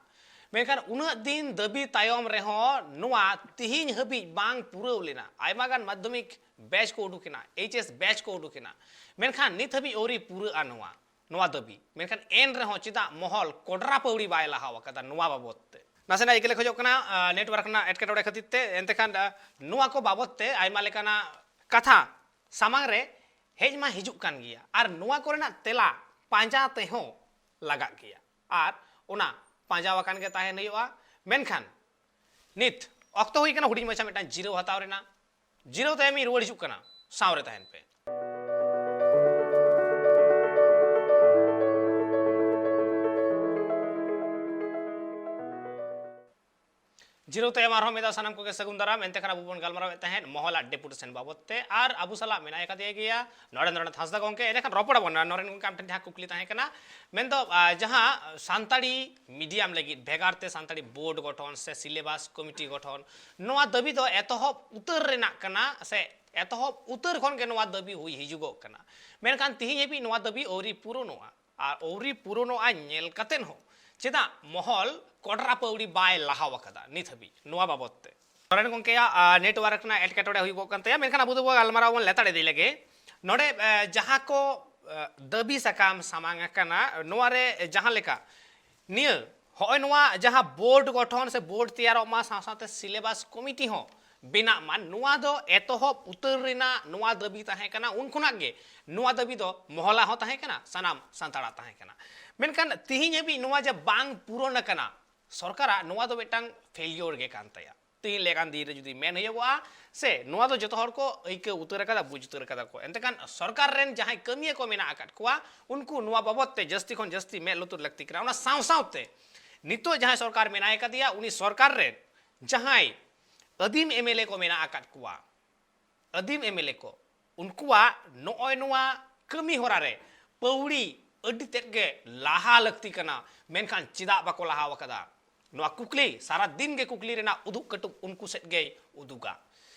ᱢᱮᱱᱠᱷᱟᱱ ᱩᱱᱟᱹᱜ ᱫᱤᱱ ᱫᱟᱹᱵᱤ ᱛᱟᱭᱚᱢ ᱨᱮᱦᱚᱸ ᱱᱚᱣᱟ ᱛᱤᱦᱤᱧ ᱦᱟᱹᱵᱤᱡ ᱵᱟᱝ ᱯᱩᱨᱟᱹᱣ ᱞᱮᱱᱟ᱾ ᱟᱭᱢᱟ ᱜᱟᱱ ᱢᱟᱫᱽᱫᱷᱚᱢᱤᱠ batch ᱠᱚ ᱩᱰᱩᱠᱮᱱᱟ, H S S batch ᱠᱚ ᱩᱰᱩᱠᱮᱱᱟ, ᱢᱮᱱᱠᱷᱟᱱ ᱱᱤᱛ ᱦᱟᱹᱵᱤᱡ ᱟᱹᱣᱨᱤ ᱯᱩᱨᱟᱹᱜᱼᱟ ᱱᱚᱣᱟ, ᱱᱚᱣᱟ ᱫᱟᱹᱵᱤ᱾ ᱢᱮᱱᱠᱷᱟᱱ ᱮᱱ ᱨᱮᱦᱚᱸ ᱪᱮᱫᱟᱜ ᱢᱚᱦᱚᱞ ᱠᱚᱰᱨᱟ ᱯᱟᱹᱣᱲᱤ ᱵᱟᱭ ᱞᱟᱦᱟᱣ ᱟᱠᱟᱫᱟ ᱱᱚᱣᱟ ᱵᱟᱵᱚᱛ ᱛᱮ? ᱱᱟᱥᱮᱱᱟᱜ ᱤᱠᱟᱹᱞᱮ ᱠᱷᱚᱡᱚᱜ ᱠᱟᱱᱟ, ᱟ, network ᱨᱮᱱᱟᱜ ᱮᱴᱠᱮᱴᱚᱬᱮ ᱠᱷᱟᱹᱛᱤᱨ ᱛᱮ᱾ ᱮᱱᱛᱮ ᱠᱷᱟᱱ, ᱟ, ᱱᱚᱣᱟ ᱠᱚ ᱵᱟᱵᱚᱛ ᱛᱮ ᱟᱭᱢᱟ ᱞᱮᱠᱟᱱᱟᱜ ᱠᱟᱛᱷᱟ ᱥᱟᱢᱟᱝ ᱨᱮ ᱦᱮᱡ ᱢᱟ ᱦᱤᱡᱩᱜ ᱠᱟᱱ ᱜᱮᱭᱟ, ᱟᱨ ᱱᱚᱣᱟ ᱠᱚᱨᱮᱱᱟᱜ ᱛᱮᱞᱟ ᱯᱟᱸᱡᱟ ᱛᱮᱦᱚᱸ ᱞᱟᱜᱟᱜ ᱜᱮᱭᱟ, ᱟᱨ ᱚᱱᱟ ᱯᱟᱸᱡᱟ ᱟᱠᱟᱱ ᱜᱮ ᱛᱟᱦᱮᱱ ᱦᱩᱭᱩᱜᱼᱟ᱾ ᱢᱮᱱᱠᱷᱟᱱ ᱱᱤᱛ ᱚᱠᱛᱚ ᱦᱩᱭ ᱠᱟᱱᱟ ᱦᱩᱰᱤᱧ ᱢᱟᱪᱷᱟ ᱢᱤᱫᱴᱟᱝ ᱡᱤᱨᱟᱹᱣ ᱦᱟᱛᱟᱣ ᱨᱮᱱᱟᱜ᱾ ᱡᱤᱨᱟᱹᱣ ᱛᱟᱭᱚᱢ ᱤᱧ ᱨᱩᱣᱟᱹᱲ ᱦᱤᱡᱩᱜ ᱠᱟᱱᱟ, ᱥᱟᱶ ᱨᱮ ᱛᱟᱦᱮᱱ ᱯᱮ᱾ ᱡᱤᱨᱟᱹᱣ ᱛᱟᱭᱚᱢ ᱟᱨᱦᱚᱸ ᱢᱤᱫ ᱫᱷᱟᱣ ᱥᱟᱱᱟᱢ ᱠᱚᱜᱮ ᱥᱟᱹᱜᱩᱱ ᱫᱟᱨᱟᱢ᱾ ᱮᱱᱛᱮ ᱠᱷᱟᱱ ᱟᱵᱚ ᱵᱚᱱ ᱜᱟᱞᱢᱟᱨᱟᱣᱮᱫ ᱛᱟᱦᱮᱸᱫ ᱢᱚᱦᱚᱞᱟᱜ ᱰᱮᱯᱩᱴᱮᱥᱚᱱ ᱵᱟᱵᱚᱛ ᱛᱮ, ᱟᱨ ᱟᱵᱚ ᱥᱟᱞᱟᱜ ᱢᱮᱱᱟᱭ ᱟᱠᱟᱫᱮ ᱜᱮᱭᱟ ᱱᱚᱨᱮᱱᱫᱨᱚᱱᱟᱛᱷ ᱦᱟᱸᱥᱫᱟ ᱜᱚᱢᱠᱮ᱾ ᱮᱸᱰᱮᱠᱷᱟᱱ ᱨᱚᱯᱚᱲ ᱟᱵᱚᱱ ᱱᱚᱨᱮᱱ ᱜᱚᱢᱠᱮ, ᱟᱢ ᱴᱷᱮᱱ ᱡᱟᱦᱟᱸ ᱠᱩᱠᱞᱤ ᱛᱟᱦᱮᱸ ᱠᱟᱱᱟ, ᱢᱮᱱᱫᱚ ᱟᱸ, ᱡᱟᱦᱟᱸ ᱥᱟᱱᱛᱟᱲᱤ ᱢᱤᱰᱤᱭᱟᱢ ᱞᱟᱹᱜᱤᱫ ᱵᱷᱮᱜᱟᱨ ᱛᱮ ᱥᱟᱱᱛᱟᱲᱤ ᱵᱳᱨᱰ ᱜᱚᱴᱷᱚᱱ ᱥᱮ ᱥᱤᱞᱮᱵᱟᱥ ᱠᱚᱢᱤᱴᱤ ᱜᱚᱴᱷᱚᱱ, ᱱᱚᱣᱟ ᱫᱟᱹᱵᱤ ᱫᱚ ᱮᱛᱚᱦᱚᱵ ᱩᱛᱟᱹᱨ ᱨᱮᱱᱟᱜ ᱠᱟᱱᱟ ᱥᱮ ᱮᱛᱚᱦᱚᱵ ᱩᱛᱟᱹᱨ ᱠᱷᱚᱱ ᱜᱮ ᱱᱚᱣᱟ ᱫᱟᱹᱵᱤ ᱦᱩᱭ ᱦᱤᱡᱩᱜᱚᱜ ᱠᱟᱱᱟ, ᱢᱮᱱᱠᱷᱟᱱ ᱛᱤᱦᱤᱧ ᱦᱟᱹᱵᱤᱡ ᱱᱚᱣᱟ ᱫᱟᱹᱵᱤ ᱟᱹᱣᱨᱤ ᱯᱩᱨᱚᱱᱚᱜᱼᱟ᱾ ᱟᱨ ᱟᱹᱣᱨᱤ ᱯᱩᱨᱚᱱᱚᱜᱼᱟ ᱧᱮᱞ ᱠᱟᱛᱮᱫ ᱦᱚᱸ ᱪᱮᱫᱟᱜ ᱢᱚᱦᱚᱞ ᱠᱚᱰᱨᱟ ᱯᱟᱹᱣᱲᱤ ᱵᱟᱭ ᱞᱟᱦᱟᱣ ᱟᱠᱟᱫᱟ ᱱᱤᱛ ᱦᱟᱹᱵᱤᱡ ᱱᱚᱣᱟ ᱵᱟᱵᱚᱛ ᱛᱮ? ᱱᱚᱨᱮᱱ ᱜᱚᱢᱠᱮᱭᱟᱜ ᱟᱸ, ᱱᱮᱴᱣᱟᱨᱠ ᱨᱮᱱᱟᱜ ᱮᱴᱠᱮᱴᱚᱬᱮ ᱦᱩᱭᱩᱜᱚᱜ ᱠᱟᱱ ᱛᱟᱭᱟ, ᱢᱮᱱᱠᱷᱟᱱ ᱟᱵᱚ ᱫᱚᱵᱚ ᱜᱟᱞᱢᱟᱨᱟᱣ ᱵᱚᱱ ᱞᱮᱛᱟᱲ ᱤᱫᱤ ᱞᱮᱜᱮ᱾ ᱱᱚᱰᱮ ᱟᱸ, ᱡᱟᱦᱟᱸ ᱠᱚ ᱟᱸ, ᱫᱟᱹᱵᱤ ᱥᱟᱠᱟᱢ ᱥᱟᱢᱟᱝ ᱟᱠᱟᱱᱟ, ᱱᱚᱣᱟ ᱨᱮ ᱡᱟᱦᱟᱸ ᱞᱮᱠᱟ ᱱᱤᱭᱟᱹ ᱦᱚᱸᱜᱼᱚᱭ ᱱᱚᱣᱟ ᱡᱟᱦᱟᱸ ᱵᱳᱨᱰ ᱜᱚᱴᱷᱚᱱ ᱥᱮ ᱵᱳᱨᱰ ᱛᱮᱭᱟᱨᱚᱜ ᱢᱟ, ᱥᱟᱶ ᱥᱟᱶᱛᱮ ᱥᱤᱞᱮᱵᱟᱥ ᱠᱚᱢᱤᱴᱤ ᱦᱚᱸ ᱵᱮᱱᱟᱜ ᱢᱟ, ᱱᱚᱣᱟ ᱫᱚ ᱮᱛᱚᱦᱚᱵ ᱩᱛᱟᱹᱨ ᱨᱮᱱᱟᱜ ᱱᱚᱣᱟ ᱫᱟᱹᱵᱤ ᱛᱟᱦᱮᱸ ᱠᱟᱱᱟ᱾ ᱩᱱ ᱠᱷᱚᱱᱟᱜ ᱜᱮ ᱱᱚᱣᱟ ᱫᱟᱹᱵᱤ ᱫᱚ ᱢᱚᱦᱚᱞᱟ ᱦᱚᱸ ᱛᱟᱦᱮᱸ ᱠᱟᱱᱟ, ᱥᱟᱱᱟᱢ ᱥᱟᱱᱛᱟᱲᱟᱜ ᱛᱟᱦᱮᱸ ᱠᱟᱱᱟ᱾ ᱢᱮᱱᱠᱷᱟᱱ ᱛᱤᱦᱤᱧ ᱦᱟᱹᱵᱤᱡ ᱱᱚᱣᱟ ᱡᱮ ᱵᱟᱝ ᱯᱩᱨᱚᱱ ᱟᱠᱟᱱᱟ ᱥᱚᱨᱠᱟᱨᱟᱜ, ᱱᱚᱣᱟ ᱫᱚ ᱢᱤᱫᱴᱟᱝ ᱯᱷᱮᱞᱤᱭᱳᱨ ᱜᱮ ᱠᱟᱱ ᱛᱟᱭᱟ᱾ ᱛᱤᱦᱤᱧ ᱞᱮᱠᱟᱱ ᱫᱤᱱ ᱨᱮ ᱡᱩᱫᱤ ᱢᱮᱱ ᱦᱩᱭᱩᱜᱚᱜᱼᱟ, ᱥᱮ ᱱᱚᱣᱟ ᱫᱚ ᱡᱚᱛᱚ ᱦᱚᱲ ᱠᱚ ᱟᱹᱭᱠᱟᱹᱣ ᱩᱛᱟᱹᱨ ᱟᱠᱟᱫᱟ, ᱵᱩᱡᱽ ᱩᱛᱟᱹᱨ ᱟᱠᱟᱫᱟ ᱠᱚ, ᱮᱱᱛᱮ ᱠᱷᱟᱱ ᱥᱚᱨᱠᱟᱨ ᱨᱮᱱ ᱡᱟᱦᱟᱸᱭ ᱠᱟᱹᱢᱤᱭᱟᱹ ᱠᱚ ᱢᱮᱱᱟᱜ ᱟᱠᱟᱫ ᱠᱚᱣᱟ, ᱩᱱᱠᱩ ᱱᱚᱣᱟ ᱵᱟᱵᱚᱛ ᱛᱮ ᱡᱟᱹᱥᱛᱤ ᱠᱷᱚᱱ ᱡᱟᱹᱥᱛᱤ ᱢᱮᱫ ᱞᱩᱛᱩᱨ ᱞᱟᱹᱠᱛᱤ ᱠᱟᱱᱟ᱾ ᱚᱱᱟ ᱥᱟᱶ ᱥᱟᱶᱛᱮ ᱱᱤᱛᱚᱜ ᱡᱟᱦᱟᱸᱭ ᱥᱚᱨᱠᱟᱨ ᱢᱮᱱᱟᱭ ᱟᱠᱟᱫᱮᱭᱟ, ᱩᱱᱤ ᱥᱚᱨᱠᱟᱨ ᱨᱮᱱ ᱡᱟᱦᱟᱸᱭ ᱟᱹᱫᱤᱢ ᱮᱢᱮᱞᱮ ᱠᱚ ᱢᱮᱱᱟᱜ ᱟᱠᱟᱫ ᱠᱚᱣᱟ, ᱟᱹᱫᱤᱢ ᱮᱢᱮᱞᱮ ᱠᱚ, ᱩᱱᱠᱩᱣᱟᱜ ᱱᱚᱜᱼᱚᱭ ᱱᱚᱣᱟ ᱠᱟᱹᱢᱤ ᱦᱚᱨᱟ ᱨᱮ ᱯᱟᱹᱣᱲᱤ ᱟᱹᱰᱤ ᱛᱮᱫ ᱜᱮ ᱞᱟᱦᱟ ᱞᱟᱹᱠᱛᱤ ᱠᱟᱱᱟ, ᱢᱮᱱᱠᱷᱟᱱ ᱪᱮᱫᱟᱜ ᱵᱟᱠᱚ ᱞᱟᱦᱟᱣ ᱟᱠᱟᱫᱟ? ᱱᱚᱣᱟ ᱠᱩᱠᱞᱤ ᱥᱟᱨᱟ ᱫᱤᱱ ᱜᱮ ᱠᱩᱠᱞᱤ ᱨᱮᱱᱟᱜ ᱩᱫᱩᱜ ᱠᱟᱹᱴᱩᱵ ᱩᱱᱠᱩ ᱥᱮᱫ ᱜᱮᱭ ᱩᱫᱩᱜᱟ᱾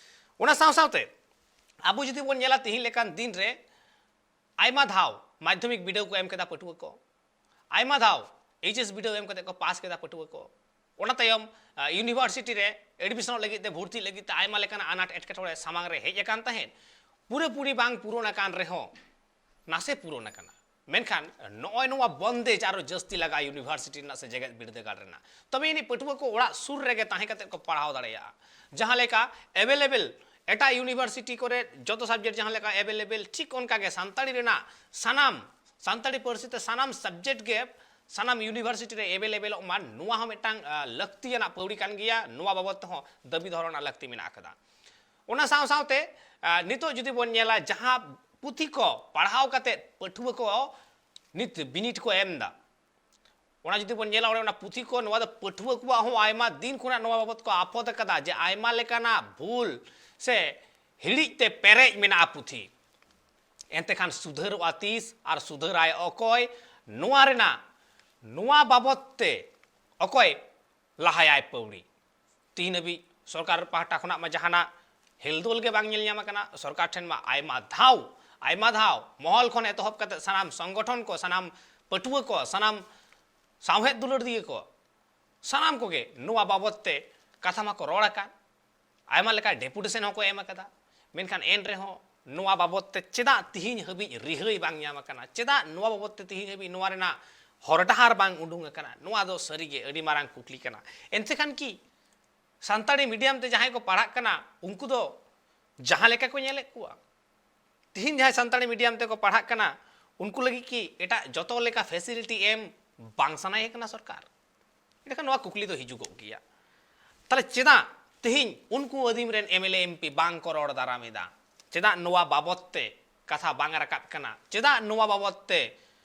ᱚᱱᱟ ᱥᱟᱶ ᱥᱟᱶᱛᱮ ᱟᱵᱚ ᱡᱩᱫᱤ ᱵᱚᱱ ᱧᱮᱞᱟ, ᱛᱤᱦᱤᱧ ᱞᱮᱠᱟᱱ ᱫᱤᱱ ᱨᱮ ᱟᱭᱢᱟ ᱫᱷᱟᱣ ᱢᱟᱫᱽᱫᱷᱚᱢᱤᱠ ᱵᱤᱰᱟᱹᱣ ᱠᱚ ᱮᱢ ᱠᱮᱫᱟ ᱯᱟᱹᱴᱷᱩᱣᱟᱹ ᱠᱚ, ᱟᱭᱢᱟ ᱫᱷᱟᱣ ᱮᱭᱤᱪ ᱮᱥ ᱵᱤᱰᱟᱹᱣ ᱮᱢ ᱠᱟᱛᱮ ᱠᱚ ᱯᱟᱥ ᱠᱮᱫᱟ ᱯᱟᱹᱴᱷᱩᱣᱟᱹ ᱠᱚ᱾ ᱚᱱᱟ ᱛᱟᱭᱚᱢ ᱟᱸ, ᱤᱭᱩᱱᱤᱵᱷᱟᱨᱥᱤᱴᱤ ᱨᱮ ᱮᱰᱢᱤᱥᱚᱱᱚᱜ ᱞᱟᱹᱜᱤᱫ ᱛᱮ, ᱵᱷᱚᱨᱛᱤᱜ ᱞᱟᱹᱜᱤᱫ ᱛᱮ ᱟᱭᱢᱟ ᱞᱮᱠᱟᱱᱟᱜ ᱟᱱᱟᱴ ᱮᱴᱠᱮᱴᱚᱬᱮ ᱥᱟᱢᱟᱝ ᱨᱮ ᱦᱮᱡ ᱟᱠᱟᱱ ᱛᱟᱦᱮᱸᱫ᱾ ᱯᱩᱨᱟᱹᱯᱩᱨᱤ ᱵᱟᱝ ᱯᱩᱨᱚᱱ ᱟᱠᱟᱱ ᱨᱮᱦᱚᱸ ᱱᱟᱥᱮ ᱯᱩᱨᱚᱱ ᱟᱠᱟᱱᱟ, ᱢᱮᱱᱠᱷᱟᱱ ᱱᱚᱜᱼᱚᱭ ᱱᱚᱣᱟ ᱵᱚᱱᱫᱮᱡᱽ ᱟᱨᱚ ᱡᱟᱹᱥᱛᱤ ᱞᱟᱜᱟᱜᱼᱟ ᱤᱭᱩᱱᱤᱵᱷᱟᱨᱥᱤᱴᱤ ᱨᱮᱱᱟᱜ ᱥᱮ ᱡᱮᱜᱮᱛ ᱵᱤᱨᱫᱟᱹᱜᱟᱲ ᱨᱮᱱᱟᱜ᱾ ᱛᱚᱵᱮ ᱟᱹᱱᱤᱡ ᱯᱟᱹᱴᱷᱩᱣᱟᱹ ᱠᱚ ᱚᱲᱟᱜ ᱥᱩᱨ ᱨᱮᱜᱮ ᱛᱟᱦᱮᱸ ᱠᱟᱛᱮ ᱠᱚ ᱯᱟᱲᱦᱟᱣ ᱫᱟᱲᱮᱭᱟᱜᱼᱟ᱾ ᱡᱟᱦᱟᱸ ᱞᱮᱠᱟ ᱮᱵᱮᱞᱮᱵᱮᱞ ᱮᱴᱟᱜ ᱤᱭᱩᱱᱤᱵᱷᱟᱨᱥᱤᱴᱤ ᱠᱚᱨᱮ ᱡᱚᱛᱚ ᱥᱟᱵᱡᱮᱠᱴ ᱡᱟᱦᱟᱸ ᱞᱮᱠᱟ ᱮᱵᱮᱞᱮᱵᱮᱞ, ᱴᱷᱤᱠ ᱚᱱᱠᱟ ᱜᱮ ᱥᱟᱱᱛᱟᱲᱤ ᱨᱮᱱᱟᱜ ᱥᱟᱱᱟᱢ, ᱥᱟᱱᱛᱟᱲᱤ ᱯᱟᱹᱨᱥᱤ ᱛᱮ ᱥᱟᱱᱟᱢ ᱥᱟᱵᱡᱮᱠᱴ ᱜᱮ ᱥᱟᱱᱟᱢ ᱤᱭᱩᱱᱤᱵᱷᱟᱨᱥᱤᱴᱤ ᱨᱮ ᱮᱵᱮᱞᱮᱵᱮᱞᱚᱜ ᱢᱟ, ᱱᱚᱣᱟ ᱦᱚᱸ ᱢᱤᱫᱴᱟᱝ ᱟᱸ, ᱞᱟᱹᱠᱛᱤᱭᱟᱱᱟᱜ ᱯᱟᱹᱣᱲᱤ ᱠᱟᱱ ᱜᱮᱭᱟ᱾ ᱱᱚᱣᱟ ᱵᱟᱵᱚᱫ ᱛᱮᱦᱚᱸ ᱫᱟᱹᱵᱤ ᱫᱚᱦᱚ ᱨᱮᱱᱟᱜ ᱞᱟᱹᱠᱛᱤ ᱢᱮᱱᱟᱜ ᱟᱠᱟᱫᱟ᱾ ᱚᱱᱟ ᱥᱟᱶ ᱥᱟᱶᱛᱮ ᱟᱸ, ᱱᱤᱛᱚᱜ ᱡᱩᱫᱤ ᱵᱚᱱ ᱧᱮᱞᱟ, ᱡᱟᱦᱟᱸ ᱯᱩᱛᱷᱤ ᱠᱚ ᱯᱟᱲᱦᱟᱣ ᱠᱟᱛᱮ ᱯᱟᱹᱴᱷᱩᱣᱟᱹ ᱠᱚ ᱱᱤᱛ ᱵᱤᱱᱤᱰ ᱠᱚ ᱮᱢ ᱮᱫᱟ, ᱚᱱᱟ ᱡᱩᱫᱤ ᱵᱚᱱ ᱧᱮᱞᱟ, ᱚᱸᱰᱮ ᱚᱱᱟ ᱯᱩᱛᱷᱤ ᱠᱚ, ᱱᱚᱣᱟ ᱫᱚ ᱯᱟᱹᱴᱷᱩᱣᱟᱹ ᱠᱚᱣᱟᱜ ᱦᱚᱸ ᱟᱭᱢᱟ ᱫᱤᱱ ᱠᱷᱚᱱᱟᱜ ᱱᱚᱣᱟ ᱵᱟᱵᱚᱛ ᱠᱚ ᱟᱯᱚᱫ ᱟᱠᱟᱫᱟ ᱡᱮ ᱟᱭᱢᱟ ᱞᱮᱠᱟᱱᱟᱜ ᱵᱷᱩᱞ ᱥᱮ ᱦᱤᱲᱤᱡ ᱛᱮ ᱯᱮᱨᱮᱡ ᱢᱮᱱᱟᱜᱼᱟ ᱯᱩᱛᱷᱤ᱾ ᱮᱱᱛᱮ ᱠᱷᱟᱱ ᱥᱩᱫᱷᱟᱹᱨᱚᱜᱼᱟ ᱛᱤᱥ ᱟᱨ ᱥᱩᱫᱷᱟᱹᱨᱟᱭ ᱚᱠᱚᱭ? ᱱᱚᱣᱟ ᱨᱮᱱᱟᱜ, ᱱᱚᱣᱟ ᱵᱟᱵᱚᱛ ᱛᱮ ᱚᱠᱚᱭ ᱞᱟᱦᱟᱭᱟᱭ ᱯᱟᱹᱣᱲᱤ? ᱛᱤᱦᱤᱧ ᱦᱟᱹᱵᱤᱡ ᱥᱚᱨᱠᱟᱨ ᱯᱟᱦᱴᱟ ᱠᱷᱚᱱᱟᱜ ᱢᱟ ᱡᱟᱦᱟᱱᱟᱜ ᱦᱮᱞᱫᱳᱞ ᱜᱮ ᱵᱟᱝ ᱧᱮᱞ ᱧᱟᱢ ᱟᱠᱟᱱᱟ᱾ ᱥᱚᱨᱠᱟᱨ ᱴᱷᱮᱱ ᱢᱟ ᱟᱭᱢᱟ ᱫᱷᱟᱣ, ᱟᱭᱢᱟ ᱫᱷᱟᱣ ᱢᱚᱦᱚᱞ ᱠᱷᱚᱱ ᱮᱛᱚᱦᱚᱵ ᱠᱟᱛᱮ ᱥᱟᱱᱟᱢ ᱥᱚᱝᱜᱚᱴᱷᱚᱱ ᱠᱚ, ᱥᱟᱱᱟᱢ ᱯᱟᱹᱴᱷᱩᱣᱟᱹ ᱠᱚ, ᱥᱟᱱᱟᱢ ᱥᱟᱶᱦᱮᱫ ᱫᱩᱞᱟᱹᱲᱤᱭᱟᱹ ᱠᱚ, ᱥᱟᱱᱟᱢ ᱠᱚᱜᱮ ᱱᱚᱣᱟ ᱵᱟᱵᱚᱛ ᱛᱮ ᱠᱟᱛᱷᱟ ᱢᱟᱠᱚ ᱨᱚᱲ ᱟᱠᱟᱫ, ᱟᱭᱢᱟ ᱞᱮᱠᱟ ᱰᱮᱯᱩᱴᱮᱥᱚᱱ ᱦᱚᱸᱠᱚ ᱮᱢ ᱟᱠᱟᱫᱟ᱾ ᱢᱮᱱᱠᱷᱟᱱ ᱮᱱ ᱨᱮᱦᱚᱸ ᱱᱚᱣᱟ ᱵᱟᱵᱚᱛ ᱛᱮ ᱪᱮᱫᱟᱜ ᱛᱤᱦᱤᱧ ᱦᱟᱹᱵᱤᱡ ᱨᱤᱦᱟᱹᱭ ᱵᱟᱝ ᱧᱟᱢ ᱟᱠᱟᱱᱟ? ᱪᱮᱫᱟᱜ ᱱᱚᱣᱟ ᱵᱟᱵᱚᱛ ᱛᱮ ᱛᱤᱦᱤᱧ ᱦᱟᱹᱵᱤᱡ ᱱᱚᱣᱟ ᱨᱮᱱᱟᱜ ᱦᱚᱨ ᱰᱟᱦᱟᱨ ᱵᱟᱝ ᱩᱰᱩᱝ ᱟᱠᱟᱱᱟ? ᱱᱚᱣᱟ ᱫᱚ ᱥᱟᱹᱨᱤᱜᱮ ᱟᱹᱰᱤ ᱢᱟᱨᱟᱝ ᱠᱩᱠᱞᱤ ᱠᱟᱱᱟ᱾ ᱮᱱᱛᱮ ᱠᱷᱟᱱ ᱠᱤ ᱥᱟᱱᱛᱟᱲᱤ ᱢᱤᱰᱤᱭᱟᱢ ᱛᱮ ᱡᱟᱦᱟᱸᱭ ᱠᱚ ᱯᱟᱲᱦᱟᱜ ᱠᱟᱱᱟ, ᱩᱱᱠᱩ ᱫᱚ ᱡᱟᱦᱟᱸ ᱞᱮᱠᱟ ᱠᱚ ᱧᱮᱞᱮᱫ ᱠᱚᱣᱟ? ᱛᱤᱦᱤᱧ ᱡᱟᱦᱟᱸᱭ ᱥᱟᱱᱛᱟᱲᱤ ᱢᱤᱰᱤᱭᱟᱢ ᱛᱮᱠᱚ ᱯᱟᱲᱦᱟᱜ ᱠᱟᱱᱟ, ᱩᱱᱠᱩ ᱞᱟᱹᱜᱤᱫ ᱠᱤ ᱮᱴᱟᱜ ᱡᱚᱛᱚ ᱞᱮᱠᱟ ᱯᱷᱮᱥᱤᱞᱤᱴᱤ ᱮᱢ ᱵᱟᱝ ᱥᱟᱱᱟᱭᱮ ᱠᱟᱱᱟ ᱥᱚᱨᱠᱟᱨ? ᱮᱸᱰᱮᱠᱷᱟᱱ ᱱᱚᱣᱟ ᱠᱩᱠᱞᱤ ᱫᱚ ᱦᱤᱡᱩᱜᱚᱜ ᱜᱮᱭᱟ᱾ ᱛᱟᱦᱞᱮ ᱪᱮᱫᱟᱜ ᱛᱮᱦᱮᱧ ᱩᱱᱠᱩ ᱟᱹᱫᱤᱢ ᱨᱮᱱ M L A M P ᱵᱟᱝ ᱠᱚ ᱨᱚᱲ ᱫᱟᱨᱟᱢ ᱮᱫᱟ? ᱪᱮᱫᱟᱜ ᱱᱚᱣᱟ ᱵᱟᱵᱚᱛ ᱛᱮ ᱠᱟᱛᱷᱟ ᱵᱟᱝ ᱨᱟᱠᱟᱵ ᱠᱟᱱᱟ? ᱪᱮᱫᱟᱜ ᱱᱚᱣᱟ ᱵᱟᱵᱚᱛ ᱛᱮ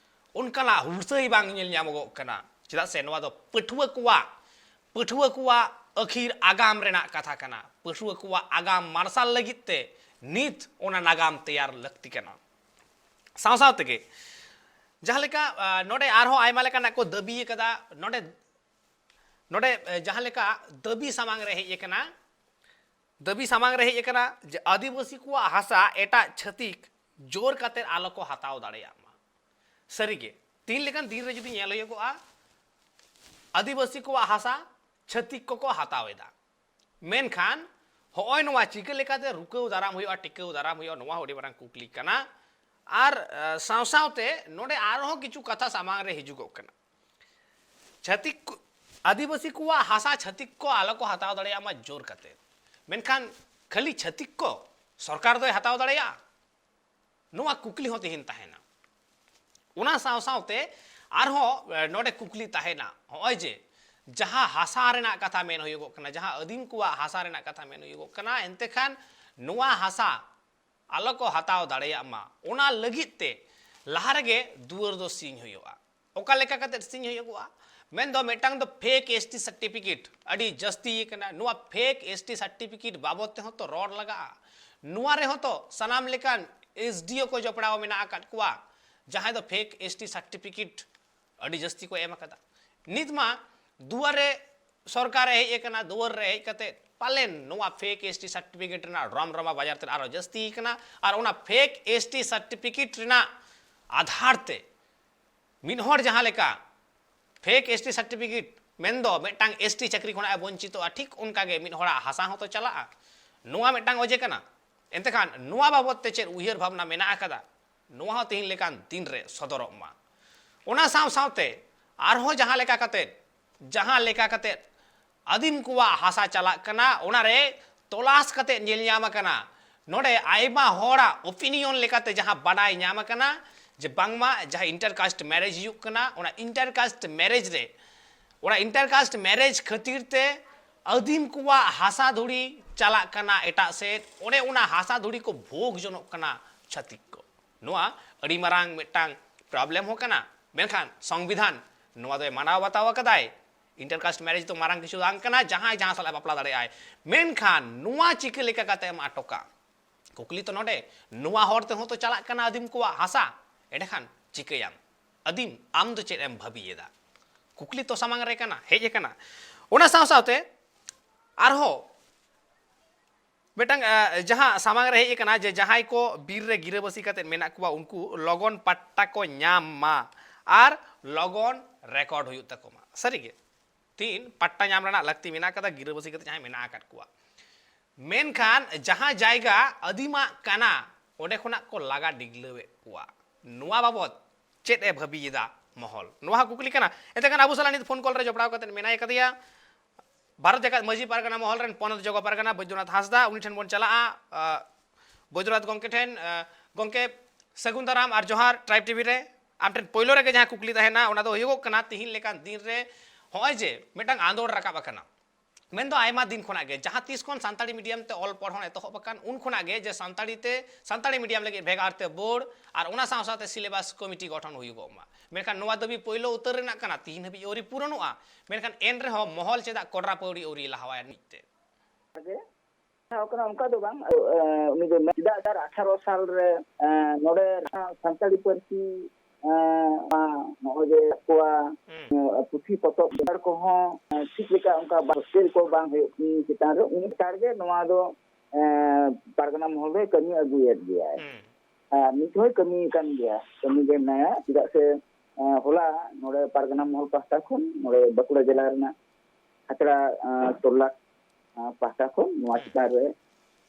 ᱚᱱᱠᱟᱱᱟᱜ ᱦᱩᱲᱥᱟᱹᱭ ᱵᱟᱝ ᱧᱮᱞ ᱧᱟᱢᱚᱜᱚᱜ ᱠᱟᱱᱟ? ᱪᱮᱫᱟᱜ ᱥᱮ ᱱᱚᱣᱟ ᱫᱚ ᱯᱟᱹᱴᱷᱩᱣᱟᱹ ᱠᱚᱣᱟᱜ, ᱯᱟᱹᱴᱷᱩᱣᱟᱹ ᱠᱚᱣᱟᱜ ᱟᱹᱠᱷᱤᱨ ᱟᱜᱟᱢ ᱨᱮᱱᱟᱜ ᱠᱟᱛᱷᱟ ᱠᱟᱱᱟ᱾ ᱯᱟᱹᱴᱷᱩᱣᱟᱹ ᱠᱚᱣᱟᱜ ᱟᱜᱟᱢ ᱢᱟᱨᱥᱟᱞ ᱞᱟᱹᱜᱤᱫ ᱛᱮ ᱱᱤᱛ ᱚᱱᱟ ᱱᱟᱜᱟᱢ ᱛᱮᱭᱟᱨ ᱞᱟᱹᱠᱛᱤ ᱠᱟᱱᱟ᱾ ᱥᱟᱶ ᱥᱟᱶ ᱛᱮᱜᱮ ᱡᱟᱦᱟᱸ ᱞᱮᱠᱟ, ᱟ, ᱱᱚᱰᱮ ᱟᱨᱦᱚᱸ ᱟᱭᱢᱟ ᱞᱮᱠᱟᱱᱟᱜ ᱠᱚ ᱫᱟᱹᱵᱤ ᱟᱠᱟᱫᱟ᱾ ᱱᱚᱰᱮ, ᱱᱚᱰᱮ, ᱮ, ᱡᱟᱦᱟᱸ ᱞᱮᱠᱟ ᱫᱟᱹᱵᱤ ᱥᱟᱢᱟᱝ ᱨᱮ ᱦᱮᱡ ᱟᱠᱟᱱᱟ, ᱫᱟᱹᱵᱤ ᱥᱟᱢᱟᱝ ᱨᱮ ᱦᱮᱡ ᱟᱠᱟᱱᱟ ᱡᱮ ᱟᱹᱫᱤᱵᱟᱹᱥᱤ ᱠᱚᱣᱟᱜ ᱦᱟᱥᱟ ᱮᱴᱟᱜ ᱪᱷᱟᱹᱛᱤᱠ ᱡᱳᱨ ᱠᱟᱛᱮ ᱟᱞᱚ ᱠᱚ ᱦᱟᱛᱟᱣ ᱫᱟᱲᱮᱭᱟᱜ ᱢᱟ᱾ ᱥᱟᱹᱨᱤᱜᱮ, ᱛᱤᱱ ᱞᱮᱠᱟᱱ ᱫᱤᱱ ᱨᱮ ᱡᱩᱫᱤ ᱧᱮᱞ ᱦᱩᱭᱩᱜᱚᱜᱼᱟ, ᱟᱹᱫᱤᱵᱟᱹᱥᱤ ᱠᱚᱣᱟᱜ ᱦᱟᱥᱟ ᱪᱷᱟᱹᱛᱤᱠ ᱠᱚᱠᱚ ᱦᱟᱛᱟᱣ ᱮᱫᱟ, ᱢᱮᱱᱠᱷᱟᱱ ᱦᱚᱸᱜᱼᱚᱭ ᱱᱚᱣᱟ ᱪᱤᱠᱟᱹ ᱞᱮᱠᱟᱛᱮ ᱨᱩᱠᱟᱹᱣ ᱫᱟᱨᱟᱢ ᱦᱩᱭᱩᱜᱼᱟ, ᱴᱤᱠᱟᱹᱣ ᱫᱟᱨᱟᱢ ᱦᱩᱭᱩᱜᱼᱟ, ᱱᱚᱣᱟ ᱦᱚᱸ ᱟᱹᱰᱤ ᱢᱟᱨᱟᱝ ᱠᱩᱠᱞᱤ ᱠᱟᱱᱟ᱾ ᱟᱨ, ᱮ, ᱥᱟᱶ ᱥᱟᱶᱛᱮ ᱱᱚᱰᱮ ᱟᱨᱦᱚᱸ ᱠᱤᱪᱷᱩ ᱠᱟᱛᱷᱟ ᱥᱟᱢᱟᱝ ᱨᱮ ᱦᱤᱡᱩᱜᱚᱜ ᱠᱟᱱᱟ᱾ ᱪᱷᱟᱹᱛᱤᱠ ᱠᱚ, ᱟᱹᱫᱤᱵᱟᱹᱥᱤ ᱠᱚᱣᱟᱜ ᱦᱟᱥᱟ ᱪᱷᱟᱹᱛᱤᱠ ᱠᱚ ᱟᱞᱚ ᱠᱚ ᱦᱟᱛᱟᱣ ᱫᱟᱲᱮᱭᱟᱜ ᱢᱟ ᱡᱳᱨ ᱠᱟᱛᱮ, ᱢᱮᱱᱠᱷᱟᱱ ᱠᱷᱟᱹᱞᱤ ᱪᱷᱟᱹᱛᱤᱠ ᱠᱚ ᱥᱚᱨᱠᱟᱨ ᱫᱚᱭ ᱦᱟᱛᱟᱣ ᱫᱟᱲᱮᱭᱟᱜᱼᱟ? ᱱᱚᱣᱟ ᱠᱩᱠᱞᱤ ᱦᱚᱸ ᱛᱮᱦᱮᱧ ᱛᱟᱦᱮᱱᱟ᱾ ᱚᱱᱟ ᱥᱟᱶ ᱥᱟᱶᱛᱮ ᱟᱨᱦᱚᱸ, ᱮ, ᱱᱚᱰᱮ ᱠᱩᱠᱞᱤ ᱛᱟᱦᱮᱱᱟ, ᱦᱚᱸᱜᱼᱚᱭ ᱡᱮ ᱡᱟᱦᱟᱸ ᱦᱟᱥᱟ ᱨᱮᱱᱟᱜ ᱠᱟᱛᱷᱟ ᱢᱮᱱ ᱦᱩᱭᱩᱜᱚᱜ ᱠᱟᱱᱟ, ᱡᱟᱦᱟᱸ ᱟᱹᱫᱤᱢ ᱠᱚᱣᱟᱜ ᱦᱟᱥᱟ ᱨᱮᱱᱟᱜ ᱠᱟᱛᱷᱟ ᱢᱮᱱ ᱦᱩᱭᱩᱜᱚᱜ ᱠᱟᱱᱟ, ᱮᱱᱛᱮ ᱠᱷᱟᱱ ᱱᱚᱣᱟ ᱦᱟᱥᱟ ᱟᱞᱚ ᱠᱚ ᱦᱟᱛᱟᱣ ᱫᱟᱲᱮᱭᱟᱜ ᱢᱟ, ᱚᱱᱟ ᱞᱟᱹᱜᱤᱫ ᱛᱮ ᱞᱟᱦᱟ ᱨᱮᱜᱮ ᱫᱩᱣᱟᱹᱨ ᱫᱚ ᱥᱤᱧ ᱦᱩᱭᱩᱜᱼᱟ᱾ ᱚᱠᱟ ᱞᱮᱠᱟ ᱠᱟᱛᱮ ᱥᱤᱧ ᱦᱩᱭᱩᱜᱼᱟ? ᱢᱮᱱᱫᱚ ᱢᱤᱫᱴᱟᱝ ᱫᱚ ᱯᱷᱮᱠ ᱮᱥ ᱴᱤ ᱥᱟᱨᱴᱤᱯᱷᱤᱠᱮᱴ ᱟᱹᱰᱤ ᱡᱟᱹᱥᱛᱤ ᱟᱠᱟᱱᱟ᱾ ᱱᱚᱣᱟ ᱯᱷᱮᱠ ᱮᱥ ᱴᱤ ᱥᱟᱨᱴᱤᱯᱷᱤᱠᱮᱴ ᱵᱟᱵᱚᱫ ᱛᱮᱦᱚᱸ ᱛᱚ ᱨᱚᱲ ᱞᱟᱜᱟᱜᱼᱟ᱾ ᱱᱚᱣᱟ ᱨᱮᱦᱚᱸ ᱛᱚ ᱥᱟᱱᱟᱢ ᱞᱮᱠᱟᱱ ᱮᱥ ᱰᱤ ᱳ ᱠᱚ ᱡᱚᱯᱲᱟᱣ ᱢᱮᱱᱟᱜ ᱟᱠᱟᱫ ᱠᱚᱣᱟ, ᱡᱟᱦᱟᱸᱭ ᱫᱚ ᱯᱷᱮᱠ ᱮᱥ ᱴᱤ ᱥᱟᱨᱴᱤᱯᱷᱤᱠᱮᱴ ᱟᱹᱰᱤ ᱡᱟᱹᱥᱛᱤ ᱠᱚ ᱮᱢ ᱟᱠᱟᱫᱟ᱾ ᱱᱤᱛ ᱢᱟ ᱫᱩᱣᱟᱨ ᱨᱮ ᱥᱚᱨᱠᱟᱨ ᱮ ᱦᱮᱡ ᱟᱠᱟᱱᱟ, ᱫᱩᱣᱟᱹᱨ ᱨᱮ ᱦᱮᱡ ᱠᱟᱛᱮ ᱯᱟᱞᱮᱱ ᱱᱚᱣᱟ ᱯᱷᱮᱠ ᱮᱥ ᱴᱤ ᱥᱟᱨᱴᱤᱯᱷᱤᱠᱮᱴ ᱨᱮᱱᱟᱜ ᱨᱚᱢ ᱨᱚᱢᱟ ᱵᱟᱡᱟᱨ ᱛᱮ ᱟᱨᱚ ᱡᱟᱹᱥᱛᱤ ᱟᱠᱟᱱᱟ᱾ ᱟᱨ ᱚᱱᱟ ᱯᱷᱮᱠ ᱮᱥ ᱴᱤ ᱥᱟᱨᱴᱤᱯᱷᱤᱠᱮᱴ ᱨᱮᱱᱟᱜ ᱟᱫᱷᱟᱨ ᱛᱮ ᱢᱤᱫ ᱦᱚᱲ ᱡᱟᱦᱟᱸ ᱞᱮᱠᱟ ᱯᱷᱮᱠ ᱮᱥ ᱴᱤ ᱥᱟᱨᱴᱤᱯᱷᱤᱠᱮᱴ ᱢᱮᱱᱫᱚ ᱢᱤᱫᱴᱟᱝ ᱮᱥ ᱴᱤ ᱪᱟᱹᱠᱨᱤ ᱠᱷᱚᱱᱟᱜ ᱮ ᱵᱚᱧᱪᱤᱛᱚᱜᱼᱟ, ᱴᱷᱤᱠ ᱚᱱᱠᱟ ᱜᱮ ᱢᱤᱫ ᱦᱚᱲᱟᱜ ᱦᱟᱥᱟ ᱦᱚᱸᱛᱚ ᱪᱟᱞᱟᱜᱼᱟ᱾ ᱱᱚᱣᱟ ᱢᱤᱫᱴᱟᱝ ᱚᱡᱮ ᱠᱟᱱᱟ᱾ ᱮᱱᱛᱮ ᱠᱷᱟᱱ ᱱᱚᱣᱟ ᱵᱟᱵᱚᱫ ᱛᱮ ᱪᱮᱫ ᱩᱭᱦᱟᱹᱨ ᱵᱷᱟᱵᱽᱱᱟ ᱢᱮᱱᱟᱜ ᱟᱠᱟᱫᱟ, ᱱᱚᱣᱟ ᱦᱚᱸ ᱛᱮᱦᱮᱧ ᱞᱮᱠᱟᱱ ᱫᱤᱱ ᱨᱮ ᱥᱚᱫᱚᱨᱚᱜ ᱢᱟ᱾ ᱚᱱᱟ ᱥᱟᱶ ᱥᱟᱶᱛᱮ ᱟᱨᱦᱚᱸ ᱡᱟᱦᱟᱸ ᱞᱮᱠᱟ ᱠᱟᱛᱮ, ᱡᱟᱦᱟᱸ ᱞᱮᱠᱟ ᱠᱟᱛᱮ ᱟᱹᱫᱤᱢ ᱠᱚᱣᱟᱜ ᱦᱟᱥᱟ ᱪᱟᱞᱟᱜ ᱠᱟᱱᱟ, ᱚᱱᱟᱨᱮ ᱛᱚᱞᱟᱥ ᱠᱟᱛᱮ ᱧᱮᱞ ᱧᱟᱢ ᱟᱠᱟᱱᱟ᱾ ᱱᱚᱰᱮ ᱟᱭᱢᱟ ᱦᱚᱲᱟᱜ ᱳᱯᱤᱱᱤᱭᱚᱱ ᱞᱮᱠᱟᱛᱮ ᱡᱟᱦᱟᱸ ᱵᱟᱰᱟᱭ ᱧᱟᱢ ᱟᱠᱟᱱᱟ ᱡᱮ ᱵᱟᱝᱢᱟ ᱡᱟᱦᱟᱸ ᱤᱱᱴᱟᱨ ᱠᱟᱥᱴ ᱢᱮᱨᱮᱡᱽ ᱦᱩᱭᱩᱜ ᱠᱟᱱᱟ, ᱚᱱᱟ ᱤᱱᱴᱟᱨ ᱠᱟᱥᱴ ᱢᱮᱨᱮᱡᱽ ᱨᱮ, ᱚᱱᱟ ᱤᱱᱴᱟᱨ ᱠᱟᱥᱴ ᱢᱮᱨᱮᱡᱽ ᱠᱷᱟᱹᱛᱤᱨ ᱛᱮ ᱟᱹᱫᱤᱢ ᱠᱚᱣᱟᱜ ᱦᱟᱥᱟ ᱫᱷᱩᱲᱤ ᱪᱟᱞᱟᱜ ᱠᱟᱱᱟ ᱮᱴᱟᱜ ᱥᱮᱫ, ᱚᱱᱮ ᱚᱱᱟ ᱦᱟᱥᱟ ᱫᱷᱩᱲᱤ ᱠᱚ ᱵᱷᱳᱜᱽ ᱡᱚᱱᱚᱜ ᱠᱟᱱᱟ ᱪᱷᱟᱹᱛᱤᱠ ᱠᱚ᱾ ᱱᱚᱣᱟ ᱟᱹᱰᱤ ᱢᱟᱨᱟᱝ ᱢᱤᱫᱴᱟᱝ ᱯᱨᱚᱵᱞᱮᱢ ᱦᱚᱸ ᱠᱟᱱᱟ, ᱢᱮᱱᱠᱷᱟᱱ ᱥᱚᱝᱵᱤᱫᱷᱟᱱ ᱱᱚᱣᱟ ᱫᱚᱭ ᱢᱟᱱᱟᱣ ᱵᱟᱛᱟᱣ ᱟᱠᱟᱫᱟᱭ᱾ ᱤᱱᱴᱟᱨ ᱠᱟᱥᱴ ᱢᱮᱨᱮᱡᱽ ᱫᱚ ᱢᱟᱨᱟᱝ ᱠᱤᱪᱷᱩ ᱵᱟᱝ ᱠᱟᱱᱟ, ᱡᱟᱦᱟᱸᱭ ᱡᱟᱦᱟᱸ ᱥᱟᱞᱟᱜ ᱵᱟᱯᱞᱟ ᱫᱟᱲᱮᱭᱟᱜᱼᱟᱭ᱾ ᱢᱮᱱᱠᱷᱟᱱ ᱱᱚᱣᱟ ᱪᱤᱠᱟᱹ ᱞᱮᱠᱟ ᱠᱟᱛᱮ ᱮᱢ ᱟᱴᱚᱠᱟ? ᱠᱩᱠᱞᱤ ᱛᱚ ᱱᱚᱰᱮ, ᱱᱚᱣᱟ ᱦᱚᱨ ᱛᱮᱦᱚᱸ ᱛᱚ ᱪᱟᱞᱟᱜ ᱠᱟᱱᱟ ᱟᱹᱫᱤᱢ ᱠᱚᱣᱟᱜ ᱦᱟᱥᱟ, ᱮᱸᱰᱮᱠᱷᱟᱱ ᱪᱤᱠᱟᱹᱭᱟᱢ? ᱟᱹᱫᱤᱢ, ᱟᱢ ᱫᱚ ᱪᱮᱫ ᱮᱢ ᱵᱷᱟᱹᱵᱤᱭᱮᱫᱟ? ᱠᱩᱠᱞᱤ ᱛᱚ ᱥᱟᱢᱟᱝ ᱨᱮ ᱠᱟᱱᱟ, ᱦᱮᱡ ᱟᱠᱟᱱᱟ᱾ ᱚᱱᱟ ᱥᱟᱶ ᱥᱟᱶᱛᱮ ᱟᱨᱦᱚᱸ ᱢᱤᱫᱴᱟᱝ, ᱮ, ᱡᱟᱦᱟᱸ ᱥᱟᱢᱟᱝ ᱨᱮ ᱦᱮᱡ ᱟᱠᱟᱱᱟ ᱡᱮ ᱡᱟᱦᱟᱸᱭ ᱠᱚ ᱵᱤᱨ ᱨᱮ ᱜᱤᱨᱟᱹᱵᱟᱹᱥᱤ ᱠᱟᱛᱮ ᱢᱮᱱᱟᱜ ᱠᱚᱣᱟ, ᱩᱱᱠᱩ ᱞᱚᱜᱚᱱ ᱯᱟᱴᱴᱟ ᱠᱚ ᱧᱟᱢ ᱢᱟ ᱟᱨ ᱞᱚᱜᱚᱱ ᱨᱮᱠᱚᱨᱰ ᱦᱩᱭᱩᱜ ᱛᱟᱠᱚ ᱢᱟ᱾ ᱥᱟᱹᱨᱤᱜᱮ, ᱛᱤᱱ ᱯᱟᱴᱴᱟ ᱧᱟᱢ ᱨᱮᱱᱟᱜ ᱞᱟᱹᱠᱛᱤ ᱢᱮᱱᱟᱜ ᱟᱠᱟᱫᱟ ᱜᱤᱨᱟᱹᱵᱟᱹᱥᱤ ᱠᱟᱛᱮ ᱡᱟᱦᱟᱸᱭ ᱢᱮᱱᱟᱜ ᱟᱠᱟᱫ ᱠᱚᱣᱟ, ᱢᱮᱱᱠᱷᱟᱱ ᱡᱟᱦᱟᱸ ᱡᱟᱭᱜᱟ ᱟᱹᱫᱤᱢᱟᱜ ᱠᱟᱱᱟ, ᱚᱸᱰᱮ ᱠᱷᱚᱱᱟᱜ ᱠᱚ ᱞᱟᱜᱟ ᱰᱤᱜᱞᱟᱹᱣᱮᱫ ᱠᱚᱣᱟ᱾ ᱱᱚᱣᱟ ᱵᱟᱵᱚᱛ ᱪᱮᱫ ᱮ ᱵᱷᱟᱹᱵᱤᱭᱮᱫᱟ ᱢᱚᱦᱚᱞ? ᱱᱚᱣᱟ ᱦᱚᱸ ᱠᱩᱠᱞᱤ ᱠᱟᱱᱟ᱾ ᱮᱱᱛᱮ ᱠᱷᱟᱱ ᱟᱵᱚ ᱥᱟᱞᱟᱜ ᱱᱤᱛ ᱯᱷᱳᱱ ᱠᱚᱞ ᱨᱮ ᱡᱚᱯᱲᱟᱣ ᱠᱟᱛᱮ ᱢᱮᱱᱟᱭ ᱠᱟᱫᱮᱭᱟ ᱵᱷᱟᱨᱚᱛ ᱡᱟᱠᱟᱛ ᱢᱟᱹᱡᱷᱤ ᱯᱟᱨᱜᱟᱱᱟ ᱢᱚᱦᱚᱞ ᱨᱮᱱ ᱯᱚᱱᱚᱛ ᱡᱚᱜᱚ ᱯᱟᱨᱜᱟᱱᱟ ᱵᱳᱭᱫᱚᱱᱟᱛᱷ ᱦᱟᱸᱥᱫᱟ, ᱩᱱᱤ ᱴᱷᱮᱱ ᱵᱚᱱ ᱪᱟᱞᱟᱜᱼᱟ᱾ ᱟ, ᱵᱳᱭᱫᱚᱱᱟᱛᱷ ᱜᱚᱢᱠᱮ ᱴᱷᱮᱱ, ᱟ, ᱜᱚᱢᱠᱮ, ᱥᱟᱹᱜᱩᱱ ᱫᱟᱨᱟᱢ ᱟᱨ ᱡᱚᱦᱟᱨ ᱴᱨᱟᱭᱤᱵᱽ ᱴᱤᱵᱷᱤ ᱨᱮ᱾ ᱟᱢ ᱴᱷᱮᱱ ᱯᱳᱭᱞᱳ ᱨᱮᱜᱮ ᱡᱟᱦᱟᱸ ᱠᱩᱠᱞᱤ ᱛᱟᱦᱮᱱᱟ, ᱚᱱᱟ ᱫᱚ ᱦᱩᱭᱩᱜᱚᱜ ᱠᱟᱱᱟ, ᱛᱤᱦᱤᱧ ᱞᱮᱠᱟᱱ ᱫᱤᱱ ᱨᱮ ᱦᱚᱸᱜᱼᱚᱭ ᱡᱮ ᱢᱤᱫᱴᱟᱝ ᱟᱸᱫᱳᱲ ᱨᱟᱠᱟᱵ ᱟᱠᱟᱱᱟ, ᱢᱮᱱᱫᱚ ᱟᱭᱢᱟ ᱫᱤᱱ ᱠᱷᱚᱱᱟᱜ ᱜᱮ, ᱡᱟᱦᱟᱸ ᱛᱤᱥ ᱠᱷᱚᱱ ᱥᱟᱱᱛᱟᱲᱤ ᱢᱤᱰᱤᱭᱟᱢ ᱛᱮ ᱚᱞ ᱯᱚᱲᱦᱚᱱ ᱮᱛᱚᱦᱚᱵ ᱟᱠᱟᱱ, ᱩᱱ ᱠᱷᱚᱱᱟᱜ ᱜᱮ ᱡᱮ ᱥᱟᱱᱛᱟᱲᱤ ᱛᱮ, ᱥᱟᱱᱛᱟᱲᱤ ᱢᱤᱰᱤᱭᱟᱢ ᱞᱟᱹᱜᱤᱫ ᱵᱷᱮᱜᱟᱨ ᱛᱮ ᱵᱳᱨᱰ ᱟᱨ ᱚᱱᱟ ᱥᱟᱶ ᱥᱟᱶᱛᱮ ᱥᱤᱞᱮᱵᱟᱥ ᱠᱚᱢᱤᱴᱤ ᱜᱚᱴᱷᱚᱱ ᱦᱩᱭᱩᱜᱚᱜ ᱢᱟ᱾ ᱢᱮᱱᱠᱷᱟᱱ ᱱᱚᱣᱟ ᱫᱟᱹᱵᱤ ᱯᱳᱭᱞᱳ ᱩᱛᱟᱹᱨ ᱨᱮᱱᱟᱜ ᱠᱟᱱᱟ, ᱛᱤᱦᱤᱧ ᱦᱟᱹᱵᱤᱡ ᱟᱹᱣᱨᱤ ᱯᱩᱨᱚᱱᱚᱜᱼᱟ᱾ ᱢᱮᱱᱠᱷᱟᱱ ᱮᱱ ᱨᱮᱦᱚᱸ ᱢᱚᱦᱚᱞ ᱪᱮᱫᱟᱜ ᱠᱚᱰᱨᱟ ᱯᱟᱹᱣᱲᱤ ᱟᱹᱣᱨᱤ ᱞᱟᱦᱟᱣᱟᱭ ᱢᱤᱫ ᱛᱮ? ᱜᱮ ᱦᱮᱸ, ᱠᱟᱱᱟ, ᱚᱱᱠᱟ ᱫᱚ ᱵᱟᱝ᱾ ᱟᱫᱚ, ᱮ, ᱩᱱᱤ ᱫᱚ ᱪᱮᱫᱟᱜ ᱥᱮ ᱟᱴᱷᱟᱨᱚ ᱥᱟᱞ ᱨᱮ, ᱮ, ᱱᱚᱰᱮ ᱥᱟᱱᱛᱟᱲᱤ ᱯᱟᱹᱨᱥᱤ, ᱮ, ᱱᱚᱜᱼᱚᱭ ᱡᱮ ᱟᱠᱚᱣᱟᱜ, ᱦᱩᱸ᱾ ᱮ, ᱯᱩᱛᱷᱤ ᱯᱚᱛᱚᱵ ᱵᱮᱯᱟᱨ ᱠᱚᱦᱚᱸ, ᱮ, ᱴᱷᱤᱠ ᱞᱮᱠᱟ ᱚᱱᱠᱟ ᱦᱳᱥᱴᱮᱞ ᱠᱚ ᱵᱟᱝ ᱦᱩᱭᱩᱜ ᱪᱮᱛᱟᱱ ᱨᱮ ᱩᱱᱤ ᱞᱮᱛᱟᱲ ᱜᱮ ᱱᱚᱣᱟ ᱫᱚ, ᱮ, ᱯᱟᱨᱜᱟᱱᱟ ᱢᱚᱦᱚᱞ ᱫᱚᱭ ᱠᱟᱹᱢᱤ ᱟᱹᱜᱩᱭᱮᱫ ᱜᱮᱭᱟᱭ᱾ ᱦᱩᱸ᱾ ᱟᱨ ᱱᱤᱛ ᱦᱚᱸᱭ ᱠᱟᱹᱢᱤ ᱠᱟᱱ ᱜᱮᱭᱟ, ᱠᱟᱹᱢᱤ ᱜᱮ ᱢᱮᱱᱟᱭᱟ᱾ ᱪᱮᱫᱟᱜ ᱥᱮ, ᱮ, ᱦᱚᱞᱟ ᱱᱚᱰᱮ ᱯᱟᱨᱜᱟᱱᱟ ᱢᱚᱦᱚᱞ ᱯᱟᱦᱴᱟ ᱠᱷᱚᱱ ᱱᱚᱰᱮ ᱵᱟᱸᱠᱩᱲᱟ ᱡᱮᱞᱟ ᱨᱮᱱᱟᱜ ᱠᱷᱟᱛᱲᱟ, ᱮ, ᱛᱚᱞᱞᱟᱴ, ᱮ, ᱯᱟᱦᱴᱟ ᱠᱷᱚᱱ ᱱᱚᱣᱟ ᱦᱩᱸ᱾ ᱪᱮᱛᱟᱱ ᱨᱮ,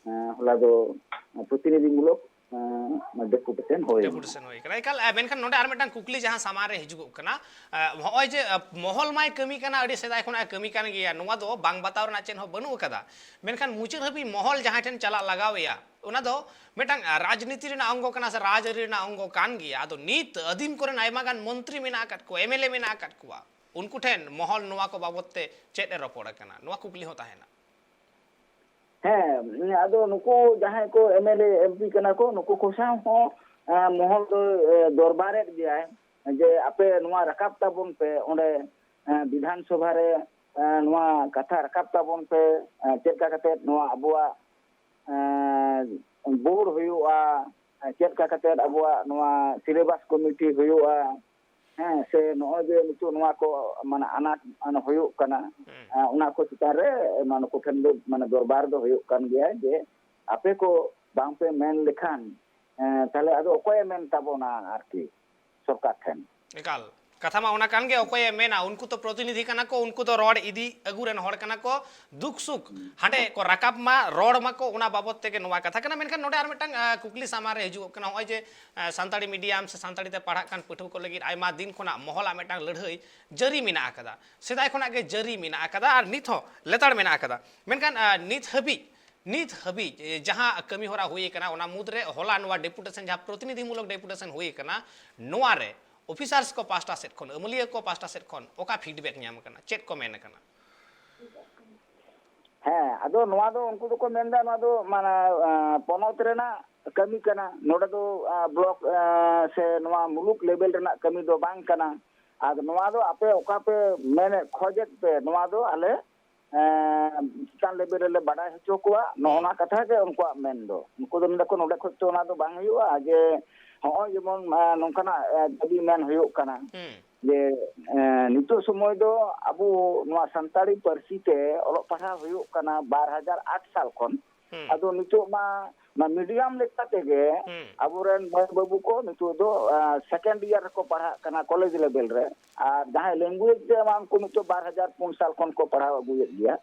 ᱮ, ᱦᱚᱞᱟ ᱫᱚ, ᱮ, ᱯᱨᱚᱛᱤᱱᱤᱫᱷᱤ ᱢᱩᱞᱚᱠ, ᱮ, ᱰᱮᱯᱩᱴᱮᱥᱚᱱ ᱦᱩᱭ ᱮᱱᱟ᱾ ᱰᱮᱯᱩᱴᱮᱥᱚᱱ ᱦᱩᱭ ᱠᱟᱱᱟ᱾ ᱮᱠᱟᱞ, ᱮ, ᱢᱮᱱᱠᱷᱟᱱ ᱱᱚᱰᱮ ᱟᱨ ᱢᱤᱫᱴᱟᱝ ᱠᱩᱠᱞᱤ ᱡᱟᱦᱟᱸ ᱥᱟᱢᱟᱝ ᱨᱮ ᱦᱤᱡᱩᱜᱚᱜ ᱠᱟᱱᱟ, ᱮ, ᱱᱚᱜᱼᱚᱭ ᱡᱮ, ᱮ, ᱢᱚᱦᱚᱞ ᱢᱟᱭ ᱠᱟᱹᱢᱤ ᱠᱟᱱᱟ, ᱟᱹᱰᱤ ᱥᱮᱫᱟᱭ ᱠᱷᱚᱱᱟᱜ ᱮ ᱠᱟᱹᱢᱤ ᱠᱟᱱ ᱜᱮᱭᱟ, ᱱᱚᱣᱟ ᱫᱚ ᱵᱟᱝ ᱵᱟᱛᱟᱣ ᱨᱮᱱᱟᱜ ᱪᱮᱫ ᱦᱚᱸ ᱵᱟᱹᱱᱩᱜ ᱟᱠᱟᱫᱟ᱾ ᱢᱮᱱᱠᱷᱟᱱ ᱢᱩᱪᱟᱹᱫ ᱦᱟᱹᱵᱤᱡ ᱢᱚᱦᱚᱞ ᱡᱟᱦᱟᱸᱭ ᱴᱷᱮᱱ ᱪᱟᱞᱟᱜ ᱞᱟᱜᱟᱣ ᱮᱭᱟ, ᱚᱱᱟ ᱫᱚ ᱢᱤᱫᱴᱟᱝ, ᱮ, ᱨᱟᱡᱽᱱᱤᱛᱤ ᱨᱮᱱᱟᱜ ᱚᱝᱜᱚ ᱠᱟᱱᱟ ᱥᱮ ᱨᱟᱡᱽᱟᱹᱨᱤ ᱨᱮᱱᱟᱜ ᱚᱝᱜᱚ ᱠᱟᱱ ᱜᱮᱭᱟ᱾ ᱟᱫᱚ ᱱᱤᱛ ᱟᱹᱫᱤᱢ ᱠᱚᱨᱮᱱ ᱟᱭᱢᱟ ᱜᱟᱱ ᱢᱚᱱᱛᱨᱤ ᱢᱮᱱᱟᱜ ᱟᱠᱟᱫ ᱠᱚᱣᱟ, ᱮᱢ ᱮᱞ ᱮ ᱢᱮᱱᱟᱜ ᱟᱠᱟᱫ ᱠᱚᱣᱟ, ᱩᱱᱠᱩ ᱴᱷᱮᱱ ᱢᱚᱦᱚᱞ ᱱᱚᱣᱟ ᱠᱚ ᱵᱟᱵᱚᱫ ᱛᱮ ᱪᱮᱫ ᱮ ᱨᱚᱯᱚᱲ ᱟᱠᱟᱱᱟ? ᱱᱚᱣᱟ ᱠᱩᱠᱞᱤ ᱦᱚᱸ ᱛᱟᱦᱮᱱᱟ᱾ ᱦᱮᱸ, ᱟᱫᱚ ᱱᱩᱠᱩ ᱡᱟᱦᱟᱸᱭ ᱠᱚ M L A, M P ᱠᱟᱱᱟ ᱠᱚ, ᱱᱩᱠᱩ ᱠᱚ ᱥᱟᱶ ᱦᱚᱸ, ᱮ, ᱢᱚᱦᱚᱞ ᱫᱚ, ᱮ, ᱫᱚᱨᱵᱟᱨᱮᱫ ᱜᱮᱭᱟᱭ ᱡᱮ ᱟᱯᱮ ᱱᱚᱣᱟ ᱨᱟᱠᱟᱵ ᱛᱟᱵᱚᱱ ᱯᱮ ᱚᱸᱰᱮ, ᱮ, ᱵᱤᱫᱷᱟᱱ ᱥᱚᱵᱷᱟ ᱨᱮ, ᱮ, ᱱᱚᱣᱟ ᱠᱟᱛᱷᱟ ᱨᱟᱠᱟᱵ ᱛᱟᱵᱚᱱ ᱯᱮ, ᱮ, ᱪᱮᱫ ᱞᱮᱠᱟ ᱠᱟᱛᱮ ᱱᱚᱣᱟ ᱟᱵᱚᱣᱟᱜ, ᱮ, ᱵᱳᱨᱰ ᱦᱩᱭᱩᱜᱼᱟ, ᱮ, ᱪᱮᱫ ᱞᱮᱠᱟ ᱠᱟᱛᱮ ᱟᱵᱚᱣᱟᱜ ᱱᱚᱣᱟ ᱥᱤᱞᱮᱵᱟᱥ ᱠᱚᱢᱤᱴᱤ ᱦᱩᱭᱩᱜᱼᱟ, ᱦᱮᱸ, ᱥᱮ ᱱᱚᱜᱼᱚᱭ ᱡᱮ ᱱᱤᱛᱚᱜ ᱱᱚᱣᱟ ᱠᱚ ᱢᱟᱱᱮ ᱟᱱᱟᱴ ᱢᱟᱱᱮ ᱦᱩᱭᱩᱜ ᱠᱟᱱᱟ, ᱦᱩᱸ᱾ ᱮ, ᱚᱱᱟ ᱠᱚ ᱪᱮᱛᱟᱱ ᱨᱮ ᱢᱟᱱᱮ ᱱᱩᱠᱩ ᱴᱷᱮᱱ ᱫᱚ ᱢᱟᱱᱮ ᱫᱚᱨᱵᱟᱨ ᱫᱚ ᱦᱩᱭᱩᱜ ᱠᱟᱱ ᱜᱮᱭᱟ ᱡᱮ ᱟᱯᱮ ᱠᱚ ᱵᱟᱝ ᱯᱮ ᱢᱮᱱ ᱞᱮᱠᱷᱟᱱ, ᱮ, ᱛᱟᱦᱞᱮ ᱟᱫᱚ ᱚᱠᱚᱭᱮ ᱢᱮᱱ ᱛᱟᱵᱚᱱᱟ ᱟᱨᱠᱤ ᱥᱚᱨᱠᱟᱨ ᱴᱷᱮᱱ? ᱮᱠᱟᱞ᱾ ᱠᱟᱛᱷᱟ ᱢᱟ ᱚᱱᱟ ᱠᱟᱱ ᱜᱮ, ᱚᱠᱚᱭᱮ ᱢᱮᱱᱟ? ᱩᱱᱠᱩ ᱛᱚ ᱯᱨᱚᱛᱤᱱᱤᱫᱷᱤ ᱠᱟᱱᱟ ᱠᱚ, ᱩᱱᱠᱩ ᱫᱚ ᱨᱚᱲ ᱤᱫᱤ ᱟᱹᱜᱩ ᱨᱮᱱ ᱦᱚᱲ ᱠᱟᱱᱟ ᱠᱚ᱾ ᱫᱩᱠ ᱥᱩᱠ ᱦᱟᱸᱰᱮ ᱠᱚ ᱨᱟᱠᱟᱵ ᱢᱟ, ᱨᱚᱲ ᱢᱟᱠᱚ, ᱚᱱᱟ ᱵᱟᱵᱚᱫ ᱛᱮᱜᱮ ᱱᱚᱣᱟ ᱠᱟᱛᱷᱟ ᱠᱟᱱᱟ᱾ ᱢᱮᱱᱠᱷᱟᱱ ᱱᱚᱰᱮ ᱟᱨ ᱢᱤᱫᱴᱟᱝ, ᱟ, ᱠᱩᱠᱞᱤ ᱥᱟᱢᱟᱝ ᱨᱮ ᱦᱤᱡᱩᱜᱚᱜ ᱠᱟᱱᱟ᱾ ᱱᱚᱜᱼᱚᱭ ᱡᱮ, ᱟ, ᱥᱟᱱᱛᱟᱲᱤ ᱢᱤᱰᱤᱭᱟᱢ ᱥᱮ ᱥᱟᱱᱛᱟᱲᱤ ᱛᱮ ᱯᱟᱲᱦᱟᱜ ᱠᱟᱱ ᱯᱟᱹᱴᱷᱩᱣᱟᱹ ᱠᱚ ᱞᱟᱹᱜᱤᱫ ᱟᱭᱢᱟ ᱫᱤᱱ ᱠᱷᱚᱱᱟᱜ ᱢᱚᱦᱚᱞᱟᱜ ᱢᱤᱫᱴᱟᱝ ᱞᱟᱹᱲᱦᱟᱹᱭ ᱡᱟᱹᱨᱤ ᱢᱮᱱᱟᱜ ᱟᱠᱟᱫᱟ, ᱥᱮᱫᱟᱭ ᱠᱷᱚᱱᱟᱜ ᱜᱮ ᱡᱟᱹᱨᱤ ᱢᱮᱱᱟᱜ ᱟᱠᱟᱫᱟ ᱟᱨ ᱱᱤᱛ ᱦᱚᱸ ᱞᱮᱛᱟᱲ ᱢᱮᱱᱟᱜ ᱟᱠᱟᱫᱟ᱾ ᱢᱮᱱᱠᱷᱟᱱ, ᱟ, ᱱᱤᱛ ᱦᱟᱹᱵᱤᱡ, ᱱᱤᱛ ᱦᱟᱹᱵᱤᱡ, ᱮ, ᱡᱟᱦᱟᱸ ᱠᱟᱹᱢᱤ ᱦᱚᱨᱟ ᱦᱩᱭ ᱟᱠᱟᱱᱟ, ᱚᱱᱟ ᱢᱩᱫᱽᱨᱮ ᱦᱚᱞᱟ ᱱᱚᱣᱟ ᱰᱮᱯᱩᱴᱮᱥᱚᱱ, ᱡᱟᱦᱟᱸ ᱯᱨᱚᱛᱤᱱᱤᱫᱷᱤ ᱢᱩᱞᱚᱠ ᱰᱮᱯᱩᱴᱮᱥᱚᱱ ᱦᱩᱭ ᱟᱠᱟᱱᱟ, ᱱᱚᱣᱟ ᱨᱮ ᱚᱯᱷᱤᱥᱟᱨᱥ ᱠᱚ ᱯᱟᱦᱴᱟ ᱥᱮᱫ ᱠᱷᱚᱱ, ᱟᱹᱢᱟᱹᱞᱤᱭᱟᱹ ᱠᱚ ᱯᱟᱦᱴᱟ ᱥᱮᱫ ᱠᱷᱚᱱ ᱚᱠᱟ ᱯᱷᱤᱰᱵᱮᱠ ᱧᱟᱢ ᱟᱠᱟᱱᱟ, ᱪᱮᱫ ᱠᱚ ᱢᱮᱱ ᱟᱠᱟᱱᱟ? ᱦᱮᱸ, ᱟᱫᱚ ᱱᱚᱣᱟ ᱫᱚ ᱩᱱᱠᱩ ᱫᱚᱠᱚ ᱢᱮᱱᱫᱟ, ᱱᱚᱣᱟ ᱫᱚ ᱢᱟᱱᱮ, ᱮᱸ, ᱯᱚᱱᱚᱛ ᱨᱮᱱᱟᱜ ᱠᱟᱹᱢᱤ ᱠᱟᱱᱟ, ᱱᱚᱰᱮ ᱫᱚ, ᱮᱸ, ᱵᱞᱚᱠ, ᱮᱸ, ᱥᱮ ᱱᱚᱣᱟ ᱢᱩᱞᱩᱠ ᱞᱮᱵᱮᱞ ᱨᱮᱱᱟᱜ ᱠᱟᱹᱢᱤ ᱫᱚ ᱵᱟᱝ ᱠᱟᱱᱟ᱾ ᱟᱨ ᱱᱚᱣᱟ ᱫᱚ ᱟᱯᱮ ᱚᱠᱟ ᱯᱮ ᱢᱮᱱᱮᱫ, ᱠᱷᱚᱡᱮᱫ ᱯᱮ, ᱱᱚᱣᱟ ᱫᱚ ᱟᱞᱮ, ᱮᱸ, ᱪᱮᱛᱟᱱ ᱞᱮᱵᱮᱞ ᱨᱮᱞᱮ ᱵᱟᱰᱟᱭ ᱦᱚᱪᱚ ᱠᱚᱣᱟ, ᱱᱚᱜᱼᱚ ᱦᱩᱸ᱾ ᱱᱟ ᱠᱟᱛᱷᱟ ᱜᱮ ᱩᱱᱠᱩᱣᱟᱜ ᱢᱮᱱ ᱫᱚ᱾ ᱩᱱᱠᱩ ᱫᱚ ᱢᱮᱱ ᱫᱟᱠᱚ, ᱱᱚᱰᱮ ᱠᱷᱚᱡ ᱛᱚ ᱚᱱᱟ ᱫᱚ ᱵᱟᱝ ᱦᱩᱭᱩᱜᱼᱟ, ᱡᱮ ᱦᱚᱸᱜᱼᱚᱭ ᱡᱮᱢᱚᱱ, ᱮᱸ, ᱱᱚᱝᱠᱟᱱᱟᱜ, ᱮᱸ, ᱫᱟᱹᱵᱤ ᱢᱮᱱ ᱦᱩᱭᱩᱜ ᱠᱟᱱᱟ᱾ ᱦᱩᱸ᱾ ᱡᱮ, ᱮᱸ, ᱱᱤᱛᱚᱜ ᱥᱚᱢᱚᱭ ᱫᱚ ᱟᱵᱚ ᱱᱚᱣᱟ ᱥᱟᱱᱛᱟᱲᱤ ᱯᱟᱹᱨᱥᱤ ᱛᱮ ᱚᱞᱚᱜ ᱯᱟᱲᱦᱟᱣ ᱦᱩᱭᱩᱜ ᱠᱟᱱᱟ ᱵᱟᱨ ᱦᱟᱡᱟᱨ ᱟᱴ ᱥᱟᱞ ᱠᱷᱚᱱ᱾ ᱦᱩᱸ᱾ ᱟᱫᱚ ᱱᱤᱛᱚᱜ ᱢᱟ, ᱢᱟ ᱢᱤᱰᱤᱭᱟᱢ ᱞᱮᱠᱟ ᱛᱮᱜᱮ ᱦᱩᱸ᱾ ᱟᱵᱚᱨᱮᱱ ᱢᱟᱹᱭ ᱵᱟᱹᱵᱩ ᱠᱚ ᱱᱤᱛᱚᱜ ᱫᱚ, ᱟᱸ, ᱥᱮᱠᱮᱱᱰ ᱤᱭᱟᱨ ᱨᱮᱠᱚ ᱯᱟᱲᱦᱟᱜ ᱠᱟᱱᱟ ᱠᱚᱞᱮᱡᱽ ᱞᱮᱵᱮᱞ ᱨᱮ᱾ ᱟᱨ ᱡᱟᱦᱟᱸᱭ ᱞᱮᱝᱜᱩᱭᱮᱡᱽ ᱛᱮ ᱮᱢᱟ, ᱩᱱᱠᱩ ᱱᱤᱛᱚᱜ ᱵᱟᱨ ᱦᱟᱡᱟᱨ ᱯᱩᱱ ᱥᱟᱞ ᱠᱷᱚᱱ ᱠᱚ ᱯᱟᱲᱦᱟᱣ ᱟᱹᱜᱩᱭᱮᱫ ᱜᱮᱭᱟ᱾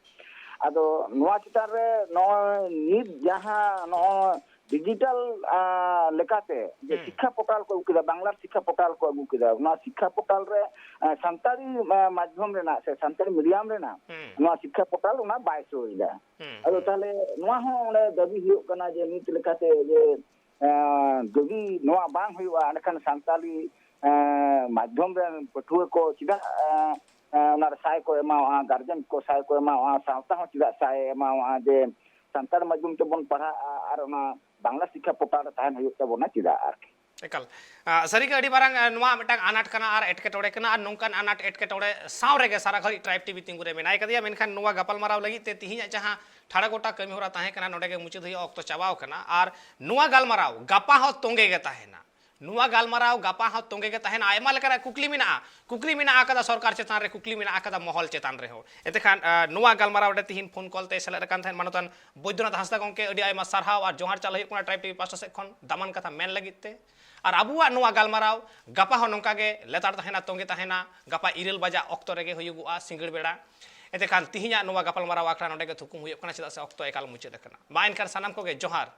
ᱟᱫᱚ ᱱᱚᱣᱟ ᱪᱮᱛᱟᱱ ᱨᱮ ᱱᱚᱜᱼᱚᱭ ᱱᱤᱛ ᱡᱟᱦᱟᱸ ᱱᱚᱜᱼᱚᱭ ᱰᱤᱡᱤᱴᱟᱞ, ᱟᱸ, ᱞᱮᱠᱟᱛᱮ ᱡᱮ ᱦᱩᱸ᱾ ᱥᱤᱠᱠᱷᱟ ᱯᱳᱨᱴᱟᱞ ᱠᱚ ᱟᱹᱜᱩ ᱠᱮᱫᱟ, ᱵᱟᱝᱞᱟ ᱥᱤᱠᱠᱷᱟ ᱯᱳᱨᱴᱟᱞ ᱠᱚ ᱟᱹᱜᱩ ᱠᱮᱫᱟ, ᱚᱱᱟ ᱥᱤᱠᱠᱷᱟ ᱯᱳᱨᱴᱟᱞ ᱨᱮ, ᱟᱸ, ᱥᱟᱱᱛᱟᱲᱤ, ᱟᱸ, ᱢᱟᱫᱽᱫᱷᱚᱢ ᱨᱮᱱᱟᱜ ᱥᱮ ᱥᱟᱱᱛᱟᱲᱤ ᱢᱤᱰᱤᱭᱟᱢ ᱨᱮᱱᱟᱜ ᱦᱩᱸ᱾ ᱱᱚᱣᱟ ᱥᱤᱠᱠᱷᱟ ᱯᱳᱨᱴᱟᱞ ᱚᱱᱟ ᱵᱟᱭ ᱥᱳᱭ ᱮᱫᱟ᱾ ᱦᱩᱸ, ᱟᱫᱚ ᱦᱩᱸ᱾ ᱛᱟᱦᱞᱮ ᱱᱚᱣᱟ ᱦᱚᱸ ᱚᱸᱰᱮ ᱫᱟᱹᱵᱤ ᱦᱩᱭᱩᱜ ᱠᱟᱱᱟ ᱡᱮ ᱱᱤᱛ ᱞᱮᱠᱟᱛᱮ ᱡᱮ, ᱟᱸ, ᱡᱩᱫᱤ ᱱᱚᱣᱟ ᱵᱟᱝ ᱦᱩᱭᱩᱜᱼᱟ, ᱮᱸᱰᱮᱠᱷᱟᱱ ᱥᱟᱱᱛᱟᱲᱤ, ᱟᱸ, ᱢᱟᱫᱽᱫᱷᱚᱢ ᱨᱮᱱ ᱯᱟᱹᱴᱷᱩᱣᱟᱹ ᱠᱚ ᱪᱮᱫᱟᱜ, ᱟᱸ, ᱟᱸ, ᱚᱱᱟᱨᱮ ᱥᱟᱭ ᱠᱚ ᱮᱢᱟᱣᱟᱜᱼᱟ, ᱜᱟᱨᱡᱮᱱ ᱠᱚ ᱥᱟᱭ ᱠᱚ ᱮᱢᱟᱣᱟᱜᱼᱟ, ᱥᱟᱶᱛᱟ ᱦᱚᱸ ᱪᱮᱫᱟᱜ ᱥᱟᱭ ᱮ ᱮᱢᱟᱣᱟᱜᱼᱟ ᱡᱮ ᱥᱟᱱᱛᱟᱲ ᱢᱟᱫᱽᱫᱷᱚᱢ ᱛᱮᱵᱚᱱ ᱯᱟᱲᱦᱟᱜᱼᱟ ᱟᱨ ᱚᱱᱟ ᱵᱟᱝᱞᱟ ᱥᱤᱠᱠᱷᱟ ᱯᱳᱨᱴᱟᱞ ᱨᱮ ᱛᱟᱦᱮᱱ ᱦᱩᱭᱩᱜ ᱛᱟᱵᱚᱱᱟ ᱪᱮᱫᱟᱜ ᱟᱨᱠᱤ? ᱮᱠᱟᱞ᱾ ᱟ, ᱥᱟᱹᱨᱤᱜᱮ ᱟᱹᱰᱤ ᱢᱟᱨᱟᱝ, ᱟ, ᱱᱚᱣᱟ ᱢᱤᱫᱴᱟᱝ ᱟᱱᱟᱴ ᱠᱟᱱᱟ ᱟᱨ ᱮᱴᱠᱮᱴᱚᱬᱮ ᱠᱟᱱᱟ, ᱟᱨ ᱱᱚᱝᱠᱟᱱ ᱟᱱᱟᱴ ᱮᱴᱠᱮᱴᱚᱬᱮ ᱥᱟᱶ ᱨᱮᱜᱮ ᱥᱟᱨᱟ ᱜᱷᱟᱹᱲᱤᱡ ᱴᱨᱟᱭᱤᱵᱽ ᱴᱤᱵᱷᱤ ᱛᱤᱸᱜᱩ ᱨᱮ ᱢᱮᱱᱟᱭ ᱠᱟᱫᱮᱭᱟ᱾ ᱢᱮᱱᱠᱷᱟᱱ ᱱᱚᱣᱟ ᱜᱟᱯᱟᱞᱢᱟᱨᱟᱣ ᱞᱟᱹᱜᱤᱫ ᱛᱮ ᱛᱤᱦᱤᱧᱟᱜ ᱡᱟᱦᱟᱸ ᱴᱷᱟᱲᱚ ᱜᱚᱴᱟ ᱠᱟᱹᱢᱤ ᱦᱚᱨᱟ ᱛᱟᱦᱮᱸ ᱠᱟᱱᱟ, ᱱᱚᱰᱮ ᱜᱮ ᱢᱩᱪᱟᱹᱫ ᱦᱩᱭᱩᱜᱼᱟ, ᱚᱠᱛᱚ ᱪᱟᱵᱟᱣ ᱠᱟᱱᱟ᱾ ᱟᱨ ᱱᱚᱣᱟ ᱜᱟᱞᱢᱟᱨᱟᱣ ᱜᱟᱯᱟ ᱦᱚᱸ ᱛᱚᱸᱜᱮ ᱜᱮ ᱛᱟᱦᱮᱱᱟ᱾ ᱱᱚᱣᱟ ᱜᱟᱞᱢᱟᱨᱟᱣ ᱜᱟᱯᱟ ᱦᱚᱸ ᱛᱚᱸᱜᱮ ᱜᱮ ᱛᱟᱦᱮᱱᱟ᱾ ᱟᱭᱢᱟ ᱞᱮᱠᱟᱱᱟᱜ ᱠᱩᱠᱞᱤ ᱢᱮᱱᱟᱜᱼᱟ, ᱠᱩᱠᱞᱤ ᱢᱮᱱᱟᱜ ᱟᱠᱟᱫᱟ ᱥᱚᱨᱠᱟᱨ ᱪᱮᱛᱟᱱ ᱨᱮ, ᱠᱩᱠᱞᱤ ᱢᱮᱱᱟᱜ ᱟᱠᱟᱫᱟ ᱢᱚᱦᱚᱞ ᱪᱮᱛᱟᱱ ᱨᱮᱦᱚᱸ᱾ ᱮᱱᱛᱮ ᱠᱷᱟᱱ, ᱟ, ᱱᱚᱣᱟ ᱜᱟᱞᱢᱟᱨᱟᱣ ᱨᱮ ᱛᱤᱦᱤᱧ ᱯᱷᱳᱱ ᱠᱚᱞ ᱛᱮ ᱥᱮᱞᱮᱫ ᱟᱠᱟᱱ ᱛᱟᱦᱮᱸᱫ ᱢᱟᱱᱚᱛᱟᱱ ᱵᱳᱭᱫᱚᱱᱟᱛᱷ ᱦᱟᱸᱥᱫᱟ ᱜᱚᱢᱠᱮ, ᱟᱹᱰᱤ ᱟᱭᱢᱟ ᱥᱟᱨᱦᱟᱣ ᱟᱨ ᱡᱚᱦᱟᱨ ᱪᱟᱞ ᱦᱩᱭᱩᱜ ᱠᱟᱱᱟ ᱴᱨᱟᱭᱤᱵᱽ ᱴᱤᱵᱷᱤ ᱯᱟᱦᱴᱟ ᱥᱮᱫ ᱠᱷᱚᱱ ᱫᱟᱢᱟᱱ ᱠᱟᱛᱷᱟ ᱢᱮᱱ ᱞᱟᱹᱜᱤᱫ ᱛᱮ᱾ ᱟᱨ ᱟᱵᱚᱣᱟᱜ ᱱᱚᱣᱟ ᱜᱟᱞᱢᱟᱨᱟᱣ ᱜᱟᱯᱟ ᱦᱚᱸ ᱱᱚᱝᱠᱟ ᱜᱮ ᱞᱮᱛᱟᱲ ᱛᱟᱦᱮᱱᱟ, ᱛᱚᱸᱜᱮ ᱛᱟᱦᱮᱱᱟ, ᱜᱟᱯᱟ ᱤᱨᱟᱹᱞ ᱵᱟᱡᱟᱜ ᱚᱠᱛᱚ ᱨᱮᱜᱮ ᱦᱩᱭᱩᱜᱚᱜᱼᱟ, ᱥᱤᱸᱜᱟᱹᱲ ᱵᱮᱲᱟ᱾ ᱮᱱᱛᱮ ᱠᱷᱟᱱ ᱛᱤᱦᱤᱧᱟᱜ ᱱᱚᱣᱟ ᱜᱟᱯᱟᱞᱢᱟᱨᱟᱣ ᱟᱠᱷᱲᱟ ᱱᱚᱰᱮ ᱜᱮ ᱛᱷᱩᱠᱩᱢ ᱦᱩᱭᱩᱜ ᱠᱟᱱᱟ, ᱪᱮᱫᱟᱜ ᱥᱮ ᱚᱠᱛᱚ ᱮᱠᱟᱞ ᱢᱩᱪᱟᱹᱫ ᱟᱠᱟᱱᱟ᱾ ᱢᱟ ᱮᱱᱠᱷᱟᱱ ᱥᱟᱱᱟᱢ ᱠᱚᱜᱮ ᱡᱚᱦᱟᱨ᱾